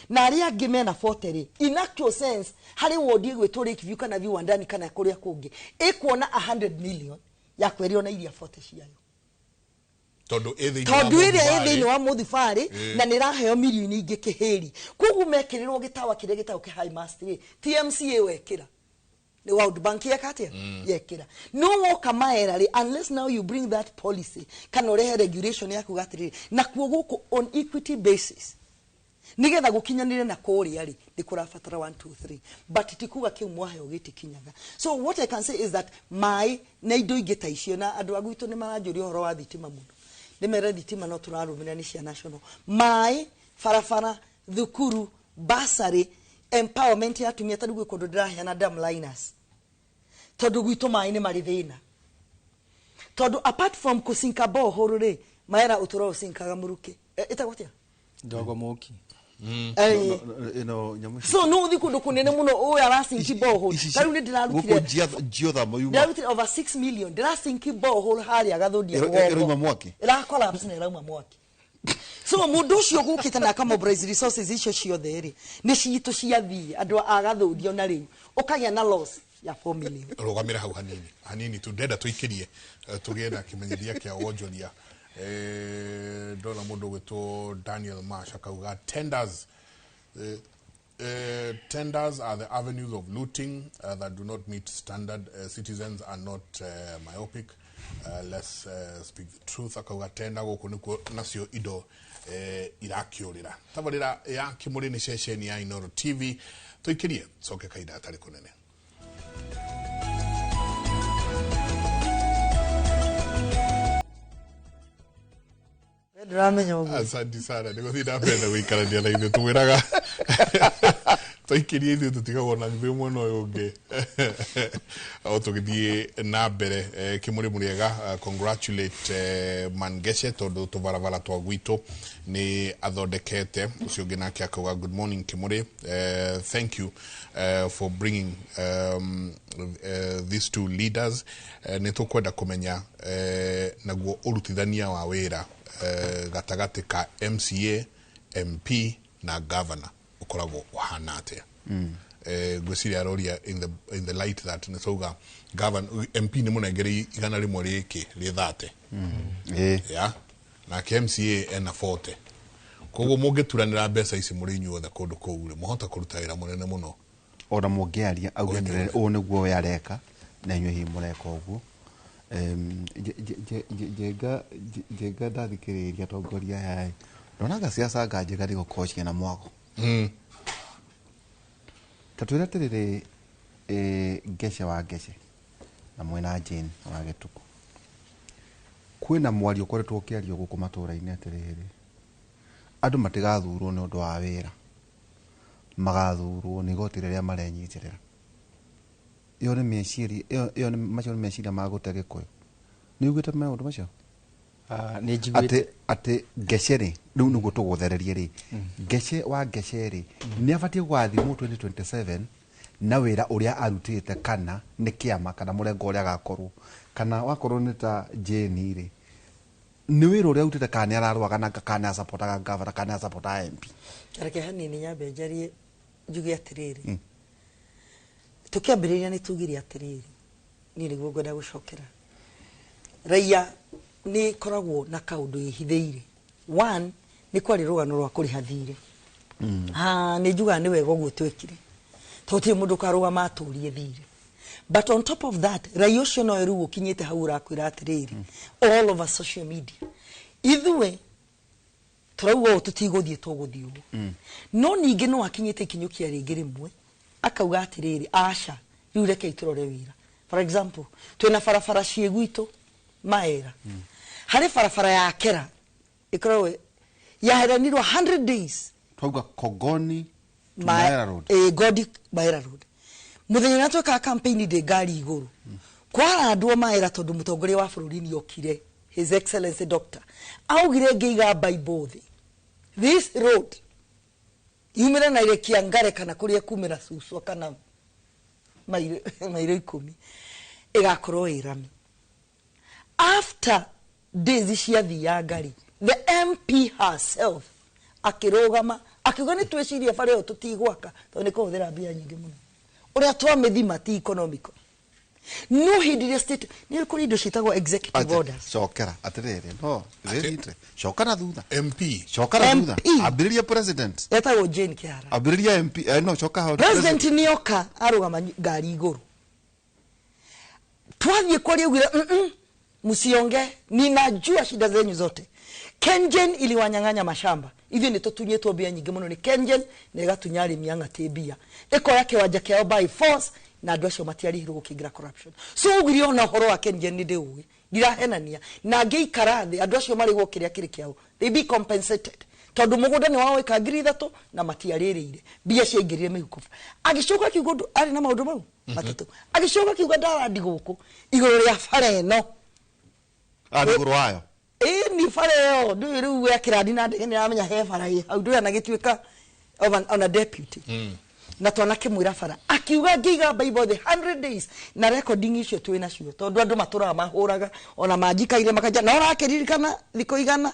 na arĩa angĩ mena 40 rĩ, in actual sense harĩ ward ĩgwĩtwo Lakeview kana Viwandani kana kũrĩa kũngĩ ĩkuona 100 million ya kwerio na iria 40 ciayo, tondũ ĩ ĩrĩa ĩ thĩinĩ wa Mũthibarĩ na nĩ ĩraheo mirioni ingĩ kĩhĩri. Koguo mekĩrĩrwo gĩtawa kĩrĩa gĩtagwo kĩ high mast rĩ, TMCA wekĩra the World Bank yeka atia yekĩra. No woka maera rĩ, unless now you bring that policy kana ũrehe regulation ya kuga atĩrĩrĩ, na kuo gũkũ on equity basis nĩgetha gũkinyanĩre na kũrĩa rĩ, nĩ kũrabatara 1 2 3, but ti kuga kĩu mwaheo gĩtikinyaga. So what I can say is that maĩ na indo ingĩ ta icio, na andũ a gwitũ nĩ maranjũria ũhoro wa thitima mũno, ndĩmere thitima no tũrarũmĩrĩra nĩ cia national, maĩ, barabara, thukuru, bursary, empowerment ya atumia. Ta rĩu gwĩ kũndũ ndĩraheana dam liners, tondũ gwitũ maĩ nĩ marĩ thĩna, tondũ apart from kũcinka borehole rĩ, maera ũtũra ũcinkaga mũrukĩ ĩtagwo atĩa? Ndogo mũki. Ĩno nyamũ ici. So no ũthiĩ kũndũ kũnene mũno ũyũ aracinki borehole. Ta rĩu nĩ ndĩrarutire Gũkũ yuma. Ndĩrarutire over 6 million ndĩracinki borehole harĩa Gathũndia rũgongo. Ĩrauma mwaki. Ĩra collapse na ĩrauma mwaki. So mũndũ ũcio gũkĩte na akamobilize resources icio ciothe rĩ, nĩ citũ ciathiĩ andũ a Gathũndia ona rĩu ũkagĩa na loss ya 4 million. Rũgamĩra hau hanini hanini tu, ndenda tũikĩrie tũgĩe na kĩmenyithia kĩa wonjoria. Ndona mũndũ ũgwĩtwo Daniel Marsh akauga tenders tenders are the avenues of looting that do not meet standard. Citizens are not myopic. Let's speak the truth. Akauga tenda gũkũ nĩkuo nacio indo irakĩũrĩra. Tabarĩra ya Kĩmũrĩ nĩ ceceni ya Inooro TV. Tũikĩrie coke kahinda gatarĩ kũnene. Ndĩramenya ũguo. Asante sana. Nĩ gũthiĩ na mbere na gũikarania na ithuĩ. Tũmwĩraga Twaikirie ithuĩ tũtigagwo na ithuĩ mwena ũyũ ũngĩ o tũgĩthiĩ na mbere. Kĩmũrĩ mũrĩega, congratulate Mangeshe tondũ tũbarabara twa gwitũ nĩ athondekete. Ũcio ũngĩ nake akauga good morning Kĩmũrĩ, thank you for bringing these two leaders. Nĩ tũkwenda kũmenya naguo ũrutithania wa wĩra gatagatĩ ka MCA, MP na governor ũkoragwo ũhana atĩa. Ngwĩciria aroria in the light that nĩ twauga governor, MP nĩ mũnengere 100 rĩkĩ rĩ 30. Ya nake MCA ena 40, koguo mũngĩturanĩra mbeca ici mũrĩ inyuothe kũndũ kũu rĩ, mũhota kũruta wĩra mũnene mũno. Ona mũngĩaria auge atĩrĩrĩ, ũũ nĩguo we areka na inyuĩ hihi mũreka ũguo. Njenga ndathikĩrĩria atongoria aya ĩ, ndonaga ciaca anga njega nĩ gũkorwo ciĩna mwago. Ta twĩre atĩrĩrĩ, Ngece wa Ngece na mwena Jane wa Gĩtukũ, kwĩna mwario ũkoretwo ũkĩario gũkũ matũra-inĩ atĩrĩrĩ, andũ matigathurwo nĩ ũndũ wa wĩra, magathurwo nĩ igoti rĩrĩa marenyitĩrĩra. Ĩyo nĩ meciria ĩyo nĩ macio nĩ meciria ma gũte Gĩkũyũ. Nĩ ugĩte maũndũ macio? Nĩ njiguĩte. Atĩ Ngece rĩ, rĩu nĩguo tũgũthererie rĩ, Ngece wa Ngece rĩ, nĩ abatiĩ gũgathimwo 2027 na wĩra ũrĩa arutĩte, kana nĩ kĩama kana mũrengo ũrĩa agakorwo, kana wakorwo nĩ ta Jane rĩ, nĩ wĩra ũrĩa arutĩte, kana nĩ ararũaga na kana nĩ asapotaga gavana kana nĩ asapotaga MP. Reke hanini nyambe njarie, njuge atĩrĩrĩ, tũkĩambĩrĩria nĩ tugire atĩrĩrĩ, niĩ nĩguo ngwenda gũcokera, raia nĩ ĩkoragwo na kaũndũ ĩhithĩire. One, nĩ kwarĩ rũgano rwa kũrĩha thirĩ. Ha, nĩ njugaga nĩ wega ũguo twekire, tondũ gũtirĩ mũndũ ũkarũgama atũrie thirĩ. But on top of that, raia ũcio nowe rĩu ũkinyĩte hau ũrakwĩra atĩrĩrĩ, all over social media, ithuĩ tũrauga ũũ, tũtigũthiĩ, tũgũthiĩ ũũ. No ningĩ no akinyĩte ikinyũkia rĩngĩ rĩmwe akauga atĩrĩrĩ, aca, rĩu rekei tũrore wĩra. For example, twĩna barabara ciĩ gwitũ Maera, harĩ barabara ya Kera ĩkoragwo yaheranirwo 100 days. Twauga Kogoni to Maera Road. Godi Maera Road. Mũthenya ũrĩa twekaga campaign ndĩ ngari igũrũ, kwarandwo Maera tondũ mũtongoria wa bũrũri nĩ okire, His Excellency Doctor, augire ngĩiga Bible thĩ, this road yumĩre na ile Kiangare kana kũrĩa kumĩra Suswa kana mairo 10 ĩgakorwo ĩ rami. After days ciathianga rĩ, the MP herself akĩrũgama akiuga nĩ twĩcirie bara ĩyo tũtigwaka tondũ nĩ kũhũthĩra mbia nyingĩ mũno, ũrĩa twamĩthima ti economical. No hĩndĩ ĩrĩa state nĩ kũrĩ indo ciĩtagwo executive orders. Cokera atĩrĩrĩ, no rĩrĩ, coka na thutha. MP. Coka na thutha. MP. Ambĩrĩria president. Etagwo Jane Kĩhara. Ambĩrĩria MP, no coka hau. President nĩoka arũgama ngari igũrũ, twathiĩ kwaria augire, msionge, ninajua shida zenyu zote. KenGen iliwanyang'anya mashamba, ithuĩ nĩ tũtunyĩtwo mbia nyingĩ mũno nĩ KenGen na ĩgatunya arĩmi a ng'atĩ mbia, ĩkoya kĩwanja kĩao by force na andũ acio matiarĩhirwo gũkĩingĩra corruption. So ugire ona ũhoro wa KenGen nĩ ndĩũĩ, ndirahenania, na ngĩikara thĩ andũ acio marĩhwo kĩrĩa kĩrĩ kĩao, they be compensated, tondũ mũgũnda nĩ wao ĩka 3000 na matiarĩrĩire, mbia ciaingĩrire mĩhuko. Agĩcoka akiuga ũndũ arĩ na maũndũ mau matatũ, agĩcoka akiuga ndarandi gũkũ igũrũ rĩa bara ĩno. Ah, nĩ igũrũ wayo. Ĩĩ, ni bara ĩyo ndũĩ rĩu wekĩra na ndege nĩ aramenya he bara ĩ hau, ndũĩ anagĩtuĩka ona deputy na twanakĩmwĩra bara, akiuga ngĩiga Bible the 100 days na recording icio twĩ nacio, tondũ andũ matũraga mahũraga ona manjikaire makanja na ũrakĩririkana thikũ 100.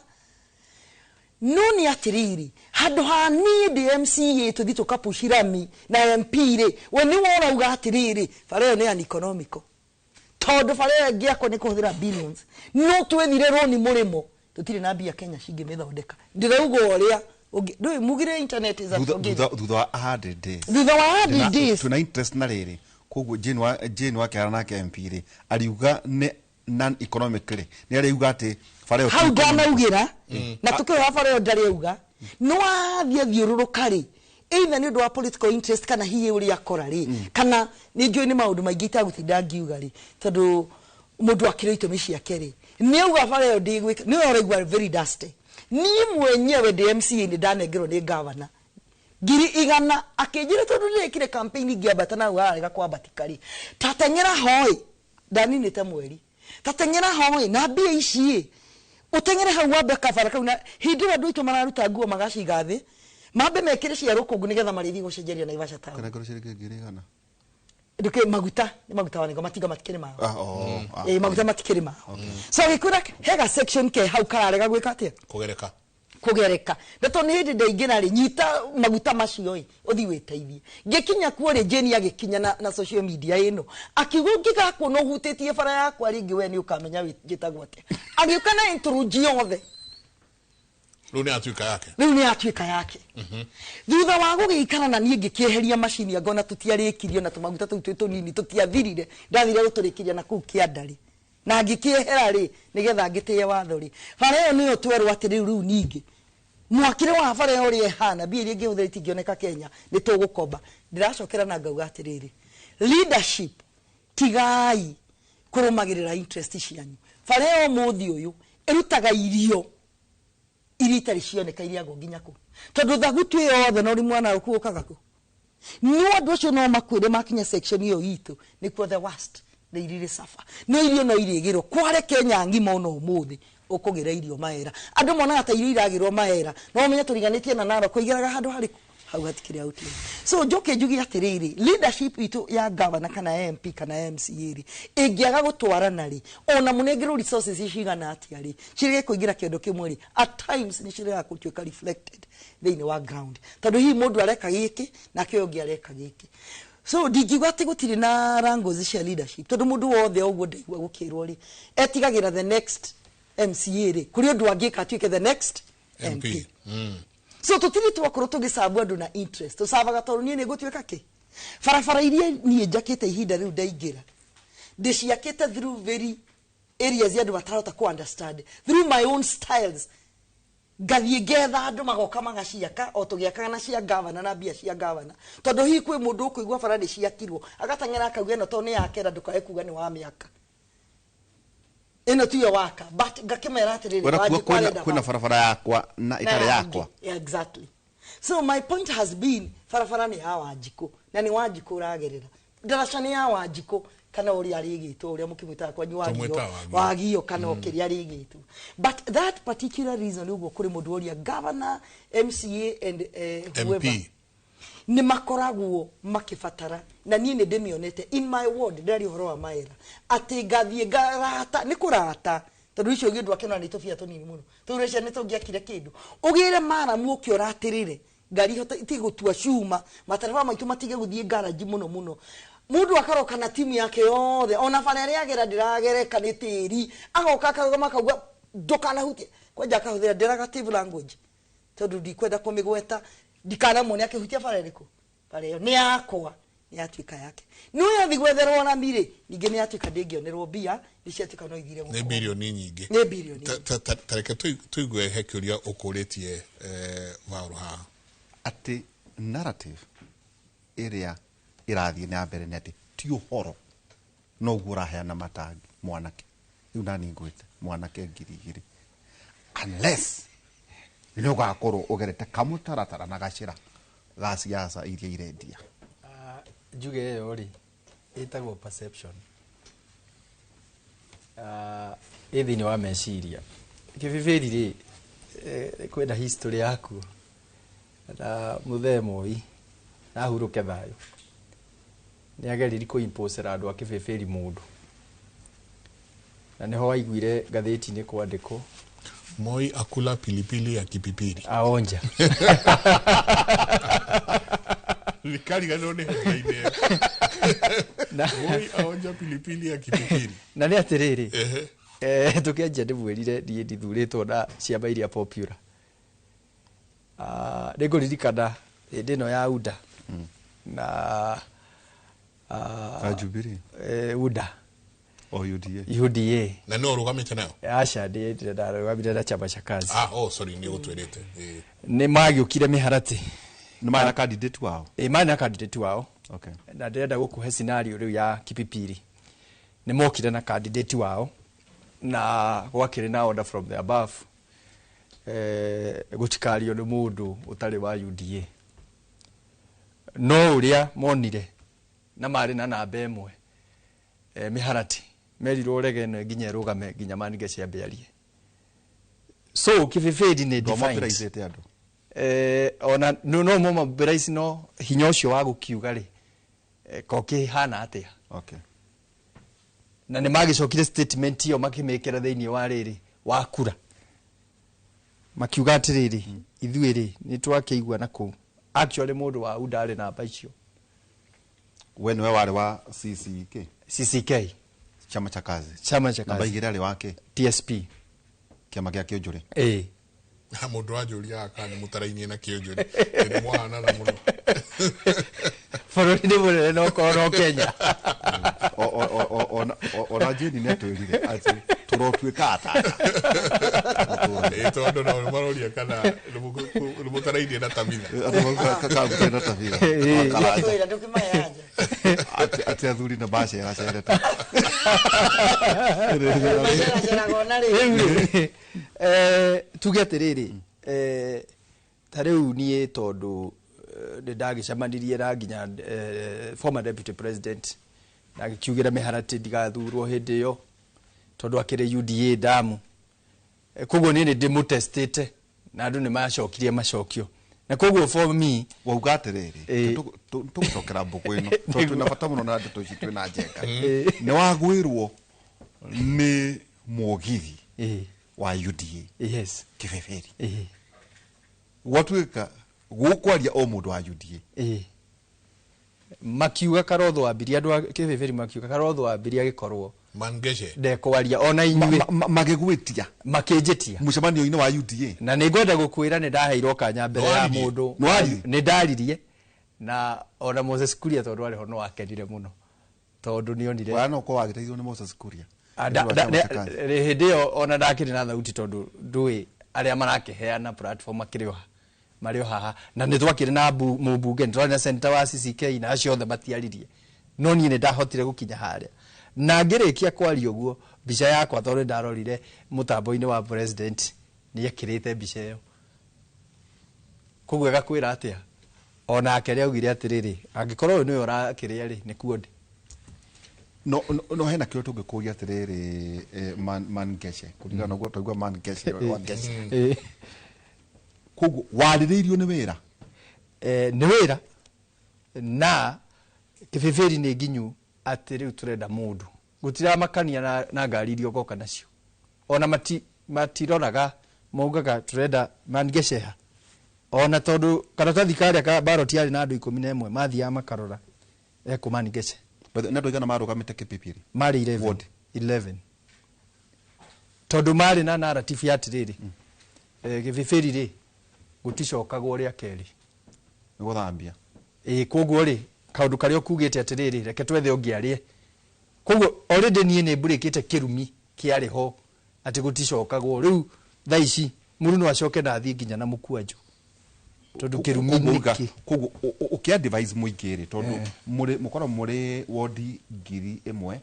No nĩ atĩrĩrĩ, handũ ha niĩ ndĩ MCA tũthiĩ tũkapushi rami na MP rĩ, we nĩwe ũrauga atĩrĩrĩ, bara ĩyo nĩ uneconomical, tondũ bara ĩyo ĩngĩakwo nĩ kũhũthĩra billions, no twethire rũni mũrĩmo, tũtirĩ na mbia Kenya cingĩmĩthondeka. Ndĩrauga ũrĩa ndũĩ mugire internet is a forgive. Thutha wa 100 days. Thutha wa 100 days. Tuna interest na rĩrĩ, koguo Jane wa Kĩara nake MP rĩ, ariuga nĩ non economic rĩ, nĩ ariuga atĩ bara ĩyo hau ti economic. Ndanaugĩra na tũkĩoya bara ĩyo ndarĩ auga no athiĩ athiũrũrũka rĩ, either nĩ ũndũ wa political interest kana hihi ũrĩa akora rĩ, kana nĩ njũĩ nĩ maũndũ maingĩ itagũtinda ngiuga rĩ, tondũ mũndũ akĩrĩ itũmi ciake rĩ, nĩ auga bara ĩyo ndĩgwĩka, nĩwe ũraigua very dusty. Niĩ mwenyewe ndĩ MCA nĩ ndanengerwo nĩ governor 100,000 akĩnjĩra tondũ ndĩrekire campaign ngĩambata na arega kwambatika rĩ, tateng'era hoi ndaninĩte mweri, tateng'era hoi na mbia ici ũteng'ere hau wambe kabara kau, na hĩndĩ ĩyo andũ aitũ mararuta nguo magaciga thĩ mambe mekĩre cia rũkũngũ nĩgetha marĩthiĩ gũcenjeria Naivasha town. Kana ngorwo ciringi 100,000. Nduke maguta nĩ maguta wanengo matinga matikĩrĩ mao. Ah, oh, ah. Ĩ maguta matikĩrĩ mao. So agĩkwĩra hega section ke hau kararega gwĩka atĩa? Kũgereka. Kũgereka. Na tondũ nĩ hĩndĩ ndaingĩra rĩ, nyita maguta macio ĩ, ũthiĩ wĩteithie. Ngĩkinya kuo rĩ, Jane agĩkinya na social media ĩno. Akiuga ũngĩgakuona ũhutĩtie bara yakwa rĩngĩ we nĩ ũkamenya njĩtagwo atĩa. Agĩũka na intro yothe. Rĩu nĩ atuĩka yake. Rĩu nĩ atuĩka yake. Thutha wa gũgĩikara na niĩ ngĩkĩeheria macini ngona tũtiarĩkirie na tũmaguta tũu twĩ tũnini tũtiathirire, ndathire gũtũrĩkĩria na kũu kĩanda rĩ. Na ngĩkĩehera rĩ, nĩgetha ngĩtĩe watho rĩ. Bara ĩyo nĩyo twerwo atĩ rĩu ningĩ mwakĩre wa bara ĩyo ũrĩa ĩhana, mbia iria ingĩhũthĩra itingĩoneka Kenya, nĩ tũgũkomba. Ndĩracokera na ngauga atĩrĩrĩ, leadership tigai kũrũmagĩrĩra interest cianyu. Bara ĩyo ũmũthĩ ũyũ ĩrutaga irio iria itarĩ cioneka iriagwo nginya kũ, tondũ thagutu ĩyo yothe na ũrĩ mwana ũku ũkaga kũ. No andũ acio no makwĩre makinya section ĩyo itũ nĩkuo the worst, nĩ irĩrĩ suffer. No irio no irĩgĩrwo kware Kenya ng'ima ona ũmũthĩ ũkũgĩra irio maera. Andũ monaga ta irio iragĩrwo maera, no ũmenye tũriganĩtie na Narok igeraga handũ harĩkũ, hau hatikĩrĩ outlet. So njoke njuge atĩrĩrĩ, leadership itũ ya governor kana MP kana MCA rĩ, ĩngĩaga gũtwarana rĩ, ona mũnengerwo resources cigana atĩa rĩ, cirege kũingĩra kĩondo kĩmwe rĩ, at times nĩ ciregaga gũtuĩka reflected thĩinĩ wa ground, tondũ hihi mũndũ areka gĩkĩ nake ũyũ ũngĩ areka gĩkĩ. So ndingiuga atĩ gũtirĩ na wrangles cia leadership, tondũ mũndũ wothe ũguo ndaigua gũkĩrwo rĩ, etigagĩra the next MCA rĩ, kũrĩ ũndũ angĩka atuĩke the next MP. MP. So tũtirĩ twakorwo tũgĩcabu andũ na interest, tũcabaga tondũ niĩ nĩ ngũtuĩka kĩ. Barabara iria niĩ njakĩte ihinda rĩu ndaingĩra, ndĩciakĩte through very areas andũ matarahota kũ understand, through my own styles. Ngathiĩ ngetha andũ magoka magaciaka o tũgĩakaga na cia gavana na mbia cia gavana, tondũ hihi kwĩ mũndũ ũkũigua bara nĩ ciakirwo agateng'era akauga ĩno tondũ nĩ yakera, ndũkae kuga nĩ wa mĩaka ĩno tiyo waka, but ngakĩmera atĩrĩrĩ, Wena Wanjikũ arenda kwĩna bara. barabara yakwa na ĩtarĩ yakwa. Yeah, exactly. So my point has been barabara nĩ ya Wanjikũ na nĩ Wanjikũ ũragerera, ndaraca nĩ ya Wanjikũ kana ũrĩa arĩgĩtwo, ũrĩa mũkĩmwĩtaga kwanyu Wagio, Tũmwĩtaga Wagio. Wagio kana kĩrĩa arĩgĩtwo. But that particular reason ũguo kũrĩ mũndũ ũria governor, MCA and whoever MP. nĩ makoragwo makĩbatara, na niĩ nĩ ndĩmĩonete in my ward, ndĩraria ũhoro wa maera atĩ ngathiĩ ngarata, nĩ kũrata tondũ icio ũngĩ ndwakĩona nĩ tũbia tũnini mũno, tũrecia nĩ tũngĩakire kĩndũ ũgĩre maramu ũke ũratĩrĩre ngari ihote itige gũtua cuma, matereba maitũ matige gũthiĩ garage mũno mũno, mũndũ akaroka na timu yake yothe, ona bara ĩrĩa agera ndĩragereka nĩ tĩri, agoka akarũgama akauga ndũkanahutie, kwanja akahũthĩra derogative language tondũ ndikwenda kũmĩgweta, ndikanamuone akĩhutia bara ĩrĩkũ, bara ĩyo nĩ yakwa, nĩ yatuĩka yake. Nĩ ũyũ athiĩ gwetherwo rami rĩ, ningĩ nĩ yatuĩka ndĩngĩonerwo mbia, nĩ ciatuĩka no ithire Nĩ gũkorwo. birioni nyingĩ. Nĩ birioni. Ta reke tũigue he kĩũria ũkũrĩtie Vaũrũ haha. Atĩ narrative ĩrĩa ĩrathiĩ na mbere nĩ atĩ ti ũhoro noguo ũraheana matangi mwanake, rĩu nani ngwĩte mwanake 2,000 unless nĩ ũgakorwo ũgerete kamũtaratara na gacĩra ga siasa iria irendia. Njuge ĩyo rĩ ĩtagwo perception. Ĩ thĩinĩ wa meciria. Kĩbĩbĩri rĩ, kwĩna history yaku na mũthee Moi na ahurũke thayũ, nĩ ageririe kũ-imposera andũ a kĩbĩbĩri mũndũ, na nĩho waiguire ngathĩti-inĩ kwandĩkwo Moi akula pilipili ya kipipiri. Aonja. Nikariganĩrwo nĩ headline ĩyo. Moi aonja pilipili ya kipipiri. Na nĩ atĩrĩrĩ, Ehe. Tũkĩanjia ndĩmwĩrire niĩ ndithurĩtwo na ciama iria popular. Nĩ ngũririkana hĩndĩ ĩno ya UDA na Na Jubilee. UDA. O UDA. UDA. Na no ũrũgamĩte nayo? Aca, ndarũgamire na chama cha kazi. Ah, oh, sorry, nĩ ũgũtwĩrĩte. Nĩ magĩũkire mĩharatĩ. Nĩ marĩ na candidate wao? Ĩ, marĩ na candidate wao. Okay. Na ndĩrenda gũkũhe scenario rĩu ya Kipipiri. Nĩ mokire na candidate wao na gwakĩrĩ na order from the above, gũtikario nĩ mũndũ ũtarĩ wa UDA. No ũrĩa monire na marĩ na namba ĩmwe, mĩharati merirwo rege ĩno nginya ĩrũgame nginya Mangeche ambe arie. So Kibibiri nĩ defined. Ndwamobilizĩte andũ. Ona no mo mobilize, no hinya ũcio wa gũkiuga rĩ, ko kĩhana atĩa? Na nĩ magĩcokire statement ĩyo makĩmĩkĩra thĩinĩ wa rĩrĩ wa kura, makiuga atĩrĩrĩ, ithuĩ rĩ nĩ twakĩigua na kũu. Actually mũndũ wa UDA arĩ namba icio. We nĩwe warĩ wa CCK? CCK. Chama cha Kazi. Chama cha Namba Kazi. igĩrĩ arĩ wake? TSP. Kĩama gĩa Kĩũnjũrĩ. Ĩĩ. Na mũndũ wanjũria kana nĩ mũtarainie na Kĩũnjũrĩ, nĩ mwahanana mũno. Bũrũri nĩ mũnene no korwo no Kenya. Ona Jane nĩ atwĩrire atĩ tũrotuĩka atata. Ĩ, tondũ no maroria kana nĩ mũtarainie na Tabitha. Kakutena Tabitha. Karanja. Kwĩra ndũkĩmahe anja. Atĩ athuri na maceracerete. Maceraceraga ona rĩ. Rĩu rĩ, tuge atĩrĩrĩ, ta rĩu niĩ tondũ nĩ ndagĩcemanirie na nginya former deputy president na agĩkiugĩra mĩharatĩ ndigathurwo hĩndĩ ĩyo tondũ akĩrĩ UDA damu. Koguo niĩ nĩ ndĩmũtestĩte na andũ nĩ macokirie macokio, na koguo for me Wauga atĩrĩrĩ, tũgũcokera mbũkũ ĩno tondũ twĩna bata mũno na ndeto ici twĩna Njenga. Nĩ wagwĩrwo nĩ mũgithi wa UDA Kibeberi, gwatuĩka gũkwaria o mũndũ wa UDA. Makiuga Karotho ambirie, andũ a Kibeberi makiuga Karotho ambirie agĩkorwo Mangeche. ndekwaria ona inyuĩ. Magĩgwĩtia? Makĩnjĩtia. Mũcemanio-inĩ wa UDA? Na nĩ ngwenda gũkwĩra nĩ ndaheirwo kanya mbere ya Nĩwaririe? mũndũ. Nĩwaririe? Nĩ ndaririe, na ona Moses Kuria tondũ arĩ ho no akenire mũno tondũ nĩonire. Wa no korwo wagĩteithio nĩ Moses Kuria. Ah, hĩndĩ ĩyo ona ndakĩrĩ na thauti tondũ ndũĩ arĩa marakĩheana platform makĩrĩ o marĩ o haha, na nĩ twakĩrĩ na mũmbunge, nĩ twarĩ na senator wa CCK, na acio othe matiaririe, no niĩ nĩ ndahotire gũkinya harĩa na ngĩrĩkia kwaria ũguo mbica yakwa, tondũ nĩ ndarorire mũtambo-inĩ wa president nĩ ekĩrĩte mbica ĩyo. Koguo ĩgakwĩra atĩa, onake nĩ augire atĩrĩrĩ, angĩkorwo ũyũ nĩwe ũrakĩrĩa rĩ, nĩkuo ndĩ. No hena kĩrĩa tũngĩkũria atĩrĩrĩ, man Ngeshe, kũringana na ũguo twaigua Man Ngeshe wa Ngeshe. Koguo warĩrĩirio nĩ wĩra? Nĩ wĩra na Kĩbĩbĩri nĩ nginyu atĩ rĩu tũrenda mũndũ gũtiramakania na ngari iria ũgoka nacio, ona matiroraga, maugaga tũrenda Mangeceha, ona tondũ karatathi karĩa ka baroti yarĩ na andũ 11 mathiaga makarora ekũ Mangece. But nĩ andũ aigana marũgamĩte Kĩpĩpĩri? Marĩ 11. Ward. 11, tondũ marĩ na narrative ya atĩrĩrĩ, Kĩbĩbĩri rĩ gũticokagwo rĩa kerĩ. Nĩ gũthambia. Ĩ, koguo rĩ kaũndũ karĩa ũkugĩte atĩrĩrĩ, reke twethe ũngĩ arĩe. Koguo already niĩ nĩ mburĩkĩte kĩrumi kĩarĩ ho atĩ gũticokagwo. Rĩu thaa ici mũndũ no acoke na athiĩ nginya na mũkwanjũ tondũ kĩrumi nĩkĩ. Koguo ũkĩ advise mũingĩ rĩ, tondũ mũrĩ mũkorwo mũrĩ wodi 1450,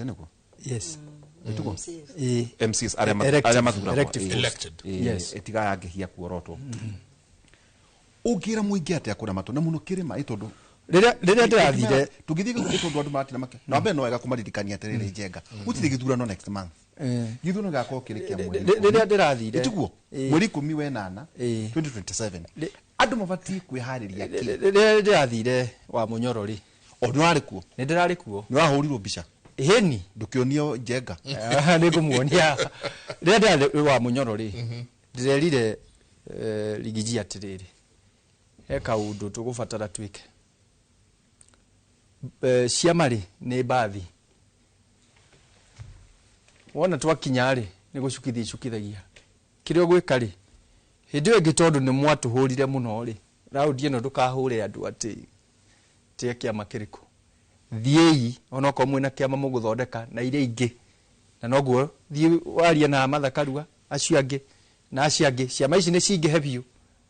nĩguo? Yes. Ĩtiguo? Ĩ. MCs arĩa arĩa mathuragwo. Elective Ĩ. post. Elected. Ĩ, Yes. ĩtigayangĩhia kuorotwo. Ũngĩra mũingĩ atĩa kũramatwo na mũno kĩrĩma ĩ tondũ Rĩrĩa ndĩrathire tũngĩthiĩ gĩthuurano, tondũ andũ maratinda make na wambe no wega kũmaririkania atĩrĩrĩ, Njenga, gũtirĩ gĩthurano next month. Gĩthurano gĩgakorwo kĩrĩ kĩa mweri Rĩrĩa ndĩrathire ĩtiguo? Mweri 18 2027. Andũ mabatiĩ kwĩharĩria kĩ? Rĩrĩa ndĩrathire wa Mũnyoro rĩ, O nĩ warĩ kuo? Nĩ ndĩrarĩ kuo. Nĩ wahũrirwo mbica? Hĩni. Ndũkĩonio Njenga? Nĩ ngũmuonia. Rĩrĩa ndĩrarĩ wa Mũnyoro rĩ, ndĩrerire Rigiji atĩrĩrĩ, he kaũndũ tũgũbatara twĩke. Ciama rĩ nĩ mbathi, wona twakinya rĩ nĩ gũcukithia icukithagia kĩrĩa ũgwĩka rĩ hĩndĩ ĩyo ĩngĩ, tondũ nĩ mwatũhũrire mũno rĩ, raundi ĩno ndũkahũre andũ atĩ tia kĩama kĩrĩkũ. Thiĩi onokorwo mwĩna kĩama mũgũthondeka na iria ingĩ, na noguo thiĩ warie na Martha Karua acio angĩ na acio angĩ, ciama ici nĩ cingĩhe biũ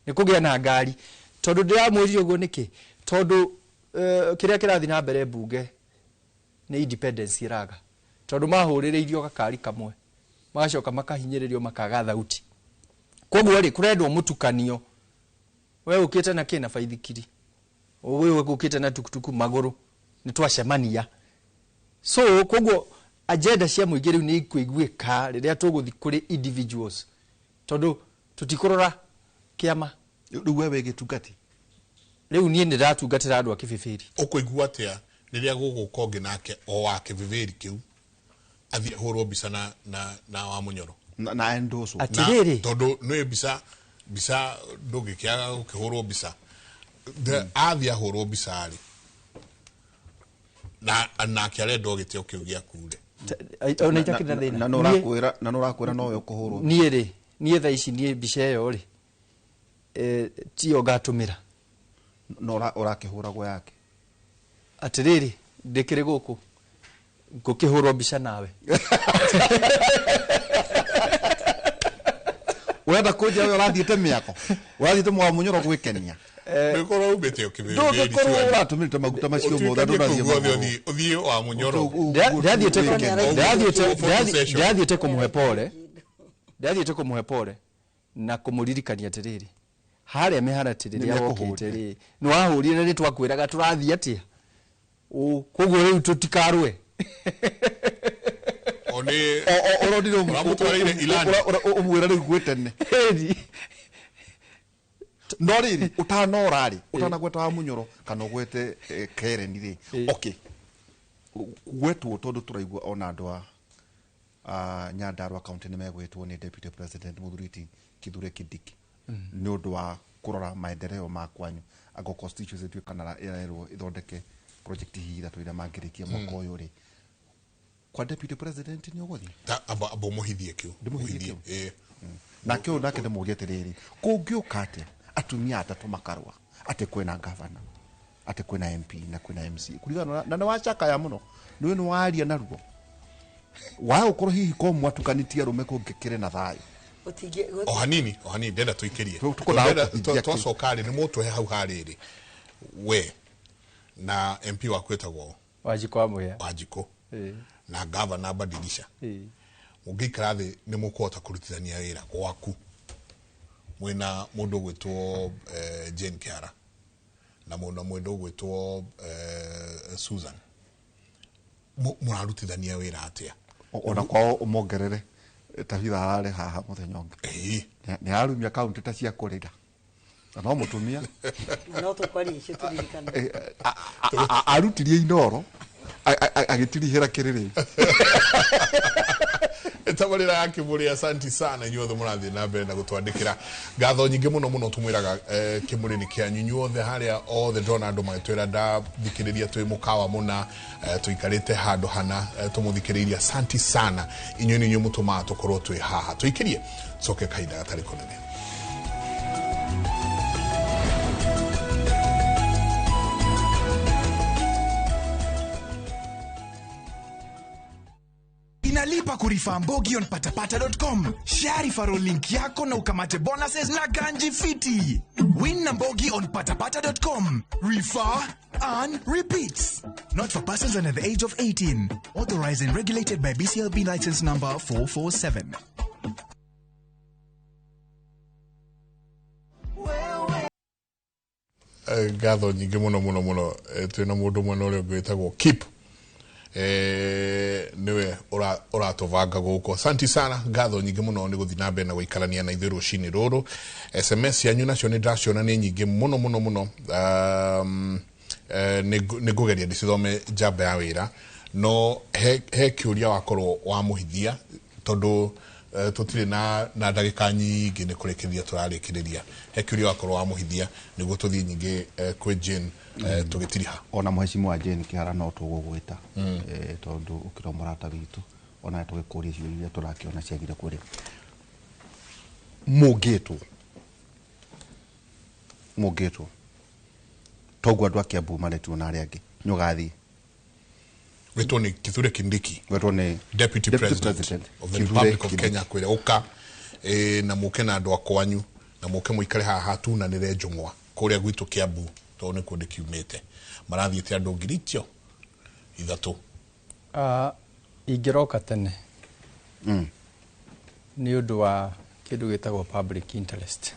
nĩ kũgĩa na ngari. Tondũ ndĩramwĩrire ũguo nĩkĩ? Tondũ kĩrĩa kĩrathiĩ na mbere mbunge nĩ independence ĩraga, tondũ mahũrĩrĩirio gakari kamwe magacoka makahinyĩrĩrio makaga thauti. Koguo rĩ kũrendwo mũtukanio, we ũkĩte na kĩ na baithikiri. Ũyũ ũkĩte na tukutuku magũrũ nĩ twacemania. So koguo agenda cia mũingĩ rĩu nĩ ikũiguĩka rĩrĩa tũgũthiĩ kũrĩ individuals, tondũ tũtikũrora kĩama. Rĩu we wĩ gĩtungati? Rĩu niĩ nĩ ndatungatĩra andũ a Kĩbĩbĩri. Ũkũigua atĩa rĩrĩa gũgũka ũngĩ nake o wa Kĩbĩbĩri kĩu athiĩ ahũrwo mbica na wa Mũnyoro na endoswo? Atĩrĩrĩ, tondũ nĩ mbica ndũngĩkĩaga gũkĩhũrwo mbica. Athiĩ ahũrwo mbica rĩ, na nake arenda gĩtĩo kĩu gĩaku rĩ. Ona itakĩrĩ na thĩna. Na nĩ ũrakwĩra nowe ũkũhũrwo. Niĩ rĩ, niĩ thaa ici niĩ mbica ĩyo rĩ, tiyo ngatũmĩra. No ũrakĩhũragwo yake. Atĩrĩrĩ, ndĩkĩrĩ gũkũ ngũkĩhũrwo mbica nawe. Ũrenda kũnjĩra we ũrathiĩte mĩako, ũrathiĩte mwa Mũnyoro gwĩkenia. Ndũngĩkorwo umĩte o Kĩbĩbĩri. Ndũngĩkorwo ũratũmĩrĩte maguta macio mothe ndũrathiĩ magũrũ. Ũthiĩ wa Mũnyoro. Ndathiĩte kũmũhe pole. Ndathiĩte kũmũhe pole na kũmũririkania atĩrĩrĩ, harĩa mĩharatĩ rĩrĩa wokĩte rĩ, nĩ wahũrire na nĩ twakwĩraga tũrathiĩ atĩa. Koguo rĩu tũtikarũe. Ũronire ũmwĩra rĩu gwĩ tene. No rĩrĩ, ũtanora rĩ, ũtanagweta wa Mũnyoro kana ũgwete Karen rĩ, okay, gwetwo tondũ tũraigua ona andũ a Nyandarua County nĩ megwĩtwo nĩ Deputy President Mũthuri Kithure Kindiki nĩ ũndũ wa kũrora maendeleo ma kwanyu. Ango constituency ĩtuĩka kana ĩrerwo ĩthondeke project hihi ithatũ iria mangĩrĩkia mwaka ũyũ rĩ, kwa Deputy President nĩ ũgũthiĩ? Amba ũmũhithie kĩu. Ndĩmũhithie kĩu. Nake ũyũ nake ndĩmũrie atĩrĩrĩ, kũngĩũka atĩa atumia atatũ makarũa atĩ kwĩna governor, atĩ kwĩna MP na kwĩna MC, kũringana na nĩ wacakaya mũno, nĩ nĩ waria naruo wa gũkorwo hihi ko mwatukanĩtie arũme kũngĩkĩrĩ na thayũ. O hanini ndenda tũikĩrie. Twacoka rĩ, nĩ mũtũhe hau harĩrĩ we na MP waku wĩtagwo Wanjikũ wa Mũhĩa. Wanjikũ na governor Badilisha, mũngĩikara thĩ nĩ mũkũhota kũrutithania wĩra gwaku mwĩna mũndũ ũgwĩtwo Jane Kĩara na mũndũ ũgwĩtwo Susan, mũrarutithania wĩra atĩa? Ona kwao ũmongerere Tabitha ararĩ haha mũthenya ũngĩ, nĩ ararumia kaunti ta cia kũrĩra na no mũtumia no tũkwaria icio tũririkane. Arutirie Inoro agĩtirihĩra kĩrĩrĩ. Tabarĩra ya Kĩmũrĩ, asanti sana inyuothe mũrathiĩ na mbere na gũtwandĩkĩra ngatho nyingĩ mũno mũno. Tũmwĩraga Kĩmũrĩ nĩ kĩanyu inyuothe harĩa othe. Ndĩrona andũ magĩtwĩra ndathikĩrĩria twĩ mũkawa mũna, tũikarĩte handũ hana tũmũthikĩrĩirie. Asanti sana inyuĩ nĩ inyuĩ mũtũmaga tũkorwo twĩ haha. Tũikĩrie coke kahinda gatarĩ kũnene. Inalipa kurifa Mbogi on patapata.com. Share referral link yako na ukamate bonuses na ganji fiti. Win na Mbogi on patapata.com. Refer, earn, repeat. Not for persons under the age of 18. Authorized and regulated by BCLB license number 447. Ngatho nyingĩ mũno mũno mũno. Twĩna mũndũ mwena ũrĩa ũngĩ wĩtagwo Kip, niwe ũratũbanga gũkũ. Asanti sana, ngatho nyingĩ mũno nĩ gũthiĩ na mbere na gũikarania na ithuĩ rũcinĩ rũrũ. SMS yanyu nacio nĩ ndĩraciona nĩ nyingĩ mũno mũno mũno. Nĩ ngũgeria ndĩcithome njamba ya wĩra, no he kĩũria wakorwo wamũhithia tondũ tũtirĩ na ndagĩka nyingĩ nĩ kũrĩkĩrĩria tũrarĩkĩrĩria. He kĩũria wakorwo wamũhithia nĩguo tũthiĩ nyingĩ kwĩ Jane tũgĩtiriha. Ona mũhecimu Jane Kĩhara no tũgũgwĩta tondũ ũkĩrĩ mũrata witũ, ona tũgĩkũria ciũria iria tũrakĩona ciagire kũrĩa. Mũngĩtwo toguo andũ a Kiambu maretirwo na arĩa angĩ, nĩ ũgathiĩ? Wĩtwo nĩ Kithure Kindiki, wetwo nĩ Deputy President of the Republic of Kenya, kwĩra ũka na mũke na andũ a kwanyu na mũke mũikare haha tunanĩre njũng'wa kũrĩa gwitũ Kiambu tondũ nĩkuo ndĩkiumĩte. Marathiĩte andũ 3,000. Ingĩroka tene nĩ ũndũ wa kĩndũ gĩtagwo public interest.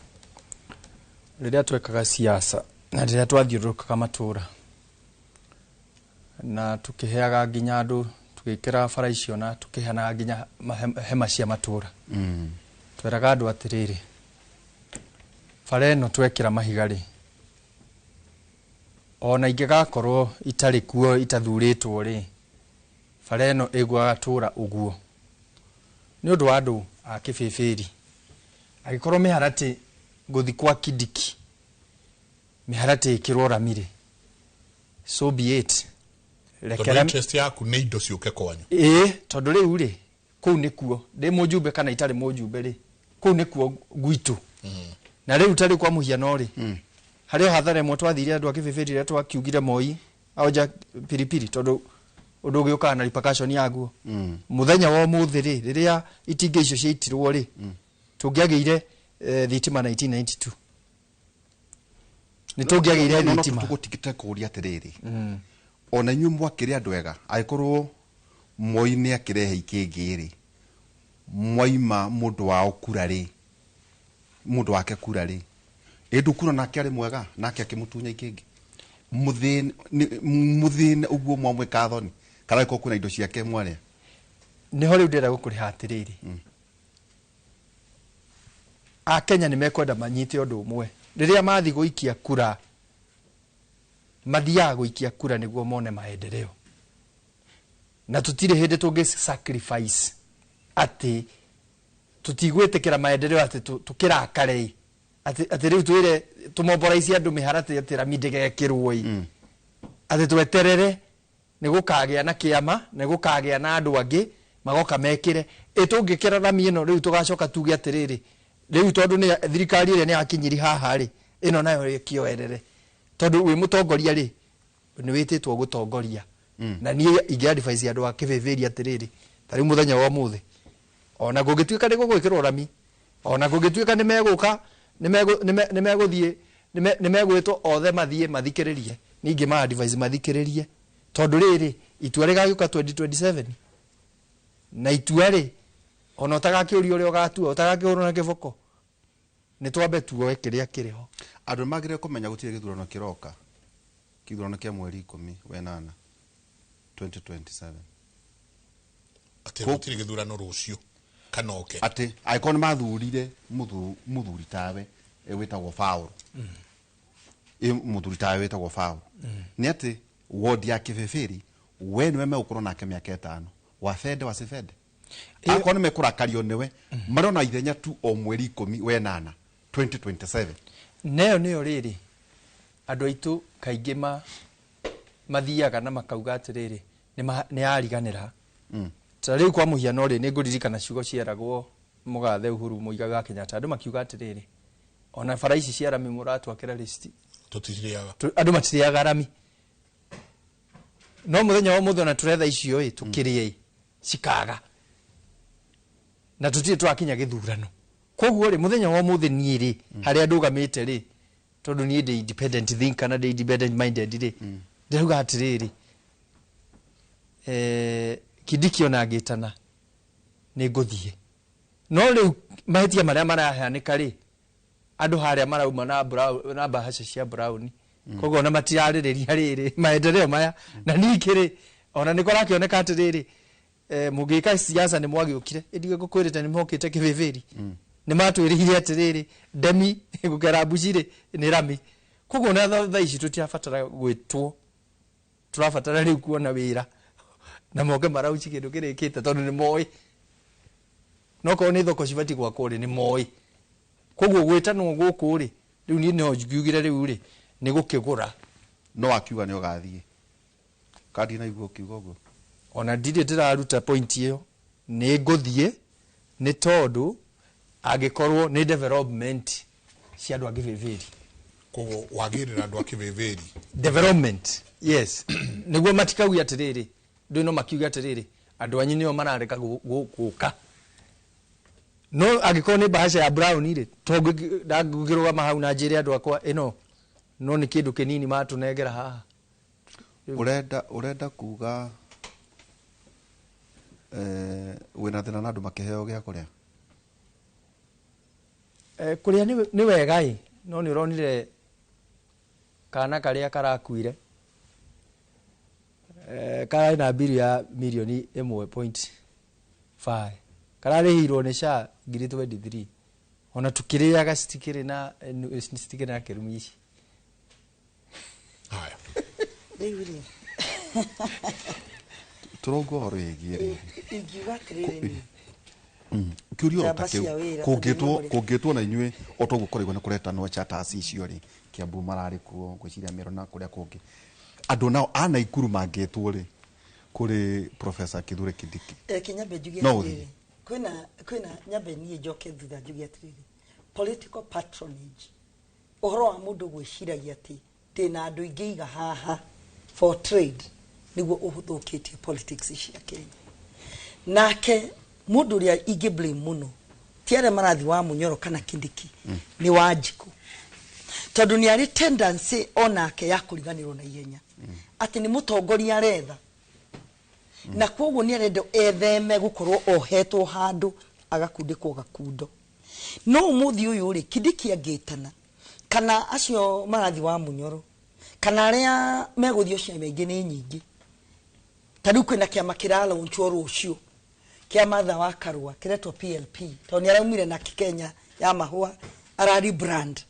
Rĩrĩa twekaga siasa Na rĩrĩa twathiũrũrũkaga matũra na tukĩheaga nginya andũ, tũgĩkĩra bara icio na tukĩheanaga nginya hema cia matũra, tweraga andũ atĩrĩrĩ, bara ĩno twekĩra mahiga rĩ, ona ingĩgakorwo itarĩ kuo itathurĩtwo rĩ, bara ĩno ĩgũgatũra ũguo nĩ ũndũ wa andũ a Kĩbĩbĩri. Angĩkorwo mĩharatĩ ngũthi kwa Kindiki, mĩharatĩ ĩkĩrwo rami rĩ, so be it. Tondũ Rekera interest yaku nĩ indo ciũke kwanyu. Ĩĩ, tondũ rĩu rĩ, kũu nĩkuo ndĩ mũjumbe kana itarĩ mũjumbe rĩ, kũu nĩkuo gwitũ. Na rĩu tarĩ kwa mũhiano rĩ, harĩ o hathara ĩmwe twathire andũ a Kĩbĩbĩri rĩrĩa twakiugire Moi aonja piripiri, tondũ ũndũ ũgĩũkaga na repercussion yaguo. Mũthenya wa ũmũthĩ rĩ, rĩrĩa itingĩ icio ciaitirwo rĩ, tũngĩagĩire thitima 1992, nĩ tũngĩagĩire No thitima. Tũgũtigĩte kũũria atĩrĩrĩ, ona inyuĩ mwakĩrĩ andũ ega, angĩkorwo Moi nĩ akĩrehe ikĩngĩ rĩ, mwaima mũndũ wao kura rĩ, mũndũ wake kura rĩ, ĩndũ kura nake arĩ mwega, nake akĩmũtunya ikĩngĩ, mũthĩne ũguo mwamwĩka thoni, kana angĩkorwo kwĩna indo ciake mwarĩa? Nĩho rĩu ndĩrenda gũkũrĩha atĩrĩrĩ, Akenya nĩ mekwenda manyite ũndũ ũmwe. Rĩrĩa mathiĩ gũikia kura, mathiaga gũikia kura nĩguo mone maendeleo, na tũtirĩ hĩndĩ tũngĩ sacrifice atĩ tũtigwĩtĩkĩra maendeleo atĩ tũkĩrakare ĩ, atĩ rĩu twĩre tũmomboraicie andũ mĩharatĩ atĩ rami ndĩgekĩrwo ĩ, atĩ tweterere nĩ gũkagĩa na kĩama, nĩ gũkagĩa na andũ angĩ magoka mekĩre. Ĩ tũngĩkĩra rami ĩno rĩu, tũgacoka tuge atĩrĩrĩ, rĩu tondũ nĩ thirikari ĩrĩa nĩ yakinyiri haha rĩ, ĩno nayo ĩkĩoerere. Tondũ wĩ mũtongoria rĩ, nĩ wĩtĩtwo gũtongoria. Na niĩ ingĩ advise andũ a Kĩbĩbĩri atĩrĩrĩ, ta rĩu mũthenya wa ũmũthĩ, ona kũngĩtuĩka nĩ gũgwĩkĩrwo rami, ona kũngĩtuĩka nĩ megũka, nĩ megũthiĩ, nĩ megwĩtwo othe mathiĩ mathikĩrĩrie, ningĩ ma advise mathikĩrĩrie, tondũ rĩrĩ itua rĩgagĩũka 2027, na itua rĩ, ona ũtagakĩũria ũrĩa ũgatua, ũtagakĩhũrwo na kĩboko, nĩ twambe tuoe kĩrĩa kĩrĩ ho. Andũ nĩ magĩrĩire kũmenya gũtirĩ gĩthurano kĩroka, kĩthurano kĩa mweri 18 2027. Atĩ gũtirĩ gĩthurano rũciũ kana oke? Atĩ angĩkorwo nĩ mathurire mũthuri tawe wĩtagwo Paul, mũthuri tawe wĩtagwo Paul, nĩ atĩ wodi ya Kĩbĩbĩri we nĩwe megũkorwo nake mĩaka 5, wabende wasibende. Akorwo nĩ mekũrakario nĩwe, marona ithenya tu o mweri 18 2027. Neyo nĩyo rĩrĩ, andũ aitũ kaingĩ mathiaga na makauga atĩrĩrĩ, nĩ yariganĩra. Ta rĩu kwa mũhiano rĩ, nĩ ngũririkana ciugo cieragwo mũgathe Uhuru Muigai wa Kenyatta, andũ makiuga atĩrĩrĩ, ona bara ici cia rami mũratwakĩra rĩ, Tũtirĩaga. Andũ matirĩaga rami, no mũthenya wa ũmũthĩ ona tũretha icio ĩ, tũkĩrĩe ĩ, cikaga, na tũtirĩ tũrakinya gĩthurano. Koguo rĩ, mũthenya wa ũmũthĩ niĩ rĩ, harĩa ndũgamĩte rĩ, tondũ niĩ ndĩ independent thinker na ndĩ independent minded rĩ, ndĩrauga atĩrĩrĩ, Kindiki ona angĩtana nĩ ngũthiĩ. No rĩu mahĩtia marĩa marahanĩka rĩ, andũ harĩa marauma na brown, na mbahaca cia brown, koguo ona matirarĩrĩria rĩrĩ maendeleo maya. Na ningĩ rĩ, ona nĩ kũrakĩoneka atĩrĩrĩ, mũngĩka siasa nĩ mwagĩũkire, ĩndige ngũkwĩrĩte nĩ mokĩte Kĩbĩbĩri, nĩ matwĩrĩire atĩrĩrĩ, ndemi gũkera mbuci rĩ nĩ rami. Koguo ona thaa ici tũtirabatara gwĩtwo, tũrabatara rĩu kuona wĩra na moke marauci kĩndũ kĩrĩkĩte, tondũ nĩ moĩ no korwo nĩ thoko cibatiĩ gwakwo rĩ, nĩ moĩ. Koguo gwĩtanwo gũkũ rĩ, rĩu niĩ no ngiugire rĩu rĩ, nĩ gũkĩgũra. No akiuga nĩ ũgathiĩ kandi na iguo ũkiuga ũguo. Ona ndirĩ ndĩraruta point ĩyo, nĩ ngũthiĩ, nĩ tondũ angĩkorwo nĩ development cia andũ a Kĩbĩbĩri. Koguo wagĩrĩra andũ a Kĩbĩbĩri. Development, yes, nĩguo matikauge atĩrĩrĩ, ndũ no makiuge atĩrĩrĩ, andũ anyu nĩo marareka gũka. No angĩkorwo nĩ mbahaca ya brown rĩ, to ndangĩrũgama hau na njĩre andũ akwa ĩno no nĩ kĩndũ kĩnini matũnengera haha. Ũrenda kuga wĩna thĩna na andũ makĩheo gĩa kũrĩa? Kũrĩa nĩ wega ĩ, no nĩ ũronire Kana karĩa karakuire kararĩ na bill ya mirioni 1.5, kararĩhirwo nĩ SHA ngiri 23. Ona tukĩrĩaga citikĩrĩ na kĩrumi ici. Haya. Rĩu rĩ, Tũrongo ũhoro wĩgiĩ rĩ ingiuga atĩrĩrĩ niĩ, kĩũria oro ta Njamba kĩu cia wĩra, kũngĩtwo tondũ nĩ kũngĩtwo na inyuĩ o toguo kũraigua nĩ kũretanwo charters icio rĩ, Kiambu mararĩ kuo, ngwĩciria Meru na kũrĩa kũngĩ, andũ nao a Naikuru mangĩtwo rĩ kũrĩ Professor Kithure Kindiki? Reke nyambe njuge No atĩrĩrĩ. ũthiĩ. Kwĩna nyambe niĩ njoke thutha njuge atĩrĩrĩ, political patronage, ũhoro wa mũndũ gwĩciragia atĩ ndĩna andũ ingĩiga haha for trade, nĩguo ũthũkĩtie politics cia Kenya. Nake mũndũ ũrĩa ingĩ blame mũno ti arĩa marathi wa Munyoro kana Kindiki, nĩ Wanjikũ, tondũ nĩ arĩ tendency onake ya kũriganĩrwo na ihenya atĩ nĩ mũtongoria aretha, na koguo nĩ arenda etheme gũkorwo ohetwo handũ agakundĩkwo gakundo. No ũmũthĩ ũyũ rĩ, Kindiki angĩtana kana acio marathi wa Munyoro kana arĩa megũthiĩ ciama ingĩ nĩ nyingĩ, ta rĩu kwĩna kĩama kĩralaunchwo rũciũ kĩa Martha wa Karua kĩretwo PLP, tondũ nĩ araumire na Kenya ya mahũa ara rebrand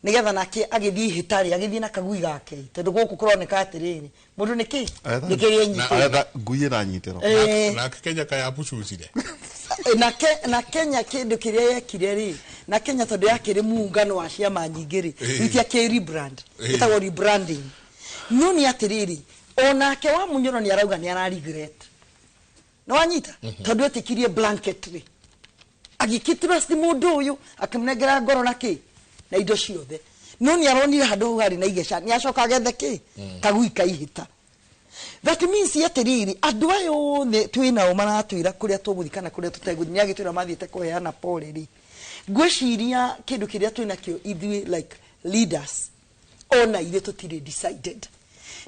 nigetha nake agĩthiĩ ihĩtarĩ agĩthiĩ na kagui gake, tondũ gũkũ kũroneka atĩrĩrĩ, mũndũ nĩ kĩ nĩ kĩrĩa enyitĩte. Aretha ngui ĩranyitĩrwo. Nake Kenya kayabucucire. Na Kenya kĩndũ kĩrĩa yekire rĩ, na Kenya tondũ yakĩrĩ muungano wa ciama nyingĩ rĩ, itiakĩ rebrand, ĩtagwo rebranding. No nĩ atĩrĩrĩ, onake wa Munyoro nĩ arauga nĩ ara regret, nĩ wanyita, tondũ etĩkirie blanket rĩ, agĩkĩ mũndũ ũyũ akĩmũnengera ngoro na kĩ na indo ciothe, no nĩ aronire handũ hau harĩ na igeca, nĩ acoka agethe kĩ kagui kaihĩta. That means atĩrĩrĩ, andũ aya othe twĩ nao maratwĩra kũrĩa tũgũthiĩ kana kũrĩa tũtegũthiĩ, nĩ agĩtwĩra mathiĩte kũheana pole rĩ, ngwĩciria kĩndũ kĩrĩa twĩ nakĩo ithuĩ like leaders, ona ithuĩ tũtirĩ decided.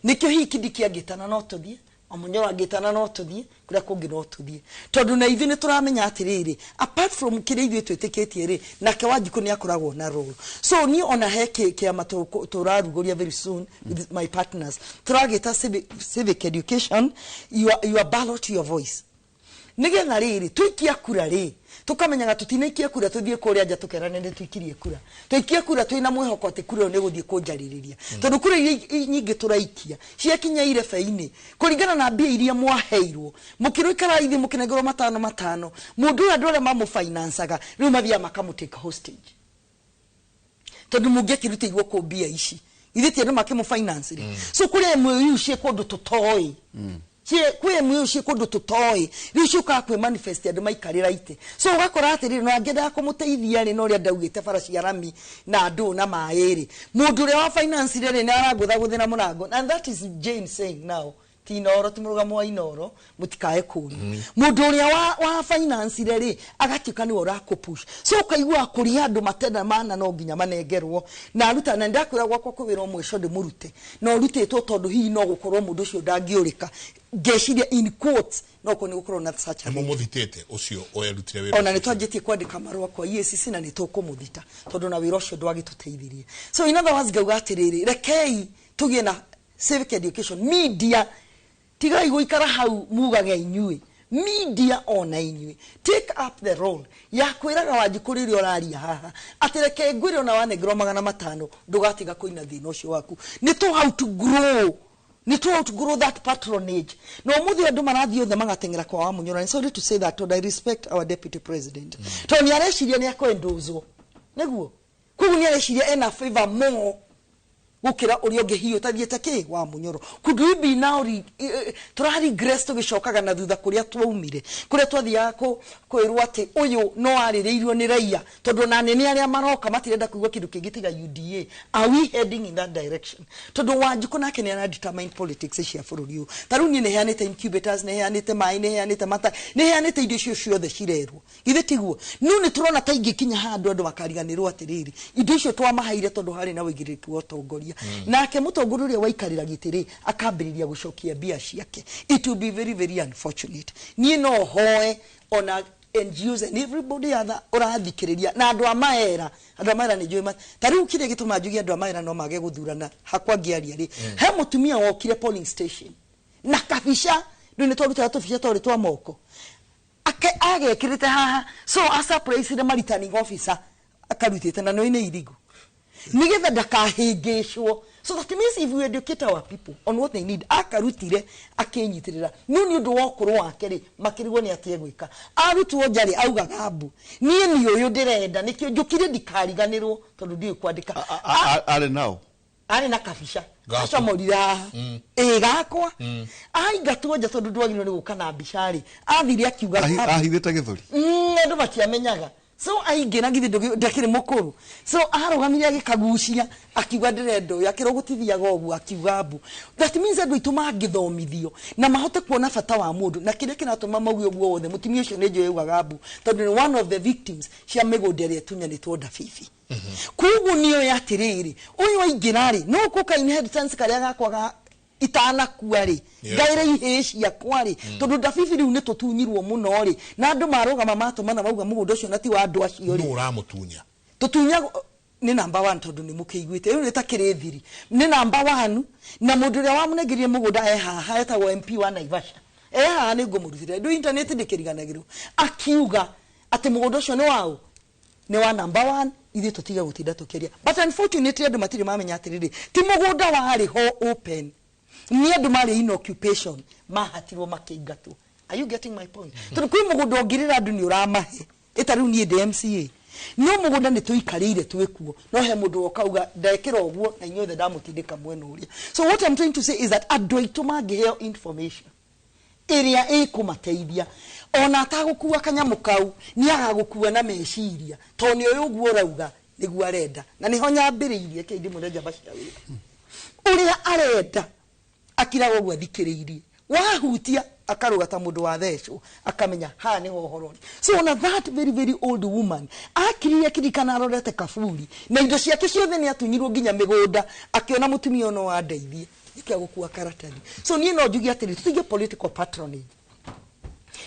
Nĩkĩo hihi Kindiki angĩtana no tũthiĩ, Omunyoro angĩtana no tũthiĩ, kũrĩa kũngĩ no tũthiĩ, tondũ na ithuĩ nĩ tũramenya atĩrĩrĩ, apart from kĩrĩa ithuĩ twĩtĩkĩtie rĩ, nake Wanjikũ nĩ akoragwo na role. So niĩ ona he kĩama tũrarugũria very soon with my partners, tũragĩta civic education, your ballot, your voice, nigetha rĩrĩ tũikia kura rĩ, tukamenyaga tutinaikia kura tuthiĩ kũrĩa nja tũkerane nĩ tuikirie kura. Tuikie kura twĩna mwĩhoko atĩ kura ĩyo nĩ gũthiĩ kũnjarĩrĩria, tondũ kura iria nyingĩ tũraikia ciakinya irebe-inĩ kũringana na mbia iria mwaheirwo mũkĩrũikara ithuĩ mũkĩnengerwo matano matano, mũndũ ũyũ andũ arĩa mamũfinancaga rĩu mathiaga makamũtake hostage, tondũ mũngĩakĩrutĩirwo kũ mbia ici ithuĩ ti andũ makĩmũfinance rĩ. So kũrĩ MOU ciĩ kũndũ tũtoĩ, kwĩ MOU ciĩ kũndũ tũtoĩ, rĩu ciũkaga kwĩ manifest andũ maikarĩra itĩ. So ũgakora atĩrĩrĩ, no angĩendaga kũmũteithia rĩ, na ũrĩa ndaugĩte bara cia rami na andũ na maĩ rĩ, mũndũ ũrĩa wa finance rĩ nĩ aragũthagũthĩra mũrango. And that is Jane saying now, ti Inoro, ti mũrũgamo wa Inoro, mũtikae kũũria mũndũ ũrĩa wa finance rĩ agatuĩka nĩwe ũrakũpush. So ũkaigua kũrĩ andũ matenda mana no nginya manengerwo na aruta, na ndakwĩra gwakwa kwĩ wĩra ũmwe ũcio ndĩmũrute na ũrutĩtwo tondũ hihi no gũkorwo mũndũ ũcio ndangĩũrĩka, ngeciria in quotes no korwo nĩ gũkorwo na such a Nĩ thing. mũmũthitĩte ũcio werutire wĩra Ona nĩ ũcio? twanjĩtie kwandĩka marũa kwa EACC na nĩ tũkũmũthita, tondũ na wĩra ũcio ndwagĩtũteithirie. So in other words, ngauga atĩrĩrĩ, rekei tũgĩe na civic education. Media, tigai gũikara hau mugage inyuĩ media, ona inyuĩ take up the role ya kwĩraga Wanjikũ rĩrĩa ũraria haha atĩ reke ngwĩre, ona wanengerwo 500 ndũgatiga kũina thĩna ũcio waku. Nĩ tũ how to grow, nĩ tũ outgrow that patronage. Na ũmũthĩ andũ marathiĩ othe magateng'era kwa Wamunyoro, and sorry to say that, tondũ I respect our deputy president, tondũ nĩ areciria nĩ akwendũzwo nĩguo, koguo nĩ areciria ena favor more gukira uria ũngĩ hihi ũtathiĩte kĩ wa Munyoro. Could we be now tura regress, tũgĩcokaga na thutha kũrĩa twaumire, kũrĩa twathiaga kwĩrwo atĩ ũyũ no arĩrĩirio nĩ raia, tondũ ona anene arĩa maroka matirenda kũigua kĩndũ kĩngĩ tiga UDA? Are we heading in that direction? Tondũ Wanjikũ nake nĩ ara determine politics cia bũrũri ũyũ. Ta rĩu niĩ nĩ heanĩte incubators, nĩ heanĩte maĩ, nĩ heanĩte mata, nĩ heanĩte indo icio ciothe cirerwo, githĩ tiguo? No nĩ tũrona ta ingĩkinya handũ andũ makariganĩrwo atĩrĩrĩ, indo icio twamaheire tondũ harĩ na ũigĩrĩrĩki wa ũtongoria, nake mũtongoria ũrĩa waikarĩra gĩtĩ rĩ akambĩrĩria gũcokia mbia ciake. It will be very very unfortunate. Niĩ no hoe ona NGOs and everybody other ũrathikĩrĩria na andũ a maera, andũ a maera nĩ njũĩ ta rĩu kĩrĩa gĩtũmaga njuge andũ a maera no mage gũthurana hakwa ngĩaria rĩ, he mũtumia wokire polling station na kabica, rĩu nĩ twarutaga tũbica twarĩ twa moko, agekĩrĩte haha, so a surprise ma returning officer akarutĩte na no nĩ irigu nigetha ndakahĩngĩcwo. So that means if we educate our people on what they need, akarutire akĩnyitĩrĩra no nĩ ũndũ wa ũkũrũ wake rĩ, makĩrigwo nĩ atĩ egwĩka. Arutwo nja rĩ, augaga mbu niĩ nĩ ũyũ ndĩrenda, nĩkĩo njũkire ndikariganĩrwo tondũ ndiũĩ kwandĩka. Arĩ nao arĩ na kabica gacomorire haha ĩ gakwa, aingatwo nja tondũ ndwagĩrĩirwo nĩ gũka na mbica rĩ, athire akiuga ahithĩte gĩthũri, andũ matiamenyaga. So aingĩra githĩ ndakĩrĩ mũkũrũ, so arũgamire agĩkagucia akiuga ndĩrenda ũyũ, akĩrwo gũtithiaga ũguo akiuga mbu. That means andũ aitũ mangĩthomithio na mahote kuona bata wa mũndũ, na kĩrĩa kĩratũma mauge ũguo wothe, mũtumia ũcio nĩ njũĩ augaga mbu tondũ nĩ one of the victims cia mĩgũnda ĩrĩa ĩtunyanĩtwo Ndabibi. Koguo nĩoĩ atĩrĩrĩ, ũyũ aingĩra rĩ, no gũka inheritance karĩa gakwa ga itanakua rĩ, ngaĩre ihĩĩ ciakwa rĩ, tondũ Ndabibi rĩu nĩ tũtunyirwo mũno rĩ, na andũ marũgama matũmana mauga mũgũnda ũcio na ti wa andũ acio rĩ. Nũ ũramũtunya? Tũtunya nĩ number 1 tondũ nĩ mũkĩiguĩte rĩu nĩ ta kĩrĩ thiri, nĩ number 1, na mũndũ ũrĩa wamũnengerire mũgũnda e haha etagwo MP wa Naivasha, e haha nĩ ngũmũrutĩra ndũ internet ndĩkĩriganagĩrwo, akiuga atĩ mũgũnda ũcio nĩ waũ, nĩ wa number 1, ithuĩ tũtige gũtinda tũkĩaria. But unfortunately andũ matirĩ mamenya atĩrĩrĩ, ti mũgũnda warĩ ho open, ni andũ marĩ in occupation mahatirwo makĩingatwo. Are you getting my point? Tondũ kwĩ mũgũnda ũngĩrĩra andũ nĩ ũramahe, ĩta rĩu niĩ ndĩ MCA, no mũgũnda nĩ tũikarĩire twĩkuo, no he mũndũ woka auga ndekĩra ũguo na inyuothe ndamũtindĩka mwena ũrĩa. So what I'm trying to say is that andũ aitũ mangĩheo information ĩrĩa ĩkũmateithia, ona atagũkua kanyamũ kau nĩ agagũkua na meciria, tondũ nĩ ũyũ ũguo ũrauga nĩguo arenda, na nĩho nyambĩrĩirie kĩndĩ ndĩmwĩre njamba cia wĩra ũrĩa arenda akiraga ũguo athikĩrĩirie, wahutia akaruga ta mũndũ wa thecwo, akamenya haha nĩho ũhoro ũrĩ. So ona that very very old woman akirire akirikana arorete kaburi na indo ciake ciothe nĩ atunyirwo nginya mĩgũnda, akĩona mũtumia ono wandeithie nĩkĩo agũkua karatathi. So niĩ no njuge atĩrĩ, tũtige political patronage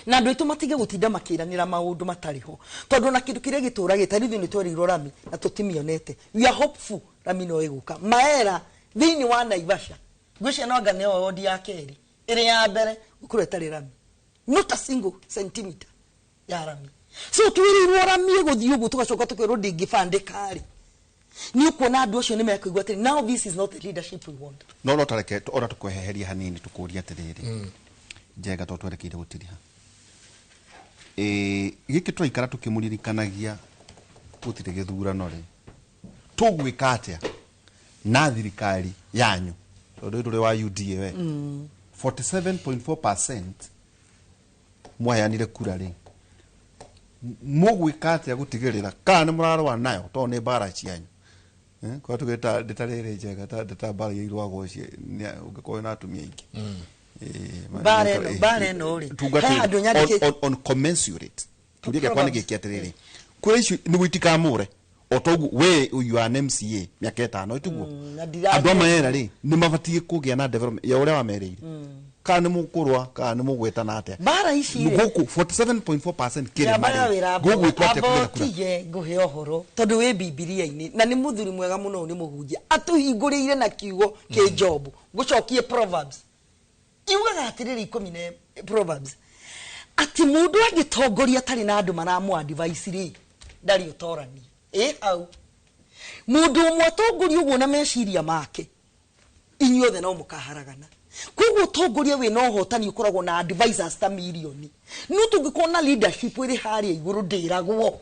na andũ aitũ matige gũtinda makĩranĩra maũndũ matarĩ ho, tondũ ona kĩndũ kĩrĩa gĩtũragĩte rĩu ithuĩ nĩ twerirwo rami na tũtimĩonete. We are hopeful rami no ĩgũka. Maera thĩinĩ wa Naivasha ngwĩciria no anga nĩyo wodi ya kerĩ ĩrĩ ya mbere gũkorwo ĩtarĩ rami, not a single centimeter ya rami. So twĩrĩirwo rami ĩgũthiĩ ũguo tũgacoka tũkerwo ndĩngĩbandĩka rĩ, nĩ ũkuona andũ acio nĩ mekũigua atĩrĩ, now this is not the leadership we want. No tareke ona tũkweheria hanini tũkũrie atĩrĩrĩ, Njenga tondũ twerekeire gũtiriha, gĩkĩ tũraikara tũkĩmũririkanagia gũtirĩ gĩthurano rĩ, tũgwĩka atĩa na thirikari yanyu tondũ ndũrĩ wa UDA we? 47.4% mwaheanire kura rĩ, mũgwĩka atĩa gũtigĩrĩra kana nĩ mũrarũa nayo tondũ nĩ mbara cianyu? Kwa tugĩta ndĩtarĩrĩ Njega ta ndĩta mbara iria irũagwo ũngĩkorwo wĩna atumia aingĩ. Mbara ĩno, mbara ĩno rĩ, he handũ nyandĩkĩte on commensurate kĩũria gĩakwa nĩ gĩkĩ atĩrĩrĩ, kũrĩ icio nĩguo itikamũre o toguo we you are an MCA mĩaka ĩtano ĩtiguo, Na ndira- andũ a Maera rĩ nĩ mabatiĩ kũgĩa na development ya ũrĩa wamerĩire, kana nĩ mũkũrũa kana nĩ mũgwĩtana atĩa? Mbara ici rĩ, gũkũ 47.4% kĩrĩ Njamba ya marĩ wĩra gũgwĩkwo atĩa amba kũgĩa kura? ũtige ngũhe ũhoro tondũ wĩ Bibilia-inĩ na nĩ mũthuri mwega mũno, nĩ mũhunjia atũhingũrĩire na kiugo kĩ Job. Ngũcokie Proverbs iugaga atĩrĩrĩ, ikũmi na Proverbs atĩ mũndũ angĩtongoria atarĩ na andũ maramũ advice rĩ, ndarĩ ũtorania. Ĩ hau mũndũ ũmwe atongoria ũguo na meciria make, inyuothe no mũkaharagana. Koguo ũtongoria wĩna ũhotani ũkoragwo na advisors ta mirioni, no tũngĩkorwo na leadership ĩrĩ harĩa igũrũ ndĩragwo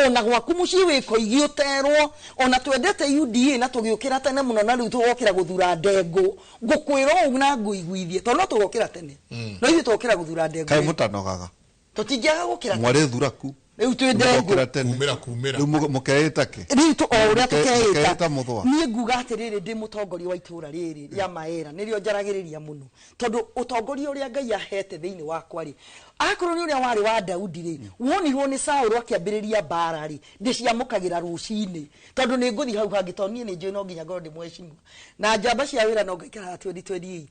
ona gwaku mũciĩ wĩkoigi ũterwo. Ona twendete UDA na tũgĩũkĩra tene mũno, na rĩu tũgokĩra gũthura ndengũ, ngũkwĩra ũũ na ngũiguithie tondũ no tũgokĩra tene, no ithuĩ tũgokĩra gũthura ndengũ Kaĩ rĩ. mũtanogaga? Tũtingĩaga gũkĩra tene. Mwarĩ thuraku. Rĩu twĩ ndengũ. Mũgokĩra tene. Kumĩra, kumĩra. Rĩu mũkeĩta kĩ? Rĩu o ũrĩa tũkeĩta. Mũkeĩta mũthũa. Niĩ nguga atĩrĩrĩ, ndĩ mũtongoria wa itũra rĩrĩ rĩa Maera, nĩrĩo njaragĩrĩria mũno, tondũ ũtongoria ũrĩa Ngai ahete thĩinĩ wakwa rĩ, akorwo nĩ ũrĩa warĩ wa Daudi rĩ, wonirwo nĩ Saũlũ akĩambĩrĩria mbara rĩ, ndĩciamũkagĩra rũcinĩ tondũ nĩ ngũthiĩ hau hangĩ, tondũ niĩ nĩ njũĩ no nginya ngorwo ndĩ mheshimiwa na njamba cia wĩra no ngaikara 2028,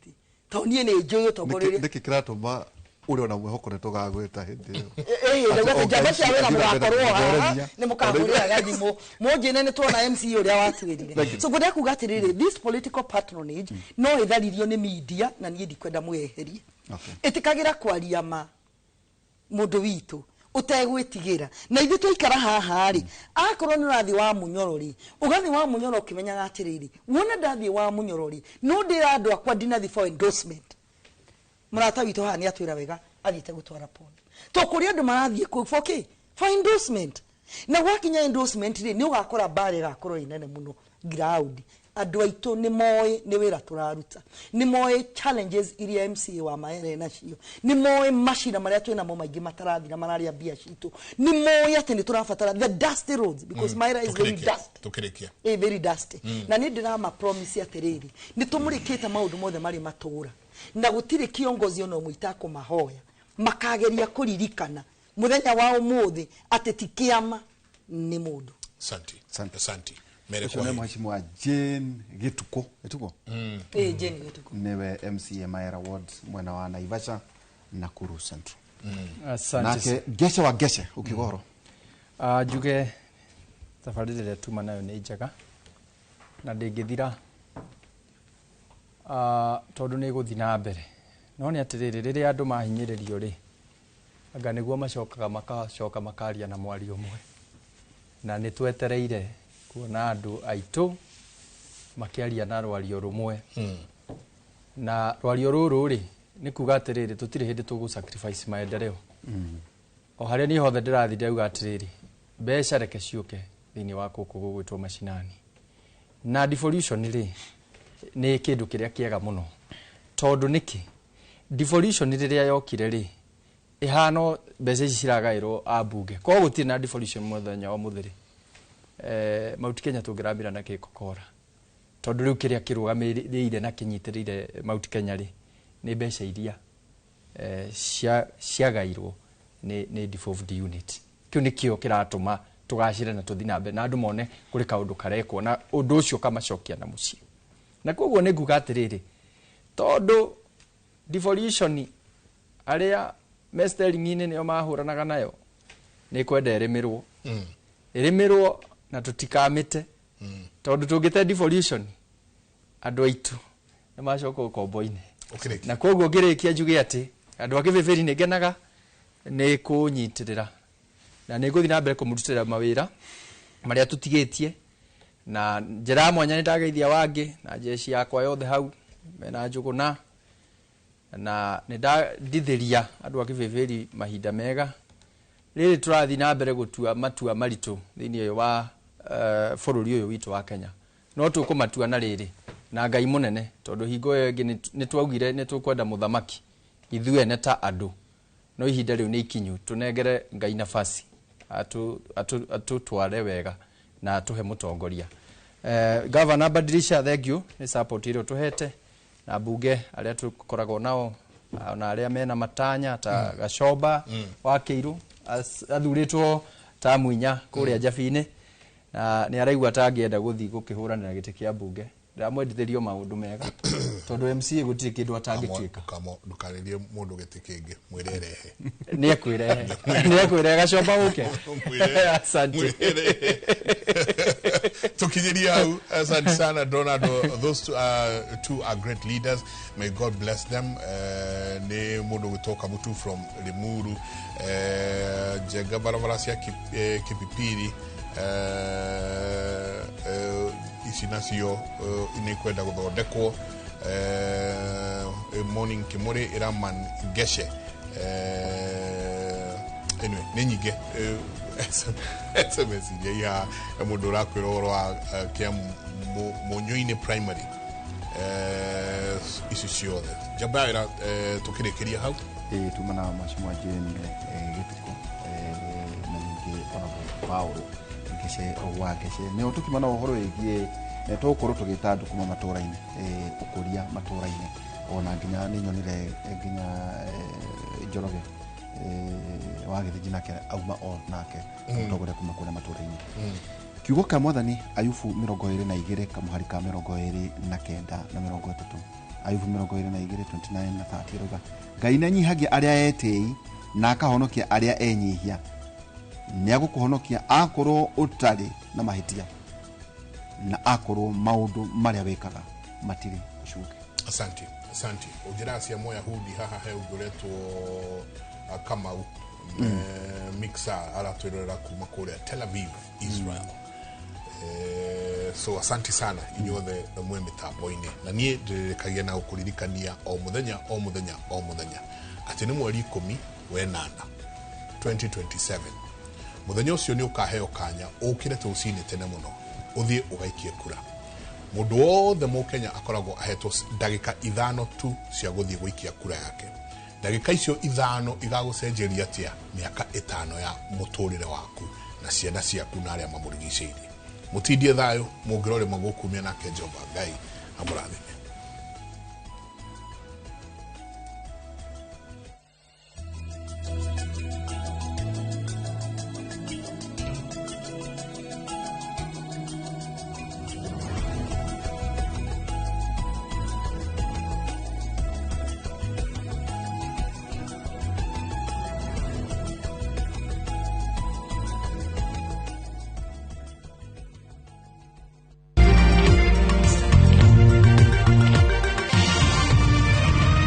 tondũ niĩ nĩ njũĩ ũtongoria ũrĩa Nĩkĩ kĩratũma Ũrĩ ona mwĩhoko nĩ tũgagwĩta hĩndĩ ĩyo. Ĩĩ, ndauga njamba cia wĩra mũgakorwo haha Ngorenia. nĩ mũkahũrĩraga thimũ mũnjĩre nĩ tuona MC ũrĩa watwĩrire. So ngwenda kuga atĩrĩrĩ, this political patronage no ĩtharirio nĩ media, na niĩ ndikwenda mwĩeherie. Ĩtĩkagĩra kwaria ma mũndũ witũ ũtegwĩtigĩra, na ithuĩ twaikara haha rĩ, akorwo nĩ ũrathiĩ wa mũnyoro rĩ, ũgathiĩ wa mũnyoro ũkĩmenyaga atĩrĩrĩ, wona ndathiĩ wa mũnyoro rĩ, no ndĩra andũ akwa ndinathiĩ for endorsement. Mũrata witũ haha nĩ atwĩra wega athiĩte gũtwara pond to kũrĩ andũ marathiĩ kũ for kĩ? For endorsement. Na gwakinya endorsement rĩ, nĩ ũgakora mbara ĩgakorwo ĩ nene mũno ground. Andũ aitũ nĩ moĩ nĩ wĩra tũraruta, nĩ moĩ challenges iria MCA wa Maere nacio, nĩ moĩ macira marĩa twĩnamo maingĩ matarathira mararĩa mbia citũ, nĩ moĩ atĩ nĩ tũrabatara the dusty roads because Maera is very dusty. Tukĩrĩkia. Ĩ very dusty. Na nĩ ndĩrama promise atĩrĩrĩ, nĩ tũmũrĩkĩte maũndũ mothe marĩ matũra, na gũtirĩ kiongozi ona ũmwe itakũmahoya makageria kũririkana mũthenya wa ũmũthĩ atĩ ti kĩama nĩ mũndũ. Asante. Asante. Asante. Mere Ũcio kwa nĩ heri. mheshimiwa Jane Gĩtukũ. Gĩtukũ? Ĩ, Jane Gĩtukũ. Nĩwe MCA Maera Ward mwena wa Naivasha, Nakuru Central. Asante. Nake Ngece wa Ngece ũkiuga ũhoro. Njuge thabarĩ ĩrĩa tuma nayo nĩ njega na ndĩngĩthira, tondũ nĩ ĩgũthiĩ na mbere. No nĩ atĩrĩrĩ, rĩrĩa andũ mahinyĩrĩrio rĩ, anga nĩguo macokaga makacoka makaria na mwario ũmwe, na nĩ twetereire kuona andũ aitũ makĩaria na rwario rũmwe. Na rwario rũrũ rĩ, nĩ kuga atĩrĩrĩ, tũtirĩ hĩndĩ tũgũ sacrifice maendeleo. O harĩa niĩ hothe ndĩrathiĩ ndauga atĩrĩrĩ, mbeca reke ciũke thĩinĩ wa gũkũ gũgwĩtwo macinani. Na devolution rĩ, nĩ kĩndũ kĩrĩa kĩega mũno, tondũ nĩkĩ devolution rĩrĩa yokire rĩ, ĩhano mbeca ici ciragaĩrwo ambunge, korwo gũtirĩ na devolution mũthenya wa mũthĩ rĩ, Mount Kenya tũngĩrambĩra na gĩkokora, tondũ rĩu kĩrĩa kĩrũgamĩrĩire na kĩnyitĩrĩire Mount Kenya rĩ, nĩ mbeca iria ciagairwo nĩ devolved unit. Kĩu nĩkĩo kĩratũma tũgacĩre na tũthiĩ na mbere na andũ mone kũrĩ kaũndũ karekwo, na ũndũ ũcio ũkamacokia na mũciĩ. Na koguo nĩ nguga atĩrĩrĩ, tondũ devolution arĩa me sterling-inĩ nĩo mahũranaga nayo, nĩ kwenda ĩrĩmĩrwo, ĩrĩmĩrwo na tũtikamĩte, tondũ tũngĩte devolution andũ aitũ nĩ macoka ũkombo-inĩ. Ũkĩrĩkia. Na koguo ngĩrĩkia njuge atĩ andũ a Kĩbĩbĩri nĩ ngenaga nĩ kũnyitĩrĩra, na nĩ ngũthiĩ na mbere kũmũrutĩra mawĩra marĩa tũtigĩtie. Na njĩra ya mwanya nĩ ndageithia wangĩ na jeshi yakwa yothe hau mena Njũgũna, na nĩ ndandithĩria andũ a Kĩbĩbĩri mahinda mega rĩrĩ tũrathiĩ na mbere gũtua matua maritũ thĩinĩ wa bũrũri ũyũ witũ wa Kenya. No tũkũmatua na rĩrĩ na Ngai mũnene, tondũ hingo ĩyo ĩngĩ nĩ twaugire nĩ tũkwenda mũthamaki ithuĩ ene ta andũ, no ihinda rĩu nĩ ikinyu tũnengere Ngai nafasi atũtware wega na atũhe mũtongoria. Governor Badilisha, thank you nĩ support ĩrĩa ũtũhete, na mbunge arĩa tũkoragwo nao ona arĩa mena matanya ta Gacomba wa Kĩirũ athurĩtwo ta Mwinya kũrĩa Njabi-inĩ, na nĩ araigua ta angĩenda gũthiĩ gũkĩhũranĩra gĩtĩ kĩa mbunge. Ndĩramwendithĩrio maũndũ mega tondũ MCA gũtirĩ kĩndũ atangĩtuĩka. Ndũkarĩrie mũndũ gĩtĩ kĩngĩ, mwĩre erehe. Nĩ ekwĩrehe, nĩ ekwĩrehe Gacomba ũke. Asante. Mwĩre. Tukinyĩria hau. Asante sana Donald. Those two are great leaders, may God bless them. Nĩ mũndũ gwĩtwo Kamutu from Limuru, njenga barabara cia Kipipiri, ici nacio nĩ kwenda gũthondekwo. Morning Kimuri Iraman Ngeshe. Anyway, nĩ nyingĩ SMS iria iha mũndũ ũrakwĩra ũhoro wa kĩa Mũnyũinĩ primary, ici ciothe njamba ya wĩra. Tũkĩrĩkĩria hau. Ĩĩ, tuma na mheshimiwa Jane Gĩtukũ, na ningĩ Honorable Paul Ngece wa Ngece, nĩo tũkiuma na ũhoro wĩgiĩ tũgũkorwo tũgĩta andũ kuma matũra-inĩ, ũkũria matũra-inĩ, ona nginya nĩ nyonire nginya Njoroge wa Gĩthĩnji nake auma o nake mũtongoria kuma kũrĩa matũra-inĩ. Kiugo kĩa Mwathani, Ayubu 22 kamũhari ka 29 na 30. Ayubu 22 29 na 30 ĩrauga Ngai nĩanyihagia arĩa etĩi na akahonokia arĩa enyihia. Nĩagũkũhonokia akorwo ũtarĩ na mahĩtia na akorwo maũndũ marĩa wĩkaga matirĩ ũcuke. Asante, asante. Ũnjĩraga cia Mũyahudi haha he ũngĩ ũretwo Kamau mixer aratwĩrorera kuma kũrĩa Tel Aviv, Israel. So asante sana inyuothe mwĩ mĩtambo-inĩ, na niĩ ndĩrĩrĩkagia na gũkũririkania o mũthenya o mũthenya o mũthenya atĩ nĩ mweri 18 2027. Mũthenya ũcio nĩ ũkaheo kanya ũkĩre rũcinĩ tene mũno ũthiĩ ũgaikie kura. Mũndũ wothe mũkenya akoragwo ahetwo ndagĩka 5 tu cia gũthiĩ gũikia kura yake. Ndagĩka icio 5 igagũcenjeria atĩa mĩaka 5 ya mũtũrĩre waku na ciana ciaku na arĩa mamũrigicĩirie. Mũtindie thayũ, mũngĩrore magũkumia nake Jehova Ngai amũrathime.